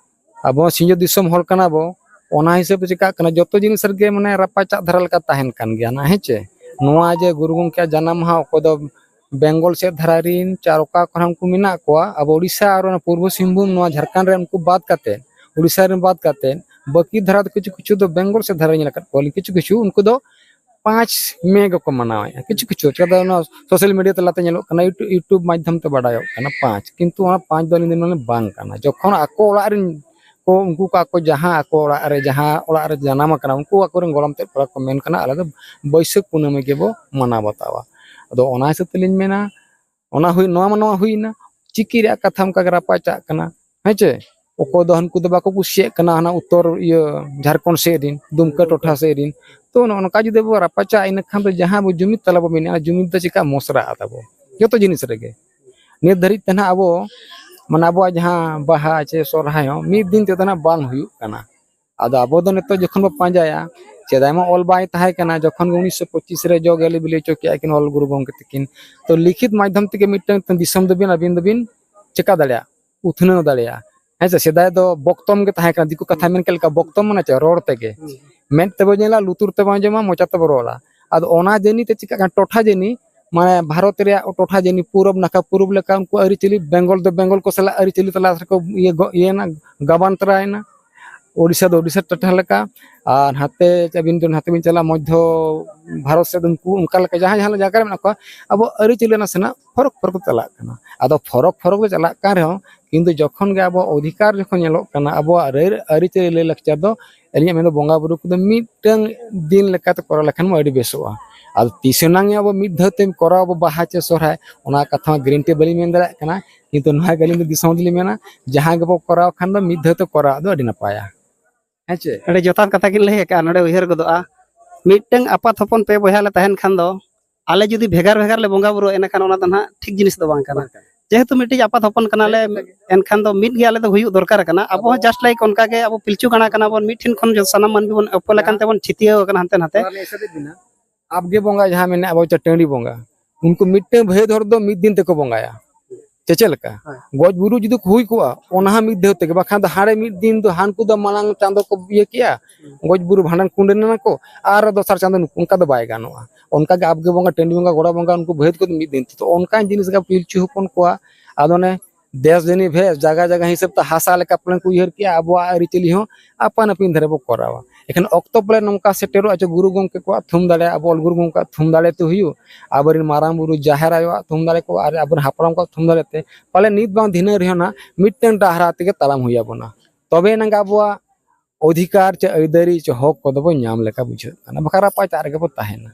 ᱟᱵᱚ ᱥᱤᱧᱚᱛ ᱫᱤᱥᱚᱢ ᱦᱚᱲ ᱠᱟᱱᱟ ᱵᱚ, ᱚᱱᱟ ᱦᱤᱥᱟᱹᱵ ᱛᱮ ᱪᱮᱠᱟᱜ ᱠᱟᱱᱟ, ᱡᱚᱛᱚ ᱡᱤᱱᱤᱥ ᱨᱮᱜᱮ ᱢᱟᱱᱮ ᱨᱟᱯᱟᱪᱟᱜ ᱫᱷᱟᱨᱟ ᱞᱮᱠᱟ ᱛᱟᱦᱮᱱ ᱠᱟᱱ ᱜᱮᱭᱟ ᱱᱟ, ᱦᱮᱸ ᱪᱮ? ᱱᱚᱣᱟ ᱡᱮ ᱜᱩᱨᱩ ᱜᱚᱢᱠᱮᱭᱟᱜ ᱡᱟᱱᱟᱢ ᱢᱟᱦᱟ, ᱚᱠᱚᱭ ᱫᱚ ᱵᱮᱝᱜᱚᱞ ᱥᱮᱫ ᱫᱷᱟᱨᱟ ᱨᱮᱱ, ᱪᱟᱨ ᱚᱠᱟ ᱠᱚᱨᱮ ᱩᱱᱠᱩ ᱢᱮᱱᱟᱜ ᱠᱚᱣᱟ, ᱟᱵᱚ ᱳᱰᱤᱥᱟ ᱟᱨ ᱚᱱᱟ ᱯᱩᱨᱵᱚ ᱥᱤᱝᱵᱷᱩᱢ, ᱱᱚᱣᱟ ᱡᱷᱟᱲᱠᱷᱚᱸᱰ ᱨᱮ ᱩᱱᱠᱩ ᱵᱟᱫ ᱠᱟᱛᱮ, ᱳᱰᱤᱥᱟ ᱨᱮᱱ ᱵᱟᱫ ᱠᱟᱛᱮ, ᱵᱟᱹᱠᱤ ᱫᱷᱟᱨᱟ ᱫᱚ ᱠᱤᱪᱷᱩ ᱠᱤᱪᱷᱩ ᱫᱚ ᱵᱮᱝᱜᱚᱞ ᱥᱮᱫ ᱫᱷᱟᱨᱟ ᱧᱮᱞ ᱟᱠᱟᱫ ᱠᱚᱣᱟ, ᱠᱤᱪᱷᱩ ᱠᱤᱪᱷᱩ ᱩᱱᱠᱩ ᱫᱚ ᱯᱟᱸᱪ ᱢᱮ ᱜᱮᱠᱚ ᱢᱟᱱᱟᱣᱮᱫᱼᱟ᱾ ᱠᱤᱪᱷᱩ ᱠᱤᱪᱷᱩ ᱪᱮᱠᱟ ᱫᱚ ᱚᱱᱟ ᱥᱳᱥᱟᱞ ᱢᱤᱰᱤᱭᱟ ᱛᱟᱞᱟᱛᱮ ᱧᱮᱞᱚᱜ ᱠᱟᱱᱟ, ᱤᱭᱩᱴᱩᱵᱽ, ᱤᱭᱩᱴᱩᱵᱽ ᱢᱟᱫᱽᱫᱷᱚᱢ ᱛᱮ ᱵᱟᱰᱟᱭᱚᱜ ᱠᱟᱱᱟ ᱯᱟᱸᱪ, ᱠᱤᱱᱛᱩ ᱚᱱᱟ ᱯᱟᱸᱪ ᱫᱚ ᱟᱹᱞᱤᱧ ᱫᱚ ᱢᱟᱱᱮ ᱵᱟᱝ ᱠᱟᱱᱟ᱾ ᱡᱚᱠᱷᱚᱱ ᱟᱠᱚ ᱚᱲᱟᱜ ᱨᱮᱱ ᱠᱚ, ᱩᱱᱠᱩ ᱠᱚ ᱟᱠᱚ ᱡᱟᱦᱟᱸ ᱟᱠᱚ ᱚᱲᱟᱜ ᱨᱮ, ᱡᱟᱦᱟᱸ ᱚᱲᱟᱜ ᱨᱮ ᱡᱟᱱᱟᱢ ᱟᱠᱟᱱᱟ, ᱩᱱᱠᱩ ᱟᱠᱚᱨᱮᱱ ᱜᱚᱲᱚᱢ ᱛᱮᱫ ᱠᱚᱲᱟ ᱠᱚ ᱢᱮᱱ ᱠᱟᱱᱟ, ᱟᱞᱮ ᱫᱚ ᱵᱟᱹᱭᱥᱟᱹᱠᱷ ᱠᱩᱱᱟᱹᱢᱤ ᱜᱮᱵᱚ ᱢᱟᱱᱟᱣ ᱵᱟᱛᱟᱣᱟ᱾ ᱟᱫᱚ ᱚᱱᱟ ᱦᱤᱥᱟᱹᱵ ᱛᱮᱞᱤᱧ ᱢᱮᱱᱟ, ᱚᱱᱟ ᱦᱩᱭ, ᱱᱚᱣᱟ ᱢᱟ ᱱᱚᱣᱟ ᱦᱩᱭᱱᱟ, ᱪᱤᱠᱤ ᱨᱮᱭᱟᱜ ᱠᱟᱛᱷᱟ ᱚᱱᱠᱟ ᱜᱮ ᱨᱟᱯᱟᱪᱟᱜ ᱠᱟᱱᱟ, ᱦᱮᱸ ᱪᱮ? ᱚᱠᱚᱭ ᱫᱚ ᱦᱟᱱᱠᱩ ᱫᱚ ᱵᱟᱠᱚ ᱠᱩᱥᱤᱭᱟᱜ ᱠᱟᱱᱟ, ᱦᱟᱱᱟ ᱩᱛᱛᱚᱨ ᱤᱭᱟᱹ ᱡᱷᱟᱲᱠᱷᱚᱸᱰ ᱥᱮᱫ ᱨᱮᱱ, ᱫᱩᱢᱠᱟᱹ ᱴᱚᱴᱷᱟ ᱥᱮᱫ ᱨᱮᱱ, ᱛᱚ ᱱᱚᱜᱼᱚ ᱱᱚᱝᱠᱟ ᱡᱩᱫᱤ ᱵᱚ ᱨᱟᱯᱟᱪᱟᱜᱼᱟ, ᱤᱱᱟᱹ ᱠᱷᱟᱱ ᱫᱚ ᱡᱟᱦᱟᱸ ᱟᱵᱚ ᱡᱩᱢᱤᱫ ᱛᱟᱞᱟ ᱵᱚ ᱢᱮᱱᱮᱜᱼᱟ, ᱡᱩᱢᱤᱫ ᱫᱚ ᱪᱮᱠᱟ ᱢᱚᱥᱨᱟᱜᱼᱟ ᱛᱟᱵᱚ? ᱡᱚᱛᱚ ᱡᱤᱱᱤᱥ ᱨᱮᱜᱮ᱾ ᱱᱤᱛ ᱫᱷᱟᱹᱨᱤᱡ ᱛᱮ ᱱᱟᱦᱟᱜ ᱟᱵᱚ, ᱢᱟᱱᱮ, ᱟᱵᱚᱣᱟᱜ ᱡᱟᱦᱟᱸ ᱵᱟᱦᱟ ᱪᱮ ᱥᱚᱨᱦᱟᱭ ᱦᱚᱸ ᱢᱤᱫ ᱫᱤᱱ ᱛᱮᱫᱚ ᱱᱟᱦᱟᱜ ᱵᱟᱝ ᱦᱩᱭᱩᱜ ᱠᱟᱱᱟ᱾ ᱟᱫᱚ ᱟᱵᱚ ᱫᱚ ᱱᱤᱛᱚᱜ ᱡᱚᱠᱷᱚᱱ ᱵᱚ ᱯᱟᱸᱡᱟᱭᱟ, ᱥᱮᱫᱟᱭ ᱢᱟ ᱚᱞ ᱵᱟᱭ ᱛᱟᱦᱮᱸ ᱠᱟᱱᱟ, ᱡᱚᱠᱷᱚᱱ ᱜᱮ ᱩᱱᱤᱥᱥᱚ ᱯᱚᱸᱪᱤᱥ ᱨᱮ ᱡᱚ ᱜᱮᱞᱮ ᱵᱤᱞᱤ ᱦᱚᱪᱚ ᱠᱮᱜᱼᱟ ᱠᱤᱱ ᱚᱞ ᱜᱩᱨᱩ ᱜᱚᱢᱠᱮ ᱛᱟᱹᱠᱤᱱ, ᱛᱚ ᱞᱤᱠᱷᱤᱛ ᱢᱟᱫᱽᱫᱷᱚᱢ ᱛᱮᱜᱮ ᱢᱤᱫᱴᱟᱝ ᱫᱤᱥᱚᱢ ᱫᱚᱵᱤᱱ, ᱟᱹᱵᱤᱱ ᱫᱚᱵᱤᱱ ᱪᱮᱠᱟ ᱫᱟᱲᱮᱭᱟᱜᱼᱟ, ᱩᱛᱱᱟᱹᱣ ᱫᱟᱲᱮᱭᱟᱜᱼᱟ᱾ ᱦᱮᱸ ᱥᱮ, ᱥᱮᱫᱟᱭ ᱫᱚ ᱵᱚᱠᱛᱚᱢ ᱜᱮ ᱛᱟᱦᱮᱸ ᱠᱟᱱᱟ, ᱫᱤᱠᱩ ᱠᱟᱛᱷᱟ ᱢᱮᱱ ᱠᱮᱫ ᱞᱮᱠᱟ ᱵᱚᱠᱛᱚᱢ ᱢᱟᱱᱮ ᱪᱮᱫ? ᱨᱚᱲ ᱛᱮᱜᱮ᱾ ᱦᱩᱸ᱾ ᱢᱮᱫ ᱛᱮᱵᱚ ᱧᱮᱞᱟ, ᱞᱩᱛᱩᱨ ᱛᱮᱵᱚ ᱟᱸᱡᱚᱢᱟ, ᱢᱚᱪᱟ ᱛᱮᱵᱚ ᱨᱚᱲᱟ᱾ ᱟᱫᱚ ᱚᱱᱟ ᱡᱟᱹᱱᱤ ᱛᱮ ᱪᱤᱠᱟᱹᱜ ᱠᱟᱱᱟ, ᱴᱚᱴᱷᱟ ᱡᱟᱹᱱᱤ, ᱢᱟᱱᱮ ᱵᱷᱟᱨᱚᱛ ᱨᱮᱭᱟᱜ ᱴᱚᱴᱷᱟ ᱡᱟᱹᱱᱤ ᱯᱩᱨᱩᱵ ᱱᱟᱠᱷᱟ ᱯᱩᱨᱩᱵ ᱞᱮᱠᱟ ᱩᱱᱠᱩ ᱟᱹᱨᱤᱪᱟᱹᱞᱤ ᱵᱮᱝᱜᱚᱞ ᱫᱚ ᱵᱮᱝᱜᱚᱞ ᱠᱚ ᱥᱟᱞᱟᱜ ᱟᱹᱨᱤᱪᱟᱹᱞᱤ ᱛᱟᱞᱟ ᱨᱮᱠᱚ ᱤᱭᱟᱹ ᱜᱚ-, ᱤᱭᱟᱹᱭᱮᱱᱟ, ᱜᱟᱵᱟᱱ ᱛᱚᱨᱟᱭᱮᱱᱟ᱾ ᱳᱰᱤᱥᱟ ᱫᱚ ᱳᱰᱤᱥᱟ ᱴᱚᱴᱷᱟ ᱞᱮᱠᱟ, ᱟᱨ ᱦᱟᱱᱛᱮ ᱟᱹᱵᱤᱱ ᱫᱚ ᱱᱟᱛᱮ ᱵᱤᱱ ᱪᱟᱞᱟᱜᱼᱟ, ᱢᱚᱫᱽᱫᱷᱚ ᱵᱷᱟᱨᱚᱛ ᱥᱮᱫ ᱩᱱᱠᱩ ᱚᱱᱠᱟ ᱞᱮᱠᱟ ᱡᱟᱦᱟᱸ ᱡᱟᱦᱟᱸ ᱡᱟᱭᱜᱟ ᱨᱮ ᱢᱮᱱᱟᱜ ᱠᱚᱣᱟ, ᱟᱵᱚ ᱟᱹᱨᱤᱪᱟᱹᱞᱤ ᱱᱟᱥᱮᱱᱟᱜ ᱯᱷᱚᱨᱚᱠ ᱯᱷᱚᱨᱚᱠ ᱛᱮ ᱪᱟᱞᱟᱜ ᱠᱟᱱᱟ᱾ ᱟᱫᱚ ᱯᱷᱚᱨᱚᱠ ᱯᱷᱚᱨᱚᱠ ᱛᱮ ᱪᱟᱞᱟᱜ ᱠᱟᱱ ᱨᱮᱦᱚᱸ, ᱠᱤᱱᱛᱩ ᱡᱚᱠᱷᱚᱱ ᱜᱮ ᱟᱵᱚᱣᱟᱜ ᱚᱫᱷᱤᱠᱟᱨ ᱡᱚᱠᱷᱚᱱ ᱧᱮᱞᱚᱜ ᱠᱟᱱᱟ, ᱟᱵᱚᱣᱟᱜ ᱨᱟᱹᱭ ᱟᱹᱨᱤᱪᱟᱹᱞᱤ ᱞᱟᱹᱭ ᱞᱟᱠᱪᱟᱨ ᱫᱚ, ᱟᱹᱞᱤᱧᱟᱜ ᱢᱮᱱᱫᱚ ᱵᱚᱸᱜᱟ ᱵᱩᱨᱩ ᱠᱚᱫᱚ ᱢᱤᱫᱴᱟᱝ ᱫᱤᱱ ᱞᱮᱠᱟᱛᱮ ᱠᱚᱨᱟᱣ ᱞᱮᱠᱷᱟᱱ ᱢᱟ ᱟᱹᱰᱤ ᱵᱮᱥᱚᱜᱼᱟ᱾ ᱟᱫᱚ ᱛᱤᱥ ᱮᱱᱟᱝ ᱟᱵᱚ ᱢᱤᱫ ᱫᱷᱟᱣ ᱛᱮ ᱠᱚᱨᱟᱣ ᱟᱵᱚ ᱵᱟᱦᱟ ᱪᱮ ᱥᱚᱨᱦᱟᱭ, ᱚᱱᱟ ᱠᱟᱛᱷᱟ ᱢᱟ ᱜᱮᱨᱮᱱᱴᱤ ᱵᱟᱹᱞᱤᱧ ᱢᱮᱱ ᱫᱟᱲᱮᱭᱟᱜ ᱠᱟᱱᱟ, ᱠᱤᱱᱛᱩ ᱱᱚᱣᱟ ᱜᱮ ᱟᱹᱞᱤᱧ ᱫᱚ ᱫᱤᱥᱚᱢ ᱫᱚᱞᱤᱧ ᱢᱮᱱᱟ, ᱡᱟᱦᱟᱸ ᱜᱮᱵᱚ ᱠᱚᱨᱟᱣ ᱠᱷᱟᱱ ᱫᱚ ᱢᱤᱫ ᱫᱷᱟᱣ ᱛᱮ ᱠᱚᱨᱟᱣ ᱫᱚ ᱟᱹᱰᱤ ᱱᱟᱯᱟᱭᱟ᱾ ᱦᱮᱸ ᱪᱮ? ᱟᱹᱰᱤ ᱡᱚᱛᱷᱟᱛ ᱠᱟᱛᱷᱟ ᱠᱤᱱ ᱞᱟᱹᱭ ᱟᱠᱟᱫᱼᱟ᱾ ᱱᱚᱰᱮ ᱩᱭᱦᱟᱹᱨ ᱜᱚᱫᱚᱜᱼᱟ, ᱢᱤᱫᱴᱟᱝ ᱟᱯᱟᱛ ᱦᱚᱯᱚᱱ ᱯᱮ ᱵᱚᱭᱦᱟ ᱞᱮ ᱛᱟᱦᱮᱱ ᱠᱷᱟᱱ ᱫᱚ, ᱟᱞᱮ ᱡᱩᱫᱤ ᱵᱷᱮᱜᱟᱨ ᱵᱷᱮᱜᱟᱨ ᱞᱮ ᱵᱚᱸᱜᱟ ᱵᱩᱨᱩᱜᱼᱟ, ᱮᱱᱠᱷᱟᱱ ᱚᱱᱟ ᱫᱚ ᱱᱟᱦᱟᱜ ᱴᱷᱤᱠ ᱡᱤᱱᱤᱥ ᱫᱚ ᱵᱟᱝ ᱠᱟᱱᱟ᱾ ᱵᱟᱝ ᱠᱟᱱᱟ᱾ ᱡᱮᱦᱮᱛᱩ ᱢᱤᱫᱴᱤᱡ ᱟᱯᱟᱛ ᱦᱚᱯᱚᱱ ᱠᱟᱱᱟᱞᱮ, ᱦᱮᱸ, ᱚᱱᱠᱟ ᱜᱮ᱾ ᱮᱱᱠᱷᱟᱱ ᱫᱚ ᱢᱤᱫ ᱜᱮ ᱟᱞᱮ ᱫᱚ ᱦᱩᱭᱩᱜ ᱫᱚᱨᱠᱟᱨ ᱠᱟᱱᱟ᱾ ᱟᱵᱚ ᱦᱚᱸ ᱟᱵᱚ just like ᱚᱱᱠᱟ ᱜᱮ, ᱟᱵᱚ ᱯᱤᱞᱪᱩ ᱠᱟᱬᱟ ᱠᱟᱱᱟ ᱵᱚᱱ, ᱢᱤᱫ ᱴᱷᱮᱱ ᱠᱷᱚᱱ ᱥᱟᱱᱟᱢ ᱢᱟᱹᱱᱢᱤ ᱵᱚᱱ ᱚᱯᱚᱞ ᱟᱠᱟᱱ ᱡᱟᱦᱟᱸ ᱛᱮᱵᱚᱱ ᱪᱷᱤᱛᱤᱭᱟᱹᱣ ᱟᱠᱟᱱᱟ ᱦᱟᱱᱛᱮ ᱱᱟᱛᱮ᱾ ᱟᱵᱜᱮ ᱵᱚᱸᱜᱟ ᱡᱟᱦᱟᱸ ᱢᱮᱱᱟᱜᱼᱟ, ᱟᱵᱚ ᱴᱟᱺᱰᱤ ᱵᱚᱸᱜᱟ, ᱩᱱᱠᱩ ᱢᱤᱫᱴᱟᱝ ᱵᱷᱟᱹᱭ ᱦᱚᱲ ᱫᱚ ᱢᱤᱫ ᱫᱤᱱ ᱛᱮᱠᱚ ᱵᱚᱸᱜᱟᱭᱟ᱾ ᱪᱮ ᱪᱮᱫ ᱞᱮᱠᱟ? ᱦᱮᱸ᱾ ᱜᱚᱡ ᱵᱩᱨᱩ ᱡᱩᱫᱤ ᱠᱚ ᱦᱩᱭ ᱠᱚᱜᱼᱟ, ᱚᱱᱟ ᱦᱚᱸ ᱢᱤᱫ ᱫᱷᱟᱣ ᱛᱮᱜᱮ, ᱵᱟᱠᱷᱟᱱ ᱫᱚ ᱦᱟᱸᱰᱮ ᱢᱤᱫ ᱫᱤᱱ ᱫᱚ ᱦᱟᱱᱠᱩ ᱫᱚ ᱢᱟᱲᱟᱝ ᱪᱟᱸᱫᱚ ᱠᱚ ᱤᱭᱟᱹ ᱠᱮᱜᱼᱟ, ᱦᱩᱸ᱾ ᱜᱚᱡ ᱵᱩᱨᱩ ᱵᱷᱟᱸᱰᱟᱱ ᱠᱩᱸᱰᱟᱹ ᱞᱮᱱᱟ ᱠᱚ, ᱟᱨ ᱫᱚᱥᱟᱨ ᱪᱟᱸᱫᱚ ᱱᱩᱠᱩ, ᱚᱱᱠᱟ ᱫᱚ ᱵᱟᱭ ᱜᱟᱱᱚᱜᱼᱟ᱾ ᱚᱱᱠᱟ ᱜᱮ ᱟᱵᱜᱮ ᱵᱚᱸᱜᱟ, ᱴᱟᱺᱰᱤ ᱵᱚᱸᱜᱟ, ᱜᱚᱲᱟ ᱵᱚᱸᱜᱟ, ᱩᱱᱠᱩ ᱵᱷᱟᱹᱭ ᱠᱚᱫᱚ ᱢᱤᱫ ᱫᱤᱱ ᱛᱮ᱾ ᱛᱚ ᱚᱱᱠᱟᱱ ᱡᱤᱱᱤᱥ ᱜᱮ ᱯᱤᱞᱪᱩ ᱦᱚᱯᱚᱱ ᱠᱚᱣᱟᱜ, ᱟᱫᱚ ᱚᱱᱮ ᱫᱮᱥ ᱡᱟᱹᱱᱤ ᱵᱷᱮᱥ, ᱡᱟᱭᱜᱟ ᱡᱟᱭᱜᱟ ᱦᱤᱥᱟᱹᱵ ᱛᱮ ᱦᱟᱥᱟ ᱞᱮᱠᱟ ᱯᱟᱞᱮᱱ ᱠᱚ ᱩᱭᱦᱟᱹᱨ ᱠᱮᱜᱼᱟ, ᱟᱵᱚᱣᱟᱜ ᱟᱹᱨᱤᱪᱟᱹᱞᱤ ᱦᱚᱸ ᱟᱯᱟᱱ ᱟᱹᱯᱤᱱ ᱫᱷᱟᱨᱮ ᱵᱚ ᱠᱚᱨᱟᱣᱟ᱾ ᱮᱠᱷᱟᱱ ᱚᱠᱛᱚ ᱯᱟᱞᱮ ᱱᱚᱝᱠᱟ ᱥᱮᱴᱮᱨᱚᱜᱼᱟ, ᱪᱮ ᱜᱩᱨᱩ ᱜᱚᱢᱠᱮ ᱠᱚᱣᱟᱜ ᱛᱷᱩᱢ ᱫᱟᱲᱮ, ᱟᱵᱚ ᱚᱞ ᱜᱩᱨᱩ ᱜᱚᱢᱠᱮ ᱠᱚᱣᱟᱜ ᱛᱷᱩᱢ ᱫᱟᱲᱮ ᱛᱮ ᱦᱩᱭᱩᱜ, ᱟᱵᱚᱨᱮᱱ ᱢᱟᱨᱟᱝ ᱵᱩᱨᱩ, ᱡᱟᱦᱮᱨ ᱟᱭᱳᱣᱟᱜ ᱛᱷᱩᱢ ᱫᱟᱲᱮ ᱠᱚ, ᱟᱨ ᱟᱵᱚᱨᱮᱱ ᱦᱟᱯᱲᱟᱢ ᱠᱚᱣᱟᱜ ᱛᱷᱩᱢ ᱫᱟᱲᱮ ᱛᱮ ᱯᱟᱞᱮ ᱱᱤᱛ ᱵᱟᱝ ᱫᱷᱤᱱᱟᱹᱝ ᱨᱮᱦᱚᱸ ᱱᱟᱜ ᱢᱤᱫᱴᱟᱝ ᱰᱟᱦᱟᱨ ᱛᱮᱜᱮ ᱛᱟᱲᱟᱢ ᱦᱩᱭ ᱟᱵᱚᱱᱟ᱾ ᱛᱚᱵᱮ ᱮᱱᱟᱝ ᱜᱮ ᱟᱵᱚᱣᱟᱜ ᱚᱫᱷᱤᱠᱟᱨ ᱪᱮ ᱟᱹᱭᱫᱟᱹᱨᱤ ᱪᱮ ᱦᱚᱠ ᱠᱚᱫᱚ ᱵᱚᱱ ᱧᱟᱢ ᱞᱮᱠᱟ ᱵᱩᱡᱷᱟᱹᱜ ᱠᱟᱱᱟ, ᱵᱟᱠᱷᱟᱱ ᱨᱟᱯᱟᱪᱟᱜ ᱨᱮᱜᱮ ᱵᱚ ᱛᱟᱦᱮᱱᱟ᱾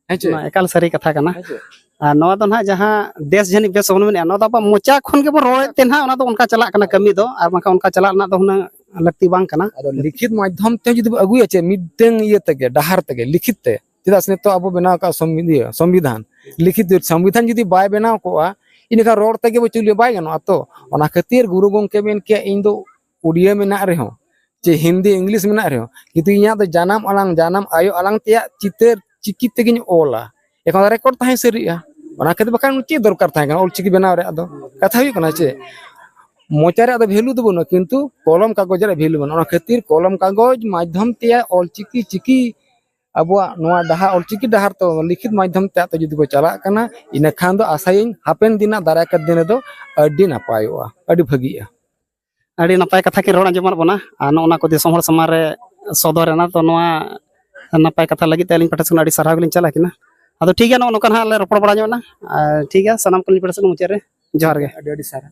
ᱦᱮᱸ ᱪᱮ? ᱱᱚᱣᱟ ᱮᱠᱟᱞ ᱥᱟᱹᱨᱤ ᱠᱟᱛᱷᱟ ᱠᱟᱱᱟ᱾ ᱦᱮᱸ ᱪᱮ? ᱟᱨ ᱱᱚᱣᱟ ᱫᱚ ᱱᱟᱦᱟᱜ ᱡᱟᱦᱟᱸ ᱫᱮᱥ ᱡᱟᱹᱱᱤᱡ ᱵᱮᱥ ᱵᱚᱱ ᱢᱮᱱᱮᱫᱼᱟ, ᱱᱚᱣᱟ ᱫᱚ ᱟᱵᱚᱣᱟᱜ ᱢᱚᱪᱟ ᱠᱷᱚᱱ ᱜᱮᱵᱚᱱ ᱨᱚᱲᱮᱫ ᱛᱮ ᱱᱟᱦᱟᱜ ᱚᱱᱟ ᱫᱚ ᱚᱱᱠᱟ ᱪᱟᱞᱟᱜ ᱠᱟᱱᱟ ᱠᱟᱹᱢᱤ ᱫᱚ, ᱟᱨ ᱵᱟᱝᱠᱷᱟᱱ ᱚᱱᱠᱟ ᱪᱟᱞᱟᱜ ᱨᱮᱱᱟᱜ ᱫᱚ ᱦᱩᱱᱟᱹᱝ ᱞᱟᱹᱠᱛᱤ ᱵᱟᱝ ᱠᱟᱱᱟ᱾ ᱟᱫᱚ ᱞᱤᱠᱷᱤᱛ ᱢᱟᱫᱽᱫᱷᱚᱢ ᱛᱮ ᱡᱩᱫᱤ ᱵᱚ ᱟᱹᱜᱩᱭᱟ ᱪᱮ, ᱢᱤᱫᱴᱟᱝ ᱤᱭᱟᱹ ᱛᱮᱜᱮ, ᱰᱟᱦᱟᱨ ᱛᱮᱜᱮ, ᱞᱤᱠᱷᱤᱛ ᱛᱮ, ᱪᱮᱫᱟᱜ ᱥᱮ ᱱᱤᱛᱚᱜ ᱟᱵᱚ ᱵᱮᱱᱟᱣ ᱟᱠᱟᱫ ᱥᱚᱝᱵᱤ-, ᱤᱭᱟᱹ, ᱥᱚᱝᱵᱤᱫᱷᱟᱱ, ᱞᱤᱠᱷᱤᱛ ᱥᱚᱝᱵᱤᱫᱷᱟᱱ ᱡᱩᱫᱤ ᱵᱟᱭ ᱵᱮᱱᱟᱣ ᱠᱚᱜᱼᱟ, ᱤᱱᱟᱹᱠᱷᱟᱱ ᱨᱚᱲ ᱛᱮᱜᱮ ᱵᱚ ᱪᱩᱞᱤ ᱵᱟᱭ ᱜᱟᱱᱚᱜᱼᱟ ᱛᱚ᱾ ᱚᱱᱟ ᱠᱷᱟᱹᱛᱤᱨ ᱜᱩᱨᱩ ᱜᱚᱢᱠᱮ ᱢᱮᱱ ᱠᱮᱭᱟ, ᱤᱧ ᱫᱚ ᱩᱲᱤᱭᱟᱹ ᱢᱮᱱᱟᱜ ᱨᱮᱦᱚᱸ, ᱪᱮ ᱦᱤᱱᱫᱤ, ᱤᱝᱞᱤᱥ ᱢᱮᱱᱟᱜ ᱨᱮᱦᱚᱸ, ᱠᱤᱱᱛᱩ ᱤᱧᱟᱹᱜ ᱫᱚ ᱡᱟᱱᱟᱢ ᱟᱲᱟᱝ, ᱡᱟᱱᱟᱢ ᱟᱭᱳ ᱟᱲᱟᱝ ᱛᱮᱭᱟᱜ ᱪᱤᱛᱟᱹᱨ ᱪᱤᱠᱤ ᱛᱮᱜᱮᱧ ᱚᱞᱟ᱾ ᱮᱠᱷᱚᱱ ᱫᱚ ᱨᱮᱠᱚᱨᱰ ᱛᱟᱦᱮᱸ ᱥᱟᱹᱨᱤᱜᱼᱟ᱾ ᱚᱱᱟ ᱠᱷᱟᱹᱛᱤᱨ ᱵᱟᱠᱷᱟᱱ ᱪᱮᱫ ᱫᱚᱨᱠᱟᱨ ᱛᱟᱦᱮᱸ ᱠᱟᱱᱟ ᱚᱞ ᱪᱤᱠᱤ ᱵᱮᱱᱟᱣ ᱨᱮᱭᱟᱜ ᱫᱚ? ᱠᱟᱛᱷᱟ ᱦᱩᱭᱩᱜ ᱠᱟᱱᱟ ᱪᱮ, ᱢᱚᱪᱟ ᱨᱮᱭᱟᱜ ᱫᱚ ᱵᱷᱮᱞᱩ ᱫᱚ ᱵᱟᱹᱱᱩᱜᱼᱟ, ᱠᱤᱱᱛᱩ ᱠᱚᱞᱚᱢ ᱠᱟᱜᱚᱡᱽ ᱨᱮᱭᱟᱜ ᱵᱷᱮᱞᱩ ᱵᱟᱹᱱᱩᱜᱼᱟ᱾ ᱚᱱᱟ ᱠᱷᱟᱹᱛᱤᱨ ᱠᱚᱞᱚᱢ ᱠᱟᱜᱚᱡᱽ ᱢᱟᱫᱽᱫᱷᱚᱢ ᱛᱮᱭᱟᱜ ᱚᱞ ᱪᱤᱠᱤ, ᱪᱤᱠᱤ ᱟᱵᱚᱣᱟᱜ ᱱᱚᱣᱟ ᱰᱟᱦᱟᱨ, ᱚᱞ ᱪᱤᱠᱤ ᱰᱟᱦᱟᱨ ᱛᱮ ᱞᱤᱠᱷᱤᱛ ᱢᱟᱫᱽᱫᱷᱚᱢ ᱛᱮ ᱟᱛᱮ ᱡᱩᱫᱤ ᱵᱚ ᱪᱟᱞᱟᱜ ᱠᱟᱱᱟ, ᱤᱱᱟᱹ ᱠᱷᱟᱱ ᱫᱚ ᱟᱥᱟᱭᱟᱹᱧ ᱦᱟᱯᱮᱱ ᱫᱤᱱᱟᱜ ᱫᱟᱨᱟᱭ ᱠᱟᱱ ᱫᱤᱱ ᱨᱮᱫᱚ ᱟᱹᱰᱤ ᱱᱟᱯᱟᱭᱚᱜᱼᱟ, ᱟᱹᱰᱤ ᱵᱷᱟᱹᱜᱤᱜᱼᱟ᱾ ᱟᱹᱰᱤ ᱱᱟᱯᱟᱭ ᱠᱟᱛᱷᱟ ᱠᱤᱱ ᱨᱚᱲ ᱟᱸᱡᱚᱢᱟᱫ ᱵᱚᱱᱟ, ᱟᱨ ᱱᱚᱜᱼᱚ ᱱᱟ ᱠᱚ ᱫᱤᱥᱚᱢ ᱦᱚᱲ ᱥᱟᱢᱟᱝ ᱨᱮ ᱥᱚᱫᱚᱨ ᱮᱱᱟ᱾ ᱛᱚ, ᱱᱚᱣᱟ ᱱᱟᱯᱟᱭ ᱠᱟᱛᱷᱟ ᱞᱟᱹᱜᱤᱫ ᱛᱮ ᱟᱹᱞᱤᱧ ᱯᱟᱦᱴᱟ ᱥᱮᱫ ᱠᱷᱚᱱ ᱟᱹᱰᱤ ᱥᱟᱨᱦᱟᱣ ᱜᱮᱞᱤᱧ ᱪᱟᱞ ᱟᱹᱠᱤᱱᱟ᱾ ᱟᱫᱚ ᱴᱷᱤᱠ ᱜᱮᱭᱟ, ᱱᱚᱜᱼᱚ ᱱᱚᱝᱠᱟ ᱱᱟᱦᱟᱜ ᱞᱮ ᱨᱚᱯᱚᱲ ᱵᱟᱲᱟ ᱧᱚᱜ ᱮᱱᱟ᱾ ᱟᱨ ᱴᱷᱤᱠ ᱜᱮᱭᱟ, ᱥᱟᱱᱟᱢ ᱠᱚ ᱟᱹᱞᱤᱧ ᱯᱟᱦᱴᱟ ᱥᱮᱫ ᱢᱩᱪᱟᱹᱫ ᱨᱮ ᱡᱚᱦᱟᱨ ᱜᱮ᱾ ᱟᱹᱰᱤ ᱟᱹᱰᱤ ᱥᱟᱨᱦᱟᱣ᱾